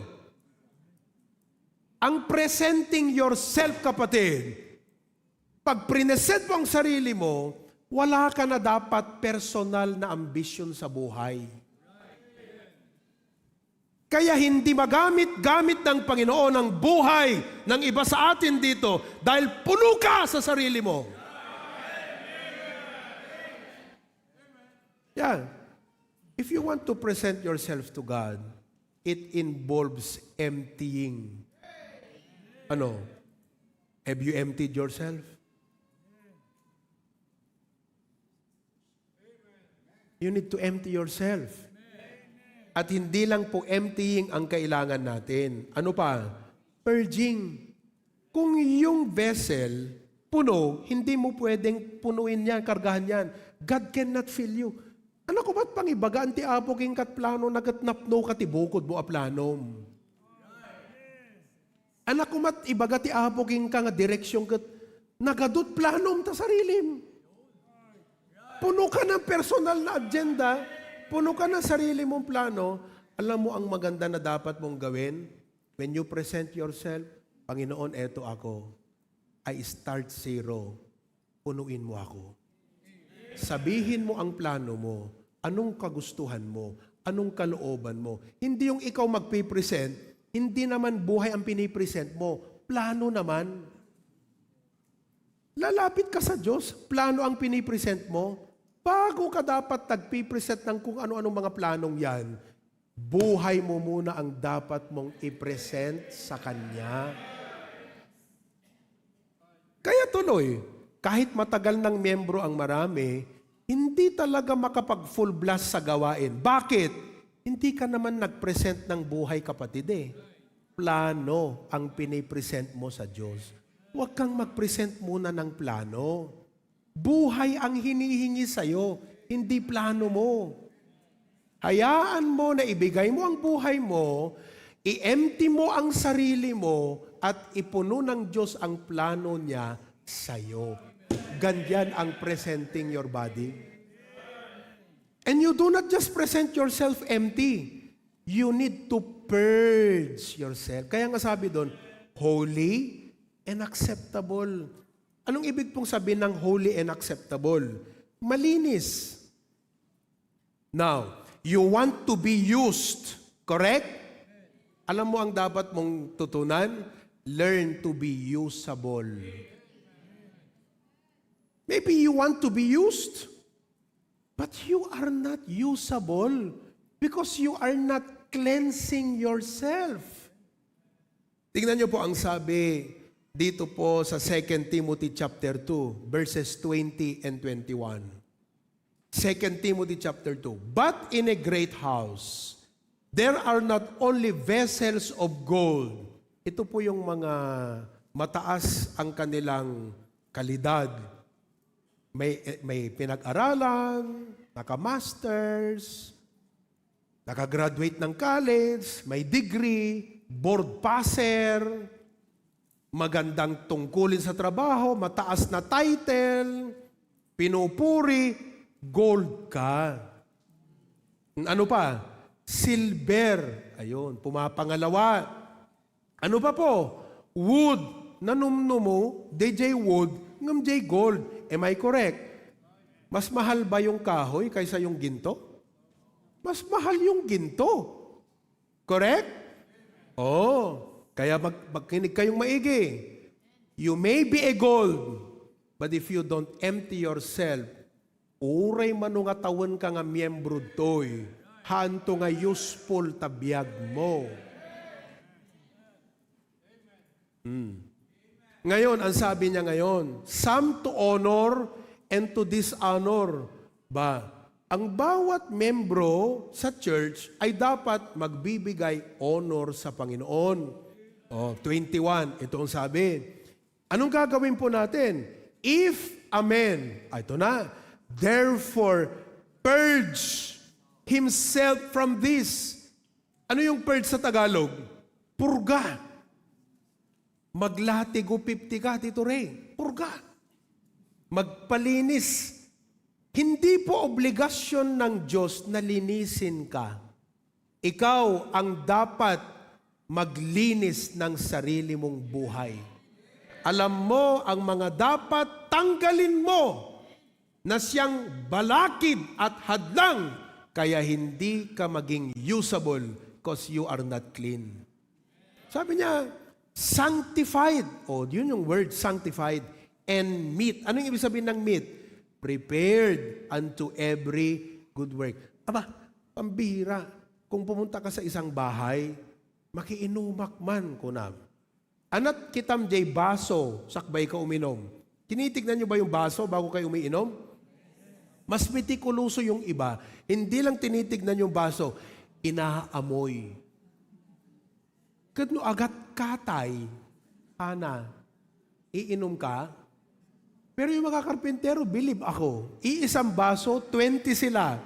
Ang presenting yourself, kapatid, pag present mo ang sarili mo, wala ka na dapat personal na ambisyon sa buhay. Kaya hindi magamit-gamit ng Panginoon ang buhay ng iba sa atin dito dahil puno ka sa sarili mo. Yeah. If you want to present yourself to God, it involves emptying. Ano? Have you emptied yourself? You need to empty yourself. At hindi lang po emptying ang kailangan natin. Ano pa? Purging. Kung yung vessel puno, hindi mo pwedeng punuin yan, kargahan yan. God cannot fill you. Anak ko, ba't pangibagaan ti Apo king kat plano na ket napno ka ti bukod mo a planom? Anak ko, mat ibaga ti Apo king ka nga direksyon ket nagadut planom ta sarilim. Puno ka ng personal na agenda, puno ka ng sarili mong plano. Alam mo ang maganda na dapat mong gawin? When you present yourself, "Panginoon, eto ako. I start zero. Punuin mo ako." Sabihin mo ang plano mo. Anong kagustuhan mo? Anong kalooban mo? Hindi yung ikaw magpipresent, hindi naman buhay ang pinipresent mo. Plano naman. Lalapit ka sa Diyos, plano ang pinipresent mo. Bago ka dapat nagpipresent ng kung ano-anong mga planong yan, buhay mo muna ang dapat mong i-present sa Kanya. Kaya tuloy, kahit matagal ng miyembro ang marami, hindi talaga makapag-full blast sa gawain. Bakit? Hindi ka naman nag-present ng buhay, kapatid, eh. Plano ang pinipresent mo sa Diyos. Huwag kang mag-present muna ng plano. Buhay ang hinihingi sa'yo, hindi plano mo. Hayaan mo na ibigay mo ang buhay mo, i-empty mo ang sarili mo, at ipuno ng Diyos ang plano niya sa'yo. Ganyan ang presenting your body. And you do not just present yourself empty. You need to purge yourself. Kaya nga sabi doon, holy and acceptable. Anong ibig pong sabihin ng holy and acceptable? Malinis. Now, you want to be used, correct? Alam mo ang dapat mong tutunan? Learn to be usable. Maybe you want to be used, but you are not usable because you are not cleansing yourself. Tingnan niyo po ang sabi dito po sa Second Timothy chapter two, verses twenty and twenty-one. Second Timothy chapter two, "But in a great house, there are not only vessels of gold." Ito po yung mga mataas ang kanilang kalidad. May, may pinag-aralan, naka-masters, nakagraduate ng college, may degree, board passer, magandang tungkulin sa trabaho, mataas na title, pinupuri, gold ka. Ano pa? Silver. Ayun, pumapangalawa. Ano pa po? Wood. Nanumnumo, di jay wood, ngem jay gold. Am I correct? Mas mahal ba yung kahoy kaysa yung ginto? Mas mahal yung ginto. Correct? Oh, kaya mag-, magkinig kayong maigi. You may be a gold, but if you don't empty yourself, uray mano nga tawenka nga miyembro toy, haanto nga useful ta biag mo. Hmm. Ngayon, ang sabi niya ngayon, some to honor and to dishonor. Ba, ang bawat membro sa church ay dapat magbibigay honor sa Panginoon. Oh, twenty-one, ito ang sabi. Anong gagawin po natin? If a man, ah, ito na, therefore purge himself from this. Ano yung purge sa Tagalog? Purga. Maglatigo fifty ka, Tito Ray. Purga. Magpalinis. Hindi po obligasyon ng Diyos na linisin ka. Ikaw ang dapat maglinis ng sarili mong buhay. Alam mo ang mga dapat tanggalin mo na siyang balakid at hadlang, kaya hindi ka maging usable 'cause you are not clean. Sabi niya, sanctified. O, yun yung word, sanctified. And meet. Ano yung ibig sabihin ng meet? Prepared unto every good work. Aba, pambihira. Kung pumunta ka sa isang bahay, makiinumak man, kunam. Anat kitam jay baso, sakbay ka uminom. Tinitignan nyo ba yung baso bago kayo umiinom? Mas metikuloso yung iba. Hindi lang tinitignan yung baso, inaamoy. Ket no agat katay, ana, iinom ka? Pero yung mga karpintero, bilib ako. Iisang baso, twenty sila.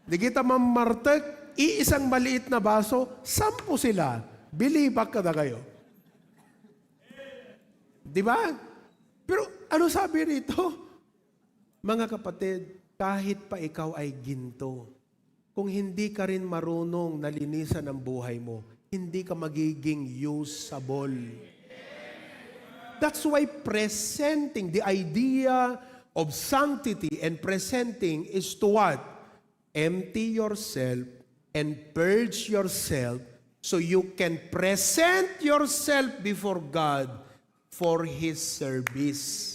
Di kita mamartek, iisang maliit na baso, sampu sila. Bilibak kadakayo. Di ba? Pero ano sabi rito? Mga kapatid, kahit pa ikaw ay ginto, kung hindi ka rin marunong na linisan ang buhay mo, hindi ka magiging usable. That's why presenting, the idea of sanctity and presenting is to what? Empty yourself and purge yourself so you can present yourself before God for His service.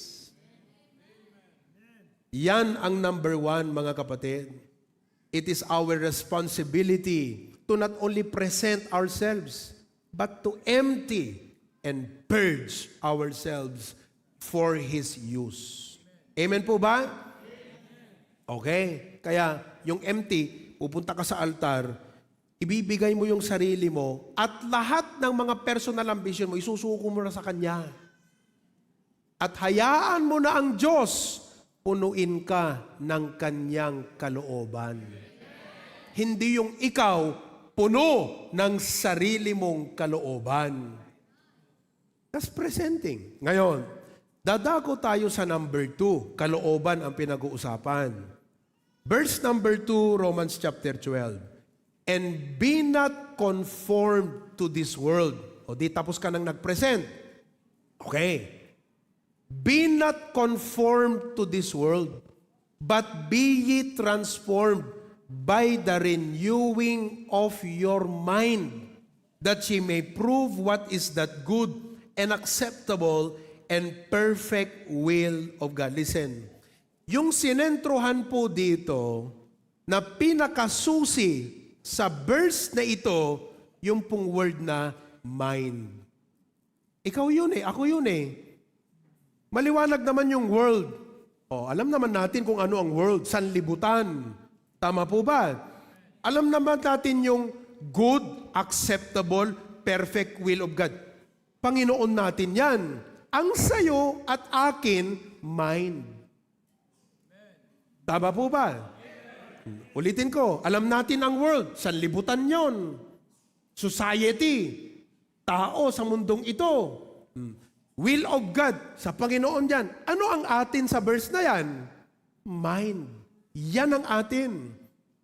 Yan ang number one, mga kapatid. It is our responsibility to not only present ourselves, but to empty and purge ourselves for His use. Amen po ba? Okay. Kaya yung empty, pupunta ka sa altar, ibibigay mo yung sarili mo at lahat ng mga personal ambition mo, isusuko mo na sa Kanya. At hayaan mo na ang Diyos punuin ka ng Kanyang kalooban. Hindi yung ikaw puno ng sarili mong kalooban. That's presenting. Ngayon, dadako tayo sa number two, kalooban ang pinag-uusapan. Verse number two, Romans chapter twelve. "And be not conformed to this world." O di tapos ka nang nag-present. Okay. "Be not conformed to this world, but be ye transformed by the renewing of your mind, that ye may prove what is that good and acceptable and perfect will of God." Listen, yung sinentrohan po dito na pinakasusi sa verse na ito, yung pong word na mind. Ikaw yun eh, ako yun eh. Maliwanag naman yung world. O, alam naman natin kung ano ang world, sanlibutan. Tama po ba? Alam naman natin yung good, acceptable, perfect will of God. Panginoon natin yan. Ang sayo at akin, mind. Tama po ba? Ulitin ko, alam natin ang world, sanlibutan yon. Society, tao sa mundong ito. Hmm. Will of God, sa Panginoon yan. Ano ang atin sa verse na yan? Mind. Yan ang atin.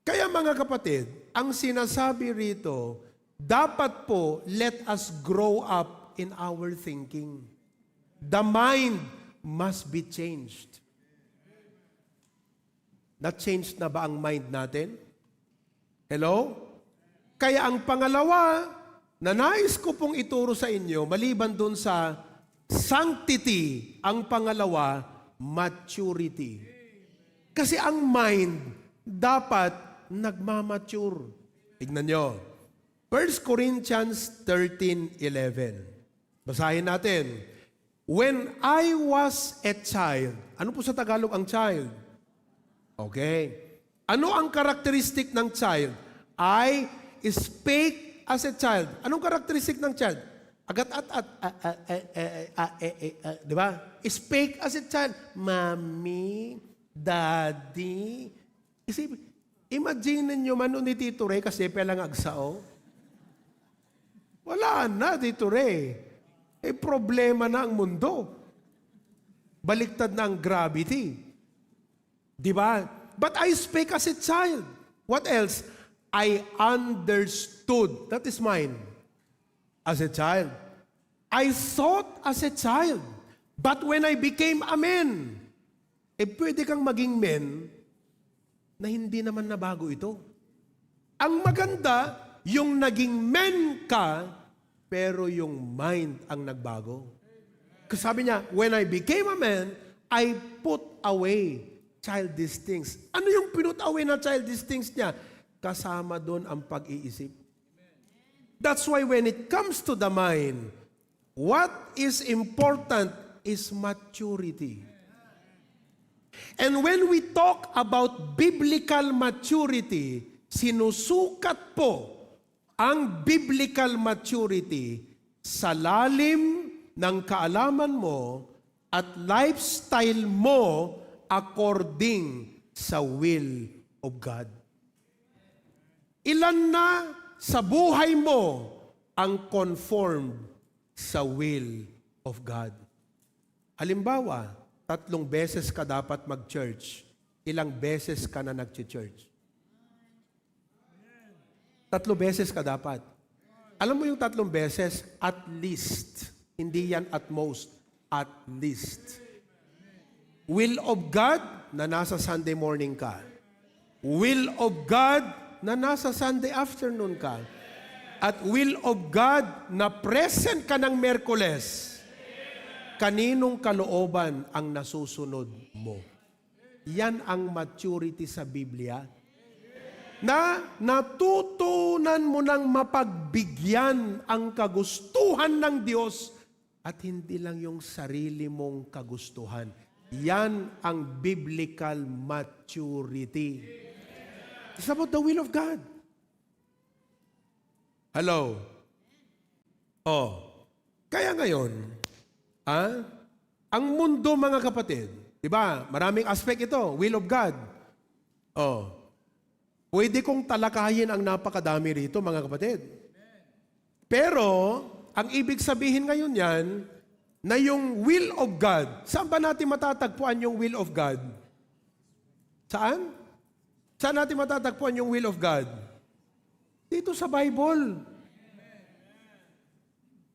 Kaya mga kapatid, Ang sinasabi rito, dapat po, let us grow up in our thinking. The mind must be changed. Na-change na ba ang mind natin? Hello? Kaya ang pangalawa na nais ko pong ituro sa inyo, maliban dun sa sanctity, ang pangalawa, maturity. Kasi ang mind dapat nagmamature. Tignan nyo. First Corinthians thirteen eleven. Basahin natin. "When I was a child," ano po sa Tagalog ang child? Okay. Ano ang characteristic ng child? "I spake as a child." Anong characteristic ng child? Agat-at-at, a, a, a, a, a, e, e, a, di ba? "Spake as a child." Mommy, Daddy. Isip, imagine ninyo, mano ni Tito Ray kasi pala nga agsao. Wala na, Tito Ray. Eh, problema na ang mundo. Baliktad na ang gravity. Di ba? "But I spake as a child." What else? "I understood." That is mine. As a child. "I thought as a child. But when I became a man," eh, pwede kang maging men na hindi naman nabago ito. Ang maganda, yung naging men ka, pero yung mind ang nagbago. Kasi sabi niya, "When I became a man, I put away childish things." Ano yung pinut away na childish things niya? Kasama doon ang pag-iisip. That's why when it comes to the mind, what is important is maturity. And when we talk about biblical maturity, sinusukat po ang biblical maturity sa lalim ng kaalaman mo at lifestyle mo according sa will of God. Ilan na sa buhay mo ang conformed sa will of God? Halimbawa, tatlong beses ka dapat mag-church. Ilang beses ka na nag-church? Tatlo beses ka dapat. Alam mo yung tatlong beses? At least. Hindi yan at most. At least. Will of God na nasa Sunday morning ka. Will of God na nasa Sunday afternoon ka. At will of God na present ka ng Miyerkules. Kaninong kalooban ang nasusunod mo? Yan ang maturity sa Biblia. Na natutunan mo nang mapagbigyan ang kagustuhan ng Diyos at hindi lang yung sarili mong kagustuhan. Yan ang biblical maturity. It's about the will of God. Hello? Oh. Kaya ngayon, ah, ang mundo, mga kapatid, di ba, maraming aspect ito, will of God. Oh. Pwede kong talakayin ang napakadami rito, mga kapatid. Pero, ang ibig sabihin ngayon yan, na yung will of God, saan ba natin matatagpuan yung will of God? Saan? Saan natin matatagpuan yung will of God? Dito sa Bible.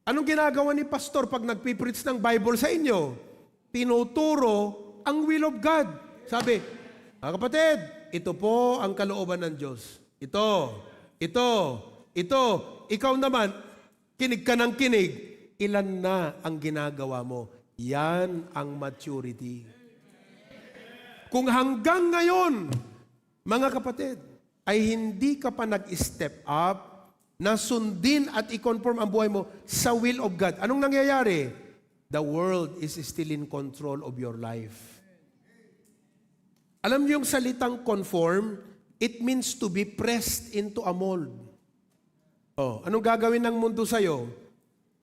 Anong ginagawa ni pastor pag nagpipreach ng Bible sa inyo? Tinuturo ang will of God. Sabi, "Mga kapatid, ito po ang kalooban ng Diyos. Ito, ito, ito. Ikaw naman, kinig ka ng kinig. Ilan na ang ginagawa mo?" Yan ang maturity. Kung hanggang ngayon, mga kapatid, ay hindi ka pa nag-step up na sundin at i-conform ang buhay mo sa will of God. Anong nangyayari? The world is still in control of your life. Alam niyo yung salitang conform? It means to be pressed into a mold. Oh, anong gagawin ng mundo sa'yo?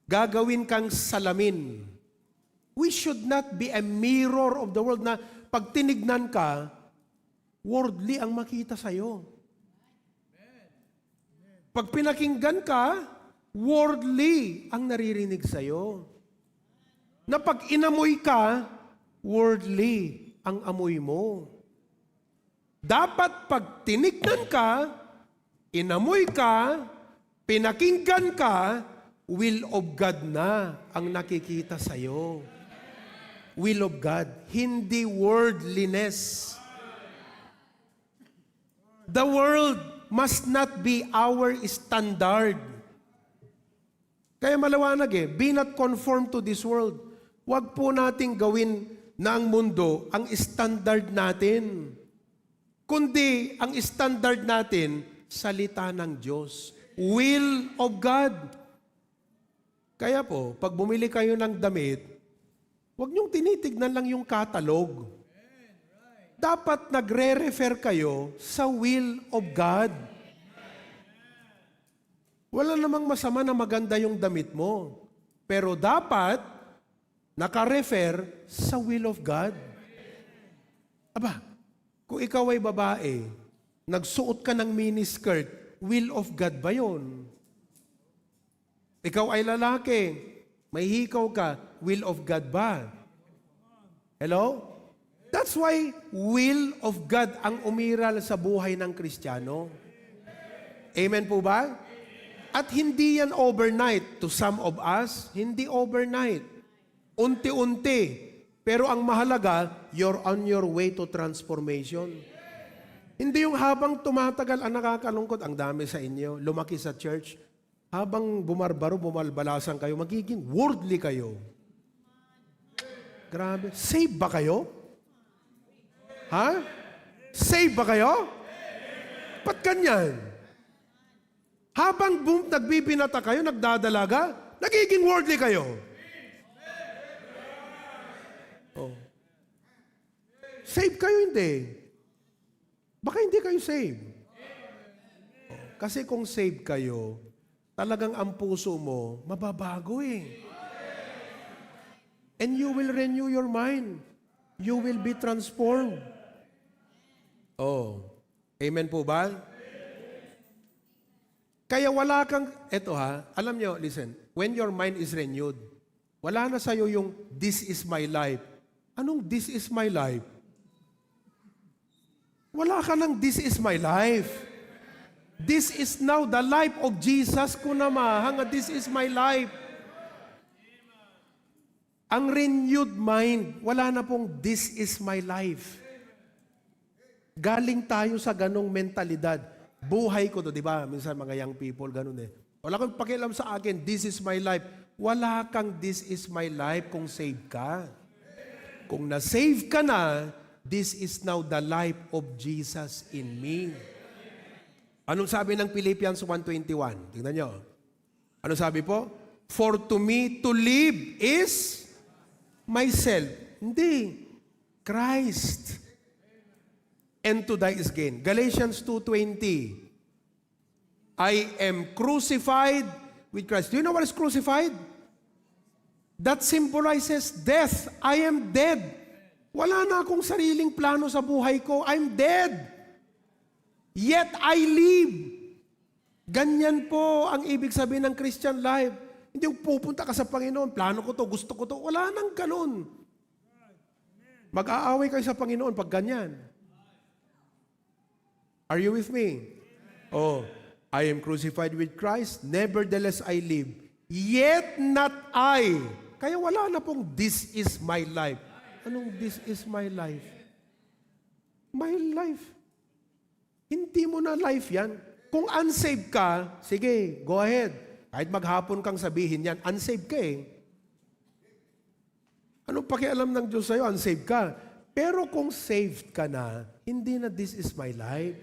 Gagawin kang salamin. We should not be a mirror of the world na pag tinignan ka, worldly ang makita sa'yo. Pag pinakinggan ka, worldly ang naririnig sa'yo. Na pag inamoy ka, worldly ang amoy mo. Dapat pag tinignan ka, Inamoy ka, pinakinggan ka, will of God na ang nakikita sa'yo. Will of God, hindi worldliness. The world must not be our standard. Kaya maliwanag eh, "Be not conformed to this world." Huwag po nating gawin na ang mundo ang standard natin. Kundi ang standard natin, salita ng Diyos. Will of God. Kaya po, pag bumili kayo ng damit, huwag niyong tinitignan lang yung catalog. Dapat nagre-refer kayo sa will of God. Wala namang masama na maganda yung damit mo. Pero dapat naka-refer sa will of God. Aba, kung ikaw ay babae, nagsuot ka ng miniskirt, will of God ba yun? Ikaw ay lalaki, may hikaw ka, will of God ba? Hello? That's why will of God ang umiral sa buhay ng Kristiyano. Amen po ba? At hindi yan overnight. To some of us, hindi overnight. Unti-unti. Pero ang mahalaga, you're on your way to transformation. Hindi yung habang tumatagal, ang nakakalungkot, ang dami sa inyo, lumaki sa church, habang bumarbaro, bumalbalasan kayo, magiging worldly kayo. Grabe. Save ba kayo? Ha? Save ba kayo? Ba't ganyan? Habang bum- nagbibinata kayo, nagdadalaga, nagiging worldly kayo. Oh. Save kayo, hindi. Baka hindi kayo save. Oh. Kasi kung save kayo, talagang ang puso mo, mababago eh. And you will renew your mind. You will be transformed. Oh. Amen po ba? Kaya wala kang, eto ha, alam nyo, listen, when your mind is renewed, wala na sa'yo yung, "This is my life." Anong "This is my life"? Wala ka ng "This is my life." This is now the life of Jesus, kunama, nga, "This is my life." Ang renewed mind, wala na pong, "This is my life." Galing tayo sa ganong mentalidad. "Buhay ko to," di ba? Minsan mga young people, ganun eh. "Wala kang pakialam sa akin, this is my life." Wala kang "This is my life" kung save ka. Kung na-save ka na, "This is now the life of Jesus in me." Anong sabi ng Philippians one twenty-one? Tingnan nyo. Ano sabi po? "For to me to live is myself." Hindi. Christ. "And to die is gain." Galatians two twenty, "I am crucified with Christ." Do you know what is crucified? That symbolizes death. I am dead. Wala na akong sariling plano sa buhay ko. I'm dead. Yet I live. Ganyan po ang ibig sabihin ng Christian life. Hindi yung pupunta ka sa Panginoon, "Plano ko to, gusto ko to." Wala nang ganun. Mag-aaway kayo sa Panginoon pag ganyan. Are you with me? Oh, "I am crucified with Christ, nevertheless I live. Yet not I." Kaya wala na pong, "This is my life." Anong "This is my life"? My life. Hindi mo na life yan. Kung unsaved ka, sige, go ahead. Kahit maghapon kang sabihin yan, unsaved ka eh. Anong pakialam ng Diyos sa'yo? Unsaved ka. Pero kung saved ka na, hindi na, "This is my life.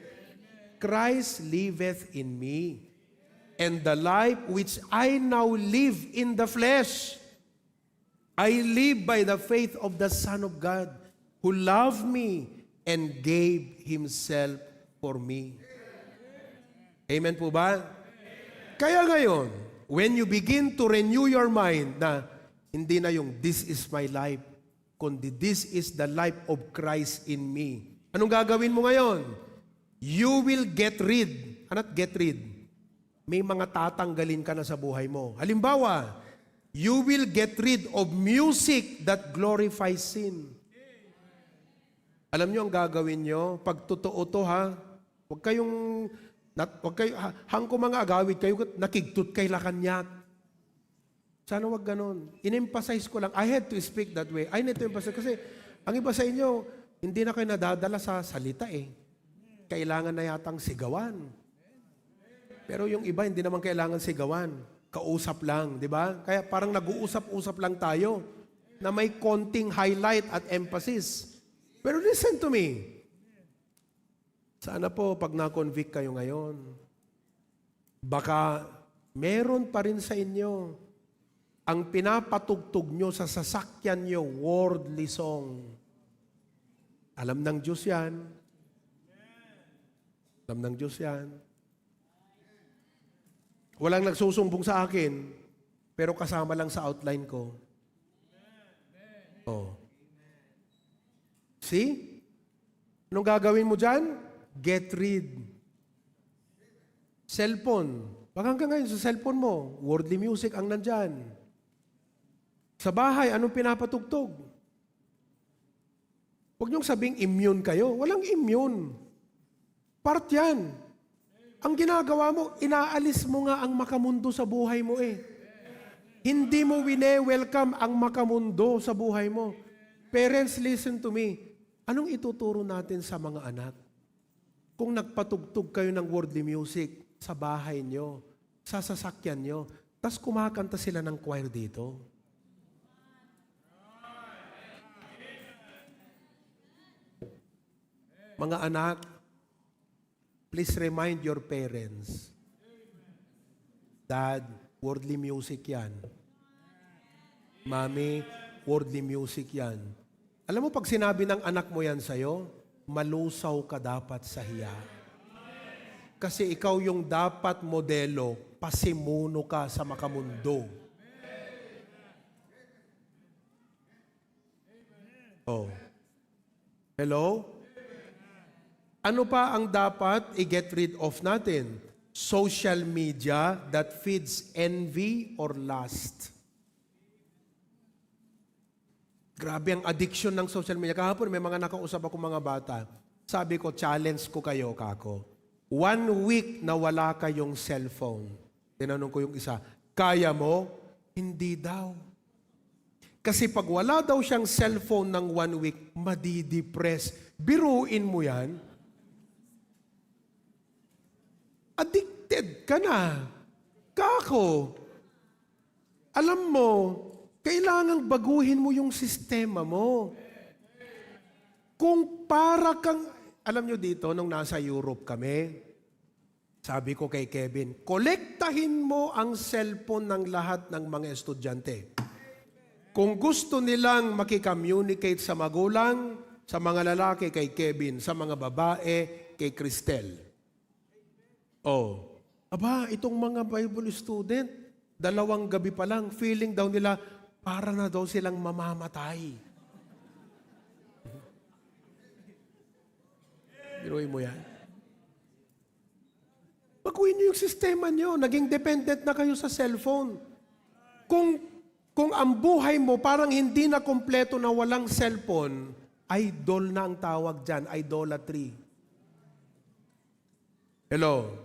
Christ liveth in me. And the life which I now live in the flesh, I live by the faith of the Son of God, who loved me and gave himself for me." Amen po ba? Kaya ngayon, when you begin to renew your mind na hindi na yung, "This is my life," kundi, "This is the life of Christ in me." Anong gagawin mo ngayon? You will get rid. Anat get rid? May mga tatanggalin ka na sa buhay mo. Halimbawa, you will get rid of music that glorifies sin. Alam nyo ang gagawin nyo? Pagtotoo to ha. Huwag kayong Nat-, wag kayo, ha-, hangko mga agawid kayo, ket nakigtot kay la kaniak. Sana wag ganon. In-emphasize ko lang. I had to speak that way. I need to emphasize. Kasi ang iba sa inyo, hindi na kayo nadadala sa salita eh. Kailangan na yatang sigawan. Pero yung iba, hindi naman kailangan sigawan. Kausap lang, di ba? Kaya parang nag-uusap-usap lang tayo na may konting highlight at emphasis. Pero listen to me. Sana po, pag na-convict kayo ngayon, baka meron pa rin sa inyo ang pinapatugtog nyo sa sasakyan nyo, worldly song. Alam ng Diyos yan. Alam ng Diyos yan. Walang nagsusumbong sa akin, pero kasama lang sa outline ko. Oh. See? Anong gagawin mo dyan? Get rid. Cellphone. Baka hanggang ngayon sa cellphone mo, worldly music ang nandyan. Sa bahay, anong pinapatugtog? Huwag niyong sabing immune kayo. Walang immune. Part yan. Ang ginagawa mo, inaalis mo nga ang makamundo sa buhay mo eh. Hindi mo wine-welcome ang makamundo sa buhay mo. Parents, listen to me. Anong ituturo natin sa mga anak? Kung nagpatugtog kayo ng worldly music sa bahay nyo, sa sasakyan nyo, tas kumakanta sila ng choir dito. Mga anak, please remind your parents, "Dad, worldly music yan. Mommy, worldly music yan." Alam mo, pag sinabi ng anak mo yan sa'yo, malusaw ka dapat sa hiya. Kasi ikaw yung dapat modelo, pasimuno ka sa makamundo. Oh. Hello? Ano pa ang dapat i-get rid of natin? Social media that feeds envy or lust. Grabe ang addiction ng social media. Kahapon, may mga nakausap ako, mga bata. Sabi ko, "Challenge ko kayo, kako. One week na wala kayong cellphone." Tinanong ko yung isa, "Kaya mo?" Hindi daw. Kasi pag wala daw siyang cellphone ng one week, madidepress. Biruin mo yan. Addicted ka na. Kako, alam mo, kailangang baguhin mo yung sistema mo. Kung para kang, alam nyo dito, nung nasa Europe kami, sabi ko kay Kevin, "Kolektahin mo ang cellphone ng lahat ng mga estudyante. Kung gusto nilang makicommunicate sa magulang, sa mga lalaki kay Kevin, sa mga babae kay Cristel." Oh. Aba, itong mga Bible student, dalawang gabi pa lang, feeling daw nila, para na daw silang mamamatay. Biruin mo yan. Baguhin niyo yung sistema niyo. Naging dependent na kayo sa cellphone. Kung, kung ang buhay mo parang hindi na kompleto na walang cellphone, idol na ang tawag dyan, idolatry. Hello?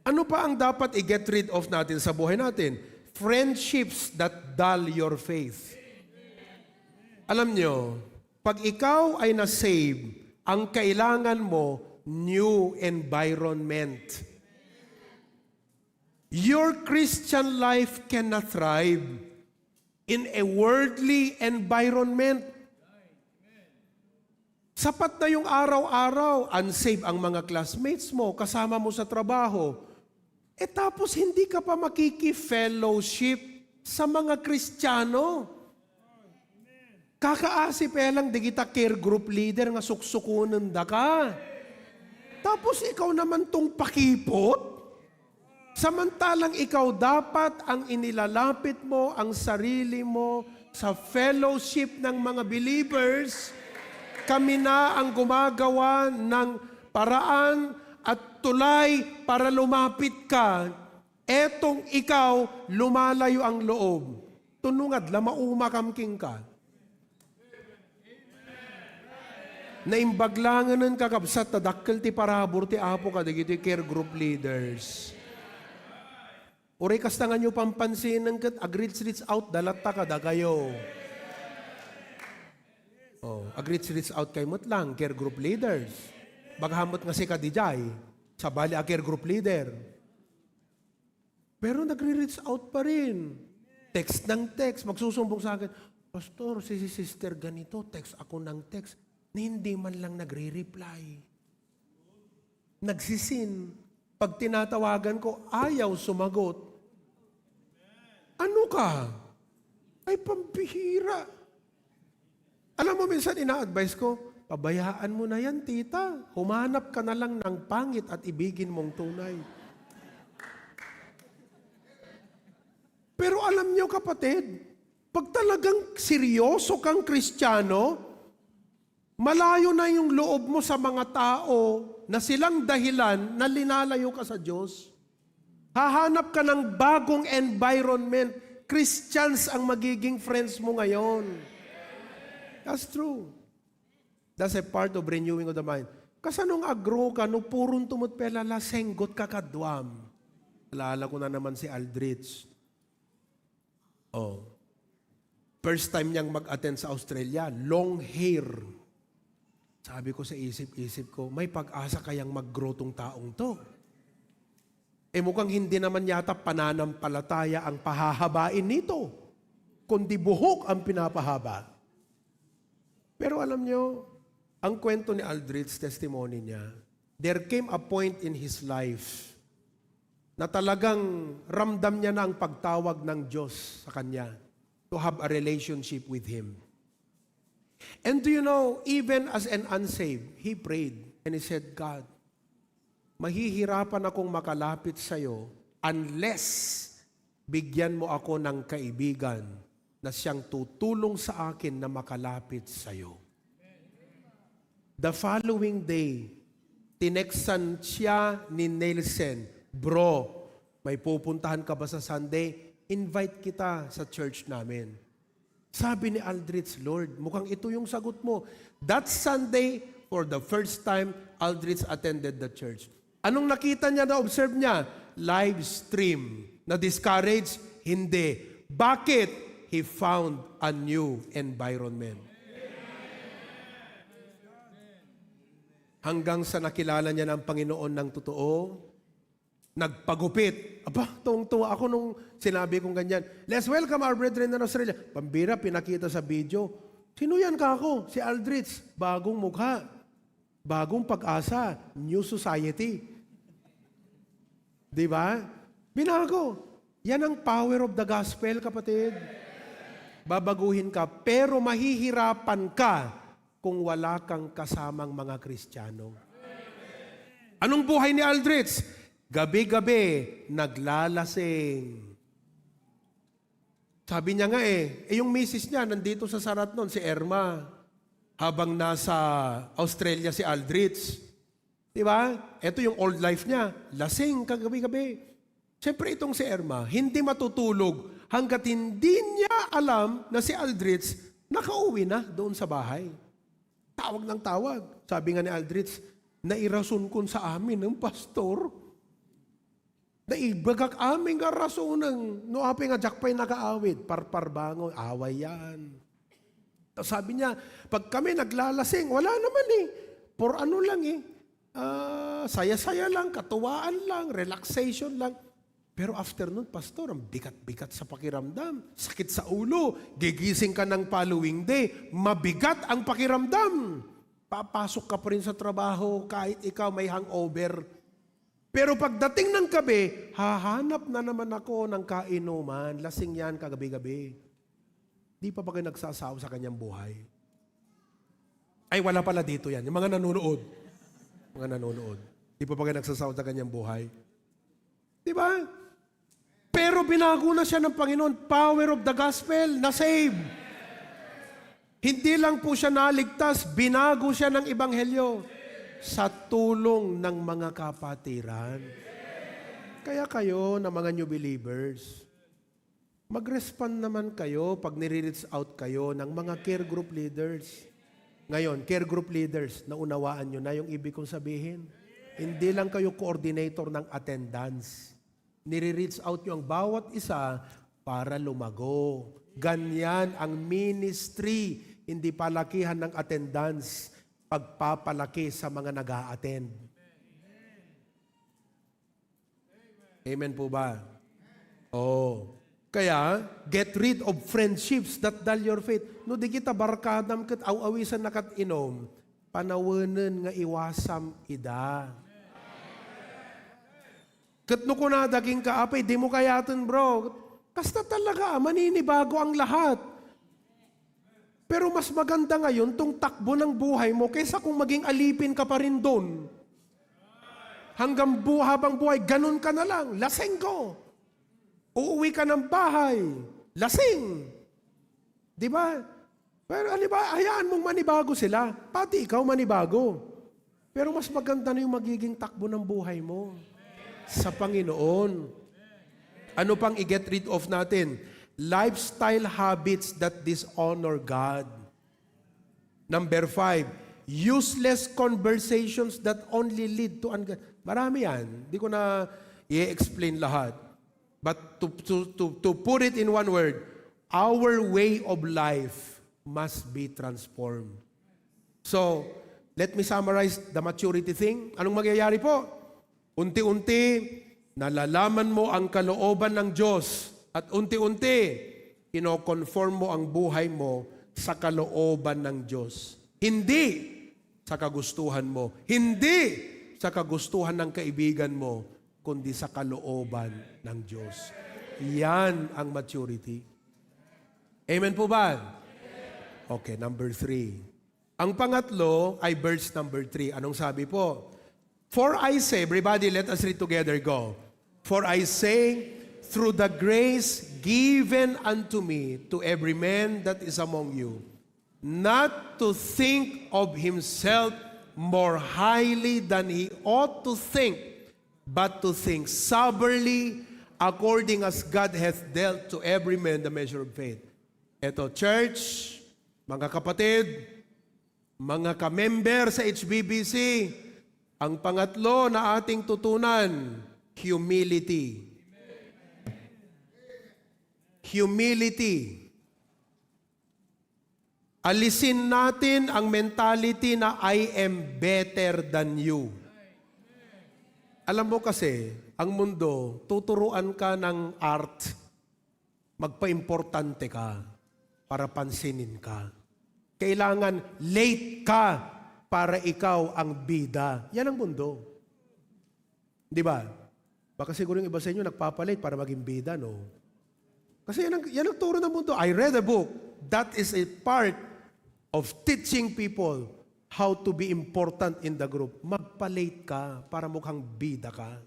Ano pa ang dapat i-get rid of natin sa buhay natin? Friendships that dull your faith. Alam nyo, pag ikaw ay na-save, ang kailangan mo, new environment. Your Christian life cannot thrive in a worldly environment. Sapat na yung araw-araw, unsaved ang mga classmates mo, kasama mo sa trabaho. Eh, tapos hindi ka pa makiki-fellowship sa mga Kristiyano. Kakaasi pa lang, di kita care group leader nga suksukunen da ka. Tapos ikaw naman tong pakipot? Samantalang ikaw dapat ang inilalapit mo ang sarili mo sa fellowship ng mga believers, kami na ang gumagawa ng paraan at tulay para lumapit ka. Etong ikaw, lumalayo ang loob. Tunungad la maumakamking ka. Naimbag laengen, kakabsat, ta dakkel ti parabur ti Apo kadagiti care group leaders. Uray kasta nga nyo pampansinen ket ag-reach, reach out da latta kadakayo. Oh, ag-reach, reach out kay met lang, care group leaders. Bagahamet nga sika dijay, sabali a care group leader. Pero nagre-reach out pa rin. Text ng text, magsusumbong sa akin, "Pastor, si, si Sister ganito, text ako ng text, ni hindi man lang nagre-reply." Nagsisin. Pag tinatawagan ko, ayaw sumagot. Ano ka? Ay, pambihira. Alam mo, minsan ina-advise ko, "Pabayaan mo na yan, tita. Humanap ka na lang ng pangit at ibigin mong tunay." Pero alam nyo, kapatid, pag talagang seryoso kang Kristiyano, malayo na yung loob mo sa mga tao na silang dahilan na linalayo ka sa Diyos. Hahanap ka ng bagong environment. Christians ang magiging friends mo ngayon. That's true. That's a part of renewing of the mind. Kasano nga agro ka no puron tumot pela lasenggot ka kaduam? Alala ko na naman si Aldrich. Oh. First time niyang mag-attend sa Australia, long hair. Sabi ko sa isip-isip ko, "May pag-asa kayang mag-grow tong taong to?" Eh, mukhang hindi naman yata pananampalataya ang pahahabain nito, kundi buhok ang pinapahaba. Pero alam nyo, ang kwento ni Aldrich, testimony niya, there came a point in his life na talagang ramdam niya na ang pagtawag ng Diyos sa kanya to have a relationship with Him. And do you know, even as an unsaved, he prayed and he said, "God, mahihirapan akong makalapit sa'yo unless bigyan mo ako ng kaibigan na siyang tutulong sa akin na makalapit sa'yo." The following day, tineksan siya ni Nielsen, "Bro, may pupuntahan ka ba sa Sunday? Invite kita sa church namin." Sabi ni Aldrich, "Lord, mukhang ito yung sagot mo." That Sunday, for the first time, Aldrich attended the church. Anong nakita niya, na-observe niya? Live stream. Na-discourage? Hindi. Bakit? He found a new environment. Hanggang sa nakilala niya na ang Panginoon ng totoo, nagpagupit. Aba, tuwang-tuwa ako nung sinabi kong ganyan. "Let's welcome our brethren in Australia." Pambira, pinakita sa video. "Sino yan, kako?" "Si Aldrich, bagong mukha, bagong pag-asa, new society." Di ba? Binago. Yan ang power of the gospel, kapatid. Babaguhin ka, pero mahihirapan ka kung wala kang kasamang mga Kristiyano. Anong buhay ni Aldrich? Gabi-gabi, naglalasing. Sabi niya nga eh, eh, yung misis niya nandito sa Saratnon, si Irma. Habang nasa Australia si Aldrich. Di ba? Ito yung old life niya. Lasing kagabi-gabi. Siyempre itong si Irma, hindi matutulog hanggat hindi niya alam na si Aldrich nakauwi na doon sa bahay. Tawag ng tawag. Sabi nga ni Aldrich, "Nairason kun sa amin ng pastor. Naibagak amin nga rasonen. No apay nga diak pay nakaawid, parparbangon, away yan." Tapos sabi niya, "Pag kami naglalasing, wala naman eh. For ano lang eh. Ah, saya-saya lang, katuwaan lang, relaxation lang. Pero after nun, Pastor, ang bigat-bigat sa pakiramdam. Sakit sa ulo. Gigising ka ng following day. Mabigat ang pakiramdam. Papasok ka pa rin sa trabaho kahit ikaw may hangover." Pero pagdating ng gabi, hahanap na naman ako ng kainuman. Lasing yan kagabi-gabi. Di pa ba kayo nagsasawa sa kanyang buhay? Ay, wala pala dito yan. Yung mga nanonood. Mga nanonood. Di pa ba kayo nagsasawa sa kanyang buhay? Di ba? Pero binago na siya ng Panginoon. Power of the gospel, na-save. Hindi lang po siya naligtas, binago siya ng ebanghelyo sa tulong ng mga kapatiran. Kaya kayo na mga new believers, mag-respond naman kayo pag nire-reach out kayo ng mga care group leaders. Ngayon, care group leaders, naunawaan nyo na yung ibig kong sabihin? Hindi lang kayo coordinator ng attendance. Nire-reach out nyo ang bawat isa para lumago. Ganyan ang ministry, hindi palakihan ng attendance, pagpapalaki sa mga nag-a-attend. Amen po ba? Oh. Kaya, get rid of friendships that dull your faith. No, di kita barkadam ket aw-awisan na kat inom, panawenen nga iwasam ida. Ket no kunada kenka, "Apay, dimo kayaten, bro." Kasta talaga, maninibago ang lahat. Pero mas maganda ngayon tong takbo ng buhay mo kaysa kung maging alipin ka pa rin doon. Hanggang bu-, habang buhay, ganun ka na lang. Lasing ko. Uuwi ka ng bahay. Lasing. Di ba? Pero ano ba, hayaan mong manibago sila. Pati ikaw manibago. Pero mas maganda na yung magiging takbo ng buhay mo sa Panginoon. Ano pang i-get rid of natin? Lifestyle habits that dishonor God. Number five, useless conversations that only lead to ungodly. Marami yan. Di ko na i-explain lahat. But to, to, to, to put it in one word, our way of life must be transformed. So, let me summarize the maturity thing. Anong mangyayari po? Unti-unti, nalalaman mo ang kalooban ng Diyos. At unti-unti, kinokonform mo ang buhay mo sa kalooban ng Diyos. Hindi sa kagustuhan mo. Hindi sa kagustuhan ng kaibigan mo, kundi sa kalooban ng Diyos. Yan ang maturity. Amen po ba? Okay, number three. Ang pangatlo ay verse number three. Anong sabi po? "For I say," everybody, let us read together, go. "For I say, through the grace given unto me, to every man that is among you, not to think of himself more highly than he ought to think, but to think soberly, according as God hath dealt to every man the measure of faith." Eto, church, mga kapatid, mga kamember sa H B B C, ang pangatlo na ating tutunan, humility. Humility. Alisin natin ang mentality na, "I am better than you." Alam mo kasi, ang mundo, tuturuan ka ng art, magpaimportante ka para pansinin ka. Kailangan late ka para ikaw ang bida. Yan ang mundo. Di ba? Baka siguro yung iba sa inyo nagpapalate para maging bida, no? Kasi yan ang, yan ang turo ng mundo. I read a book that is a part of teaching people how to be important in the group. Magpalate ka para mukhang bida ka.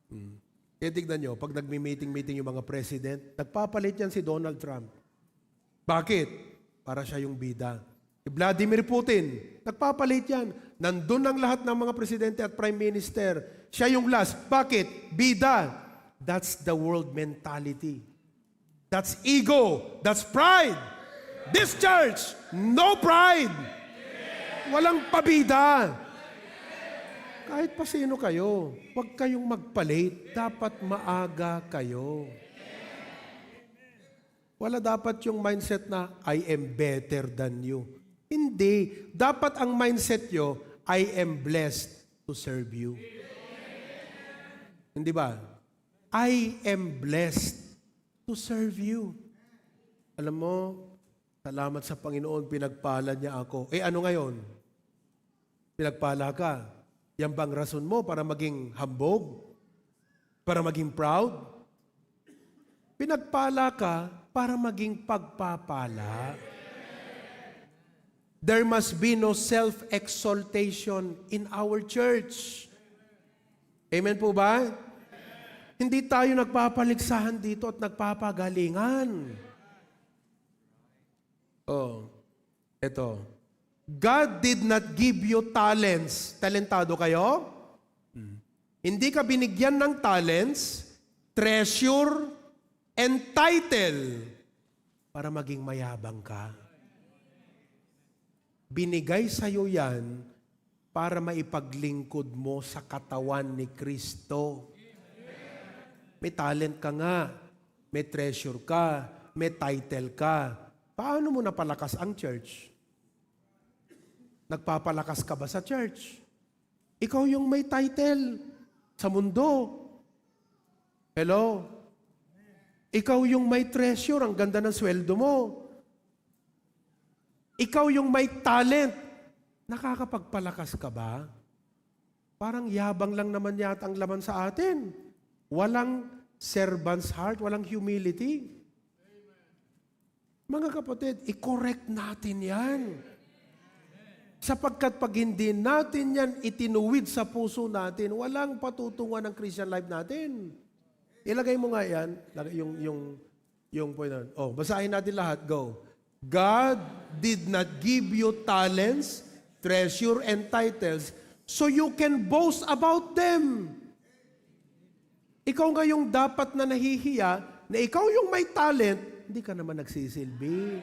Hmm. Kaya tignan nyo, pag nagmi-meeting-meeting yung mga president, nagpapalate yan si Donald Trump. Bakit? Para siya yung bida. Si Vladimir Putin, nagpapalate yan. Nandun ang lahat ng mga presidente at prime minister. Siya yung last. Bakit? Bida. That's the world mentality. That's ego. That's pride. This church, no pride. Walang pabida. Kahit pa sino kayo, huwag kayong magpa-late. Dapat maaga kayo. Wala dapat yung mindset na, "I am better than you." Hindi. Dapat ang mindset nyo, "I am blessed to serve you." Hindi ba? "I am blessed to serve you." Alam mo, salamat sa Panginoon, pinagpala niya ako. Eh, ano ngayon? Pinagpala ka. Yan bang rason mo para maging hambog? Para maging proud? Pinagpala ka para maging pagpapala. There must be no self-exaltation in our church. Amen po ba? Hindi tayo nagpapaligsahan dito at nagpapagalingan. Oh, eto. God did not give you talents. Talentado kayo? Hmm. Hindi ka binigyan ng talents, treasure, and title para maging mayabang ka. Binigay sa'yo yan para maipaglingkod mo sa katawan ni Kristo. May talent ka nga, may treasure ka, may title ka. Paano mo napalakas ang church? Nagpapalakas ka ba sa church? Ikaw yung may title sa mundo. Hello? Ikaw yung may treasure, ang ganda ng sweldo mo. Ikaw yung may talent. Nakakapagpalakas ka ba? Parang yabang lang naman yata ang laman sa atin. Walang servant's heart, walang humility. Mga kapatid, i-correct natin yan. Sapagkat pag hindi natin yan itinuwid sa puso natin, walang patutunguhan ang Christian life natin. Ilagay mo nga yan, lagay yung, yung, yung point na. Oh, basahin natin lahat. Go. "God did not give you talents, treasure, and titles so you can boast about them." Ikaw nga yung dapat na nahihiya na ikaw yung may talent, hindi ka naman nagsisilbi.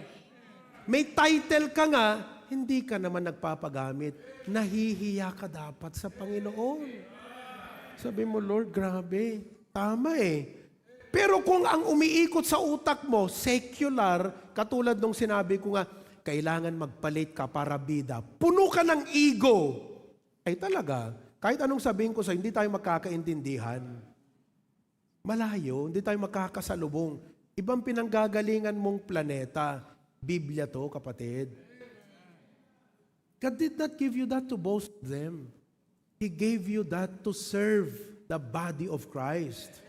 May title ka nga, hindi ka naman nagpapagamit. Nahihiya ka dapat sa Panginoon. Sabi mo, "Lord, grabe. Tama eh." Pero kung ang umiikot sa utak mo, secular, katulad nung sinabi ko nga, "Kailangan magpalit ka para bida." Puno ka ng ego. Ay talaga, kahit anong sabihin ko sa'yo, hindi tayo magkakaintindihan. Malayo, hindi tayo magkakasalubong. Ibang pinanggagalingan mong planeta. Biblia to, kapatid. God did not give you that to boast them. He gave you that to serve the body of Christ.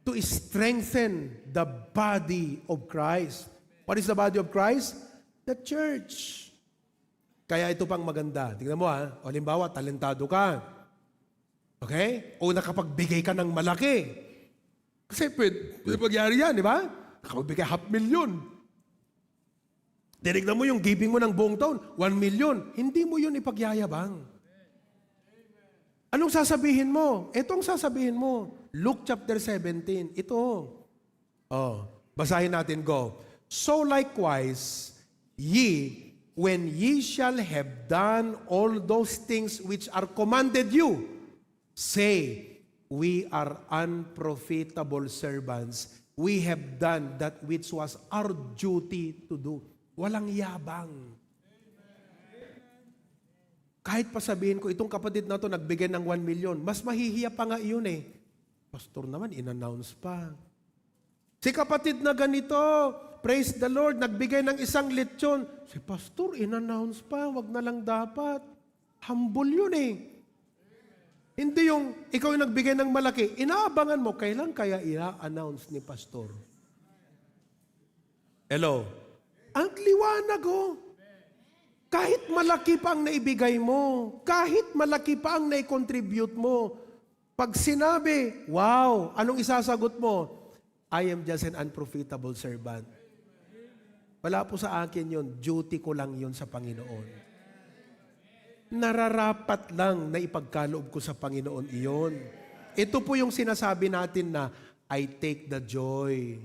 To strengthen the body of Christ. What is the body of Christ? The church. Kaya ito pang maganda. Tingnan mo ha. O, halimbawa, talentado ka. Okay? O nakapagbigay ka ng malaki. Kasi pwede, pwede mangyari yan, di ba? Nakapagbigay half million. Tinignan mo yung giving mo ng buong taon, one million. Hindi mo yun ipagyayabang. Anong sasabihin mo? Ito ang sasabihin mo. Luke chapter seventeen. Ito. Oh, basahin natin, go. "So likewise, ye, when ye shall have done all those things which are commanded you, say, 'We are unprofitable servants. We have done that which was our duty to do.'" Walang yabang. Kahit pa sabihin ko, "Itong kapatid na to nagbigay ng one million," mas mahihiya pa nga iyon eh. "Pastor naman, in-announce pa. Si kapatid na ganito, praise the Lord, nagbigay ng isang lechon. Si pastor, in-announce pa, wag na lang dapat." Humble yun eh. Hindi yung ikaw yung nagbigay ng malaki, inaabangan mo, kailan kaya i-announce ni pastor? Hello? Ang liwanag, oh. Kahit malaki pa ang naibigay mo, kahit malaki pa ang naikontribute mo, pag sinabi, "Wow," anong isasagot mo? "I am just an unprofitable servant." Wala po sa akin yun. Duty ko lang yun sa Panginoon. Nararapat lang na ipagkaloob ko sa Panginoon iyon. Ito po yung sinasabi natin na, "I take the joy."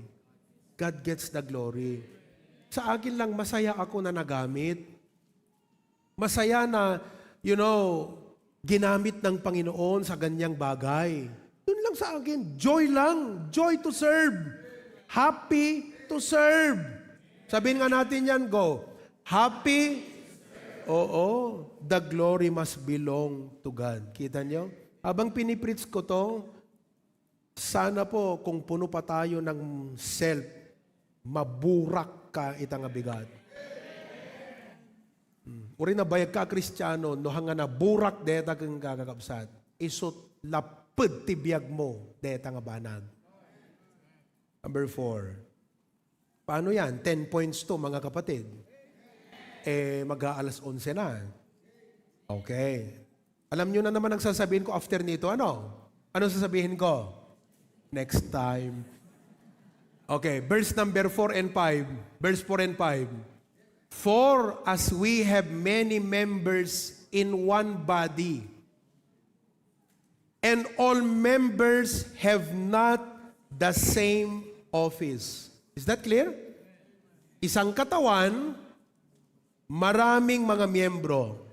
God gets the glory. Sa akin lang, masaya ako na nagamit. Masaya na, you know, ginamit ng Panginoon sa ganyang bagay. Yun lang sa akin. Joy lang. Joy to serve. Happy to serve. Sabihin nga natin yan, go. Happy. Oo. The glory must belong to God. Kita nyo? Habang pinipreach ko to, sana po kung puno pa tayo ng self, maburak ka ita nga bigat. Hmm. Uray nabayag ka a Kristiano, no hanga naburak deta ken kakabsat, isut laped ti biag mo deta nga banag. Number four. Paano yan? Ten points to, mga kapatid. Eh, mag-aalas onse na. Okay. Alam nyo na naman ang sasabihin ko after nito, ano? Ano sasabihin ko? Next time. Okay, verse number four and five. Verse four and five. "For as we have many members in one body, and all members have not the same office." Is that clear? Isang katawan, Maraming mga miyembro.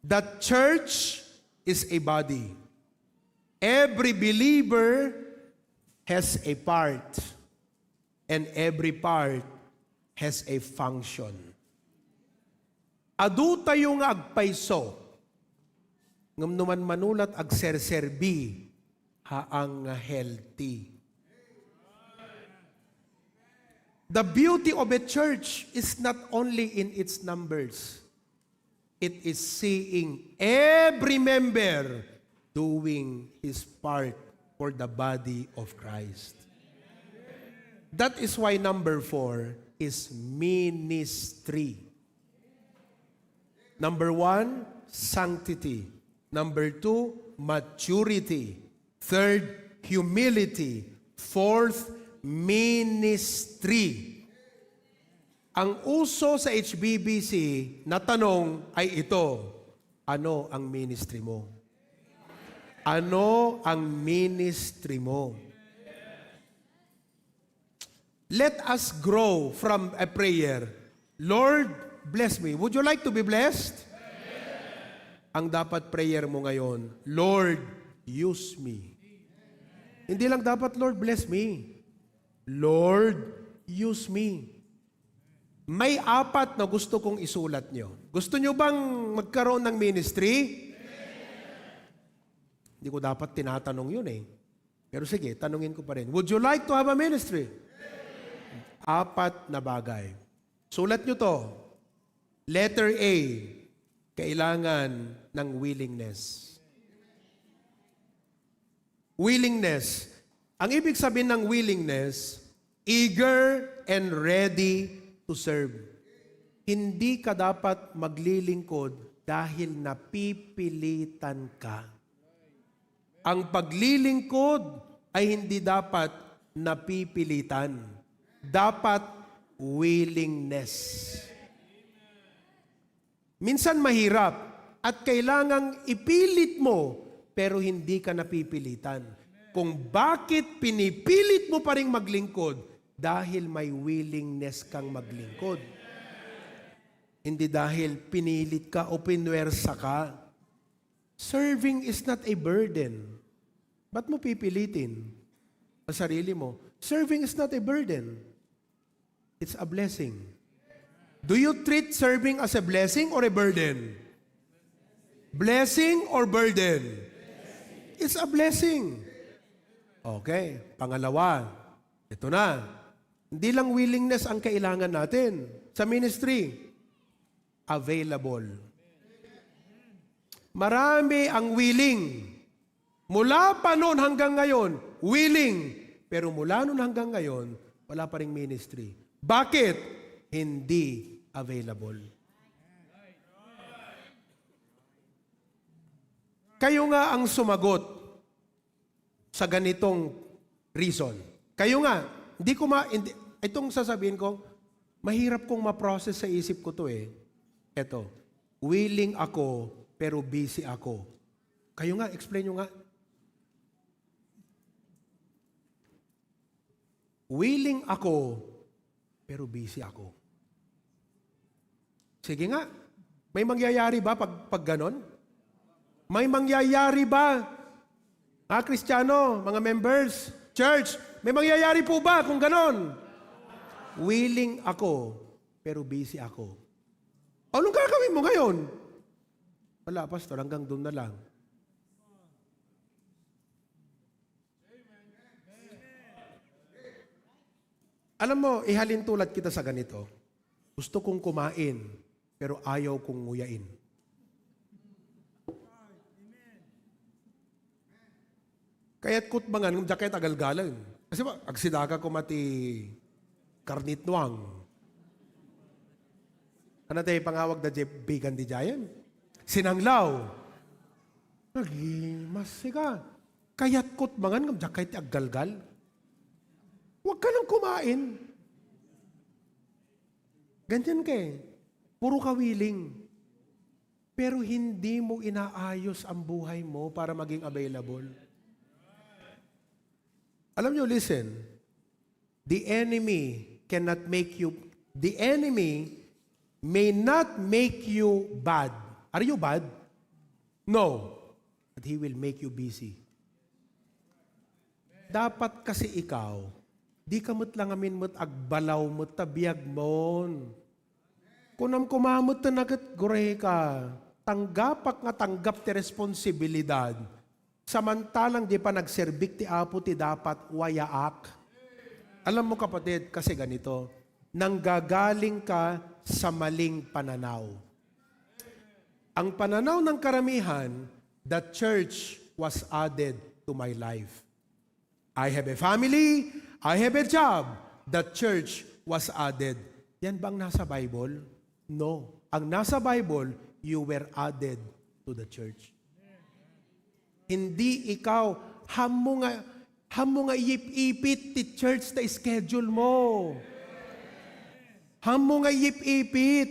The church is a body. Every believer has a part, and every part has a function. Adu tayo nga agpayso, ngem no man manulat agserserbi, haang nga healthy. The beauty of a church is not only in its numbers, it is seeing every member doing his part for the body of Christ. That is why number four is ministry. Number one, sanctity. Number two, maturity. Third, humility. Fourth, ministry. Ang uso sa H B B C na tanong ay ito, "Ano ang ministry mo? Ano ang ministry mo?" Let us grow from a prayer, "Lord, bless me." Would you like to be blessed? Ang dapat prayer mo ngayon, "Lord, use me." Hindi lang dapat, "Lord, bless me." "Lord, use me." May apat na gusto kong isulat nyo. Gusto nyo bang magkaroon ng ministry? Hindi ko dapat tinatanong yun eh. Pero sige, tanungin ko pa rin. Would you like to have a ministry? Apat na bagay. Sulat nyo to. Letter A, kailangan ng willingness. Willingness. Ang ibig sabihin ng willingness, eager and ready to serve. Hindi ka dapat maglilingkod dahil napipilitan ka. Ang paglilingkod ay hindi dapat napipilitan. Dapat willingness. Minsan mahirap at kailangang ipilit mo, pero hindi ka napipilitan. Kung bakit pinipilit mo pa ring maglingkod, dahil may willingness kang maglingkod. Hindi dahil pinilit ka o pinwersa ka. Serving is not a burden. Ba't mo pipilitin ang sarili mo? Serving is not a burden. It's a blessing. Do you treat serving as a blessing or a burden? Blessing or burden? It's a blessing. Okay, pangalawa. Ito na. Hindi lang willingness ang kailangan natin sa ministry. Available. Marami ang willing. Mula pa noon hanggang ngayon, willing. Pero mula noon hanggang ngayon, wala pa ring ministry. Bakit? Hindi available. Kayo nga ang sumagot sa ganitong reason. Kayo nga, hindi ko ma-, hindi, itong sasabihin ko, mahirap kong ma-process sa isip ko to eh. Eto, willing ako, pero busy ako. Kayo nga, explain nyo nga. Willing ako, pero busy ako. Sige nga, may mangyayari ba pag, pag ganon? May mangyayari ba? Mga Kristiyano, mga members, church, may mangyayari po ba kung ganon? Willing ako, pero busy ako. Anong gagawin mo ngayon? Wala, Pastor, hanggang doon na lang. Alam mo, ihalintulad kita sa ganito. Gusto kong kumain, pero ayaw kong nguyain. Kayat kutmangan, ngem diak kayat agalgalen. Kasi ba, agsidaka ko mati karnitnuang. Ano tayo pangawag da je-, bigan di jayen? Sinanglaw. Naging masika. Kayat kutmangan, ngem diak kayat aggalgal. Huwag ka nang kumain. Ganyan ka eh. Puro ka willing. Pero hindi mo inaayos ang buhay mo para maging available. Alam nyo, listen, the enemy cannot make you, the enemy may not make you bad. Are you bad? No. But He will make you busy. Dapat kasi ikaw, di ka met lang amin met agbalaw met ta biag mon. Kunam kumamet ta naget gure ka, tanggapak nga tanggap ti responsibilidad. Samantalang di pa nagserbik ti Apo ti dapat wayaak. Alam mo kapatid, kasi ganito, nanggagaling ka sa maling pananaw. Ang pananaw ng karamihan, the church was added to my life. I have a family, I have a job, the church was added. Yan ba ang nasa Bible? No. Ang nasa Bible, you were added to the church. Hindi ikaw, hammo nga, hammo nga iyip-ipit ti church ta schedule mo. Hammo nga iyip-ipit.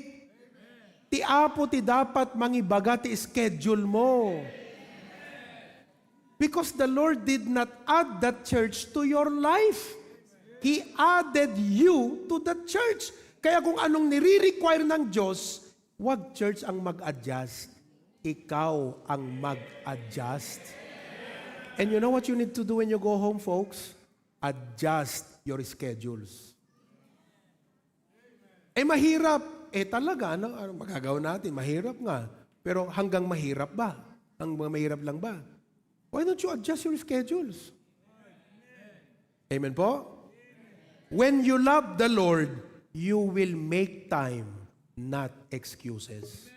Ti Apo ti dapat mangibaga ti schedule mo. Because the Lord did not add that church to your life. He added you to that church. Kaya kung anong nire-require ng Diyos, wag church ang mag-adjust. Ikaw ang mag-adjust. And you know what you need to do when you go home, folks? Adjust your schedules. Eh, mahirap. Eh, talaga, ano, ano magagawa natin? Mahirap nga. Pero hanggang mahirap ba? Hanggang mahirap lang ba? Why don't you adjust your schedules? Amen po? When you love the Lord, you will make time, not excuses.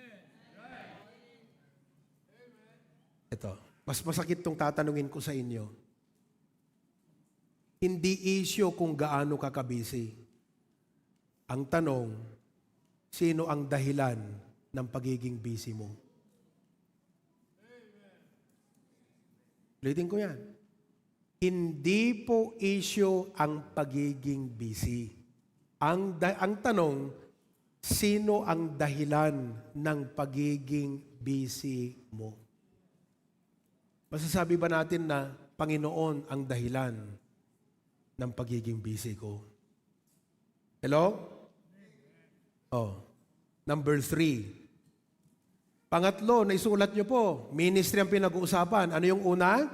Ito, mas masakit tong tatanungin ko sa inyo. Hindi issue kung gaano ka kabisi. Ang tanong, sino ang dahilan ng pagiging busy mo? Ulitin ko yan. Hindi po issue ang pagiging busy. Ang, da- ang tanong, sino ang dahilan ng pagiging busy mo? Masasabi ba natin na Panginoon ang dahilan ng pagiging busy ko? Hello? Oh. Number three. Pangatlo, naisulat nyo po, ministry ang pinag-uusapan. Ano yung una?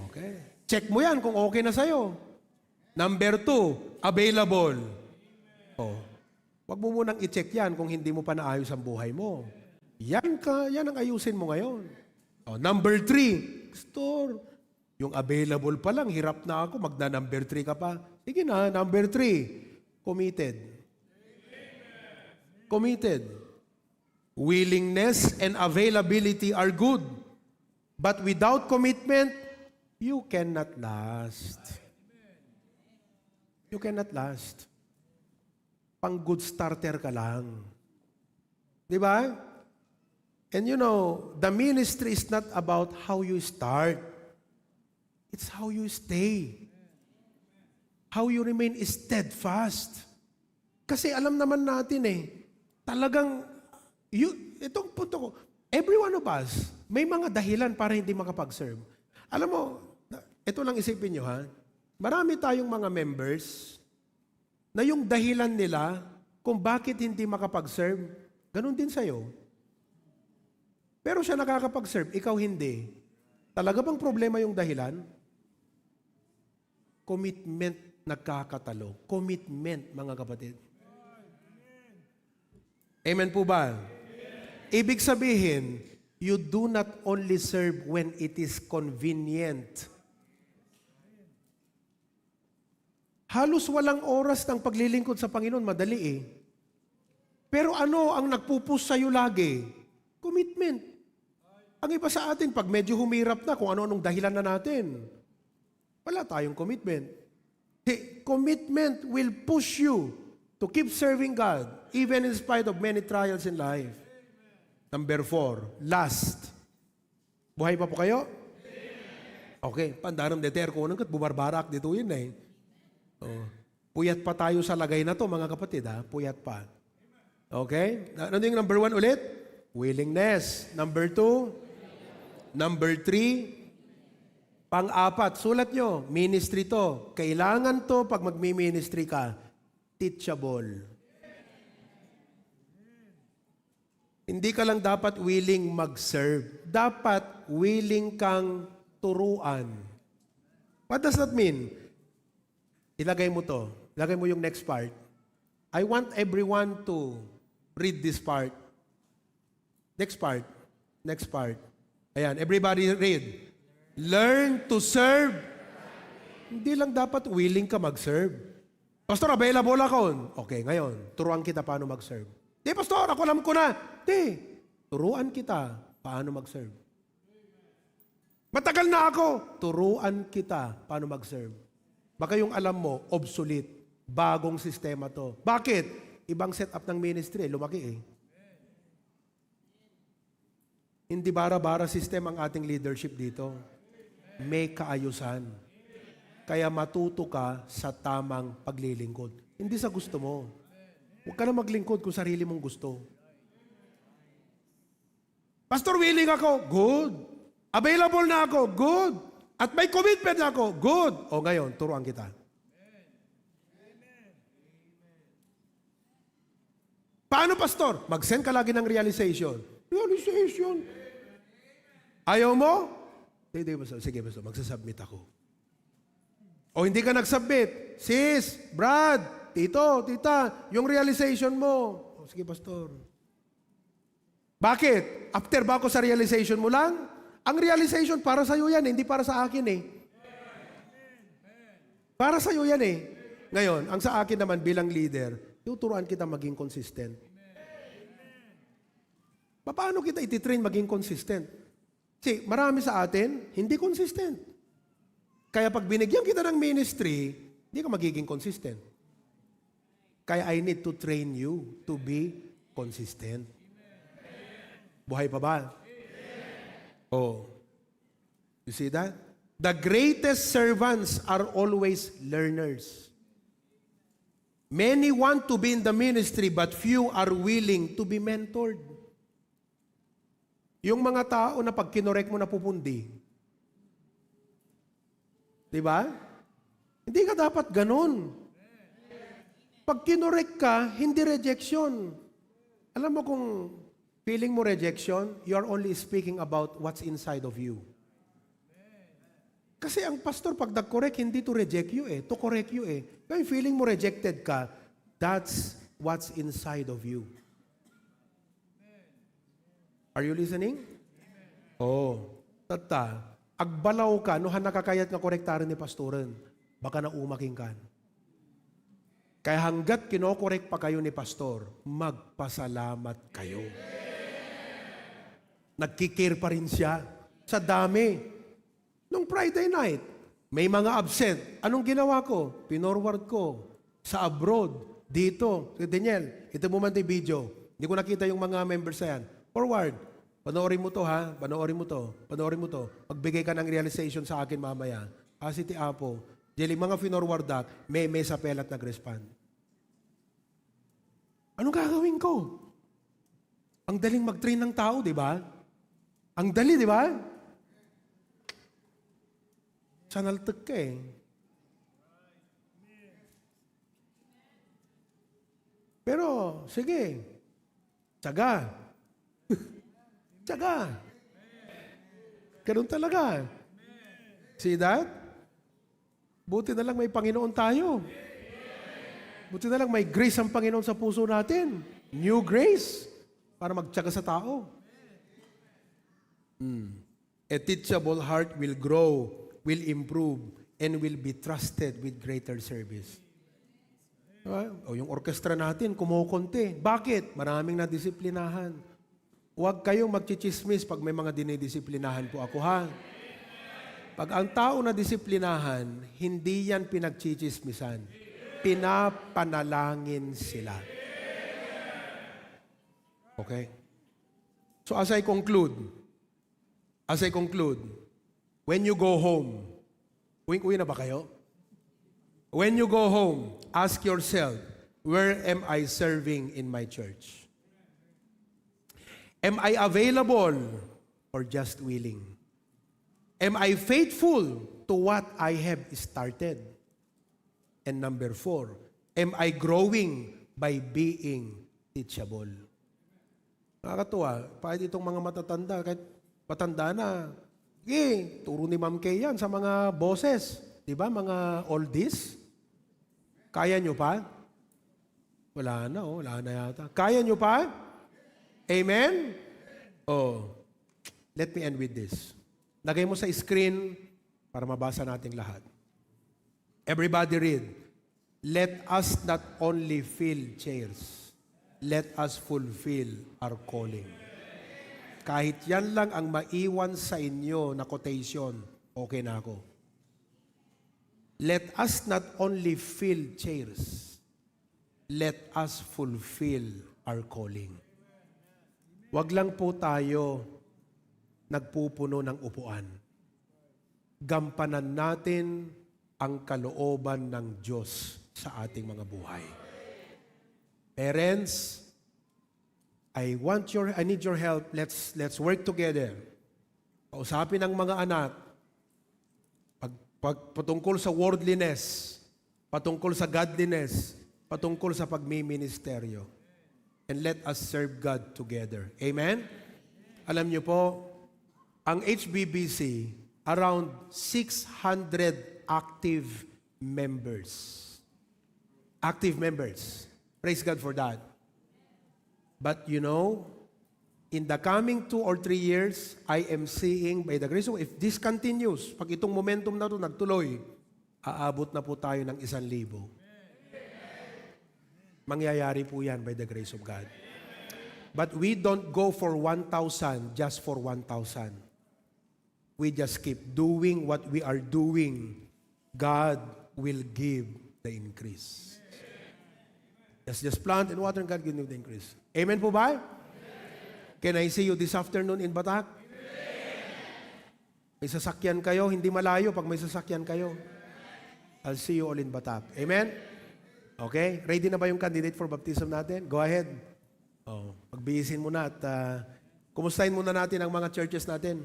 Okay. Check mo yan kung okay na sa'yo. Number two, available. Oh. Wag mo munang i-check yan kung hindi mo pa naayos ang buhay mo. Yan ka, yan ang ayusin mo ngayon. Oh, number three, Pastor, yung available pa lang, hirap na ako, magna number three ka pa. Sige na, number three, committed. Committed. Willingness and availability are good. But without commitment, you cannot last. You cannot last. Pang good starter ka lang. Di ba? And you know, the ministry is not about how you start. It's how you stay. How you remain steadfast. Kasi alam naman natin eh, talagang, you, itong punto ko, every one of us, may mga dahilan para hindi makapag-serve. Alam mo, ito lang isipin nyo ha, marami tayong mga members na yung dahilan nila kung bakit hindi makapag-serve, ganun din sa'yo. Pero siya nakakapag-serve, ikaw hindi. Talaga bang problema yung dahilan? Commitment nagkakatalo. Commitment, mga kapatid. Amen po ba? Ibig sabihin, you do not only serve when it is convenient. Halos walang oras ng paglilingkod sa Panginoon, madali eh. Pero ano ang nagpupus sa'yo lagi? Commitment. Ang iba sa atin, pag medyo humirap na, kung ano-anong dahilan na natin, wala tayong commitment. Hey, commitment will push you to keep serving God, even in spite of many trials in life. Number four, last. Buhay pa po kayo? Okay, pandarem deti, airconan ket bubarbarak ditoyen eh. Oh. Puyat pa tayo sa lagay na to, mga kapatid, ha? Puyat pa. Okay? Na- Ano yung number one ulit? Willingness. Number two? Number three? Pang-apat, sulat nyo, ministry to. Kailangan to pag magmi-ministry ka. Teachable. Hindi ka lang dapat willing mag-serve. Dapat willing kang turuan. What does that mean? Ilagay mo to. Ilagay mo yung next part. I want everyone to read this part. Next part. Next part. Ayan, everybody read. Learn to serve. Hindi lang dapat willing ka mag-serve. "Pastor, available ako." Okay, ngayon, turuan kita paano mag-serve. "Di, Pastor, ako alam ko na." Di, turuan kita paano mag-serve. "Matagal na ako." Turuan kita paano mag-serve. Baka yung alam mo, obsolete. Bagong sistema to. Bakit? Ibang setup ng ministry, eh, lumaki eh. Hindi bara-bara system ang ating leadership dito. May kaayusan. Kaya matuto ka sa tamang paglilingkod. Hindi sa gusto mo. Huwag ka na maglingkod kung sarili mong gusto. "Pastor, willing ako." Good. "Available na ako." Good. "At may commitment na ako." Good. O ngayon, turuan kita. "Paano, Pastor?" Mag-send ka lagi ng realization. Realization. Ayaw mo? Sige, Pastor. Sige, Pastor. Magsasubmit ako. O hindi ka nag-submit. Sis, Brad, Tito, Tita, yung realization mo. O, sige, Pastor. Bakit? After ba ako sa realization mo lang? Ang realization, para sa'yo yan, eh, hindi para sa akin eh. Para sa'yo yan eh. Ngayon, ang sa akin naman bilang leader, tuturuan kita maging consistent. Paano kita ititrain maging consistent? Kasi marami sa atin, hindi consistent. Kaya pag binigyan kita ng ministry, hindi ka magiging consistent. Kaya I need to train you to be consistent. Buhay pa ba? Oh. You see that? The greatest servants are always learners. Many want to be in the ministry, but few are willing to be mentored. Yung mga tao na pag kinorek mo napupundi. Di ba? Hindi ka dapat ganun. Pag kinorek ka, hindi rejection. Alam mo kung feeling mo rejection, you are only speaking about what's inside of you. Kasi ang pastor, pag nag-correct, hindi to reject you eh. To correct you eh. Kaya feeling mo rejected ka, that's what's inside of you. Are you listening? Oh, tatta, agbalaw ka, no han nakakayat nga korektaren ni pastoren, baka naumaking kan. Kaya hanggat kinokorek pa kayo ni pastor, magpasalamat kayo. Nagkikare pa rin siya sa dami. Nung Friday night, may mga absent. Anong ginawa ko? Pinorward ko sa abroad, dito. Si Daniel, ito mo man di video. Hindi ko nakita yung mga members na yan. Forward. Panoorin mo to, ha? Panoorin mo to. Panoorin mo to. Magbigay ka ng realization sa akin mamaya. Kasi ti Apo, diay mga finorwardak, may, may sa pelat nag-respond. Anong gagawin ko? Ang daling mag-train ng tao, di ba? Ang dali, di ba? Sanaltek ka eh. Pero, sige. Tsaga. Tsaga. Ganun talaga. See that? Buti na lang may Panginoon tayo. Buti na lang may grace ang Panginoon sa puso natin. New grace para magtyaga sa tao. Hmm. A teachable heart will grow, will improve, and will be trusted with greater service. Diba? O yung orkestra natin, kumukonti. Bakit? Maraming nadisiplinahan. Huwag kayong magchichismis pag may mga dinidisiplinahan po ako, ha? Pag ang tao na disiplinahan, hindi yan pinagchichismisan. Pinapanalangin sila. Okay? So as I conclude, as I conclude, when you go home, uwing-uwi na ba kayo? When you go home, ask yourself, "Where am I serving in my church? Am I available or just willing? Am I faithful to what I have started?" And number four, am I growing by being teachable? Nakakatuwa, kahit itong mga matatanda, kahit matanda na, sige, turo ni Ma'am Kay yan sa mga boses. Di ba, mga oldies? Kaya nyo pa? Wala na, oh. Wala na yata. Kaya nyo pa? Amen? Oh. Let me end with this. Lagay mo sa screen para mabasa nating lahat. Everybody read. Let us not only fill chairs. Let us fulfill our calling. Kahit yan lang ang maiwan sa inyo na quotation, okay na ako. Let us not only fill chairs, let us fulfill our calling. Wag lang po tayo nagpupuno ng upuan. Gampanan natin ang kalooban ng Diyos sa ating mga buhay. Parents, I want your, I need your help. Let's, let's work together. Kausapin ang mga anak. Pag, pag, patungkol sa worldliness, patungkol sa godliness, patungkol sa pagmiministeryo. And let us serve God together. Amen? Alam niyo po, ang H B B C, around six hundred active members. Active members. Praise God for that. But you know, in the coming two or three years, I am seeing by the grace of, if this continues, pag itong momentum na to nagtuloy, aabot na po tayo ng isang libo. Mangyayari po yan by the grace of God. But we don't go for one thousand just for one thousand. We just keep doing what we are doing. God will give the increase. Just, just plant and water and God will give the increase. Amen po ba? Can I see you this afternoon in Batac? May sasakyan kayo, hindi malayo pag may sasakyan kayo. I'll see you all in Batac. Amen? Okay? Ready na ba yung candidate for baptism natin? Go ahead. Oh, pagbihisin muna at, ah, kumustahin muna natin ang mga churches natin.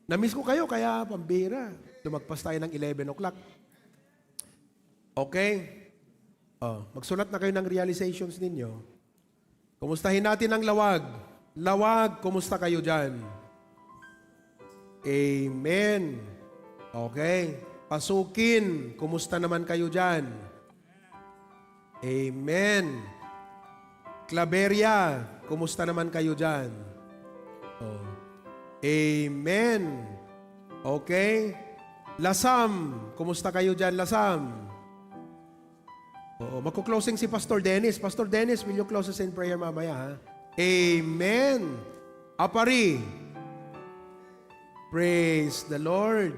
Namiss ko kayo, kaya pambira. Lumagpas tayo ng eleven o'clock. Okay? Oh, magsulat na kayo ng realizations ninyo. Kumustahin natin ang Lawag. Lawag, kumusta kayo dyan? Amen. Okay. Pasukin, kumusta naman kayo dyan? Amen. Claveria, kumusta naman kayo dyan? Oh. Amen. Okay. Lasam, kumusta kayo dyan, Lasam? Oo, magko-closing si Pastor Dennis. Pastor Dennis, will you close us in prayer mamaya, ha? Amen. Apari. Praise the Lord.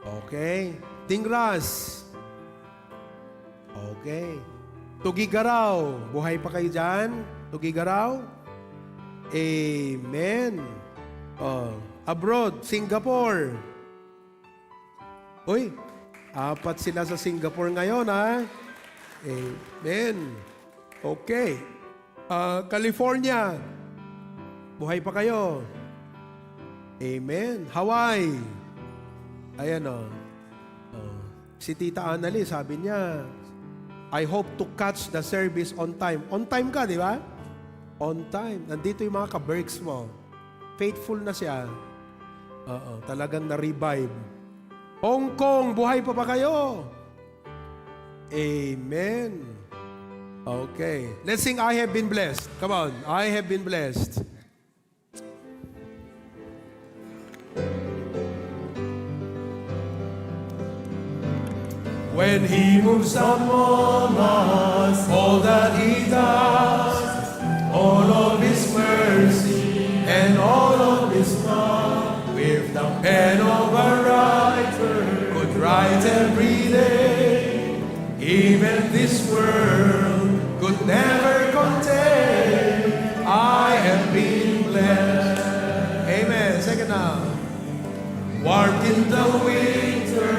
Okay. Tingras. Okay. Tugigaraw. Buhay pa kayo dyan? Tugigaraw? Amen. Oh, abroad, Singapore. Uy, apat sila sa Singapore ngayon, ha? Amen. Okay. Ah, California, buhay pa kayo. Amen. Hawaii. Ayan, oh. Oh. Si Tita Annalie, sabi niya, "I hope to catch the service on time." On time ka, di ba? On time. Nandito yung mga ka-Berks mo. Faithful na siya. Oo, talagang na-revive. Hong Kong, buhay pa ba kayo? Amen. Okay. Let's sing I Have Been Blessed. Come on. I have been blessed. When he moves among us, all that he does, all of his mercy and all of his love, with the pen of a writer, could write every day. Even this world could never contain. I have been blessed. Amen. Second now. Warmth in the winter,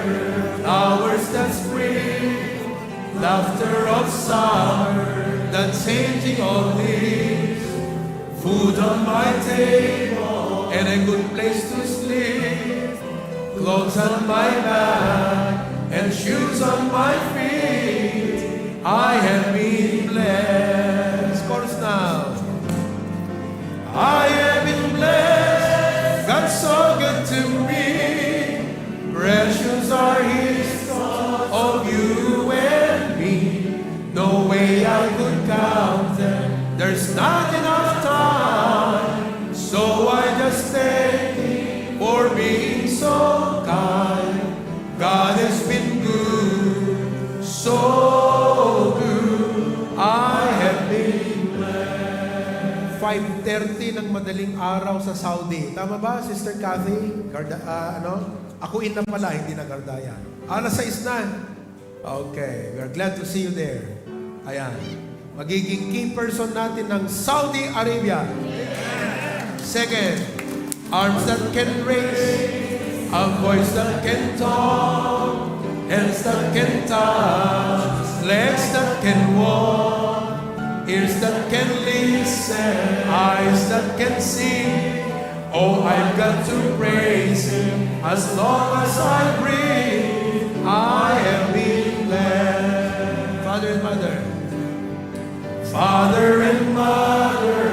flowers that spring, laughter of summer, the changing of leaves, food on my table, and a good place to sleep, clothes on my back, and shoes on my feet. I have been blessed. Chorus now. Precious are his thoughts of you and me. No way I could count them. There's not enough time. So I just thank him for being so kind. God has been good, so good. I have been blessed. Five thirty ng madaling araw sa Saudi. Tama ba, Sister Kathy? Garda, ah, ano? Ako in na pala, hindi na Garda yan. Alas sais na. Okay, we're glad to see you there. Ayan. Magiging key person natin ng Saudi Arabia. Second, arms that can raise, a voice that can talk, hands that can touch, legs that can walk, ears that can listen, eyes that can see. Oh, I've got to praise him as long as I breathe. I have been blessed. Father and mother. Father and mother,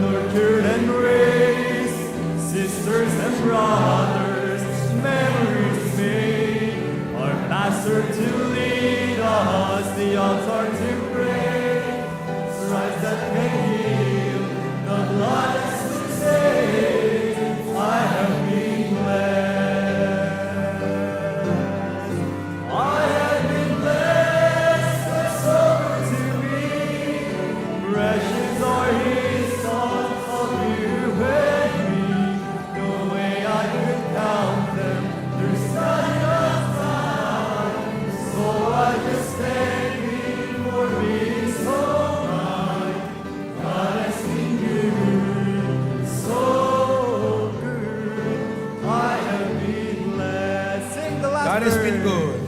nurture and raise, sisters and brothers, memories made, our pastor to lead us, the altar to pray, stripes that may heal, the blood that still saves, I have been blessed. I have been blessed, that's over to me. Precious are his thoughts of you and me. No way I could count them. There's not enough time. So I just thank him for being so kind. God has been good, so good. I have been blessed. Sing the last God has been verse. Good.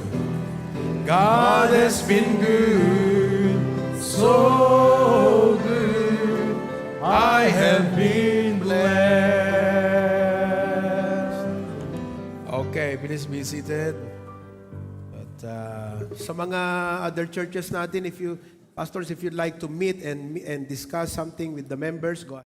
God has been good, so good. I have been blessed. Okay, please be seated. But uh, sa mga other churches natin, if you, pastors, if you'd like to meet and and discuss something with the members, go ahead.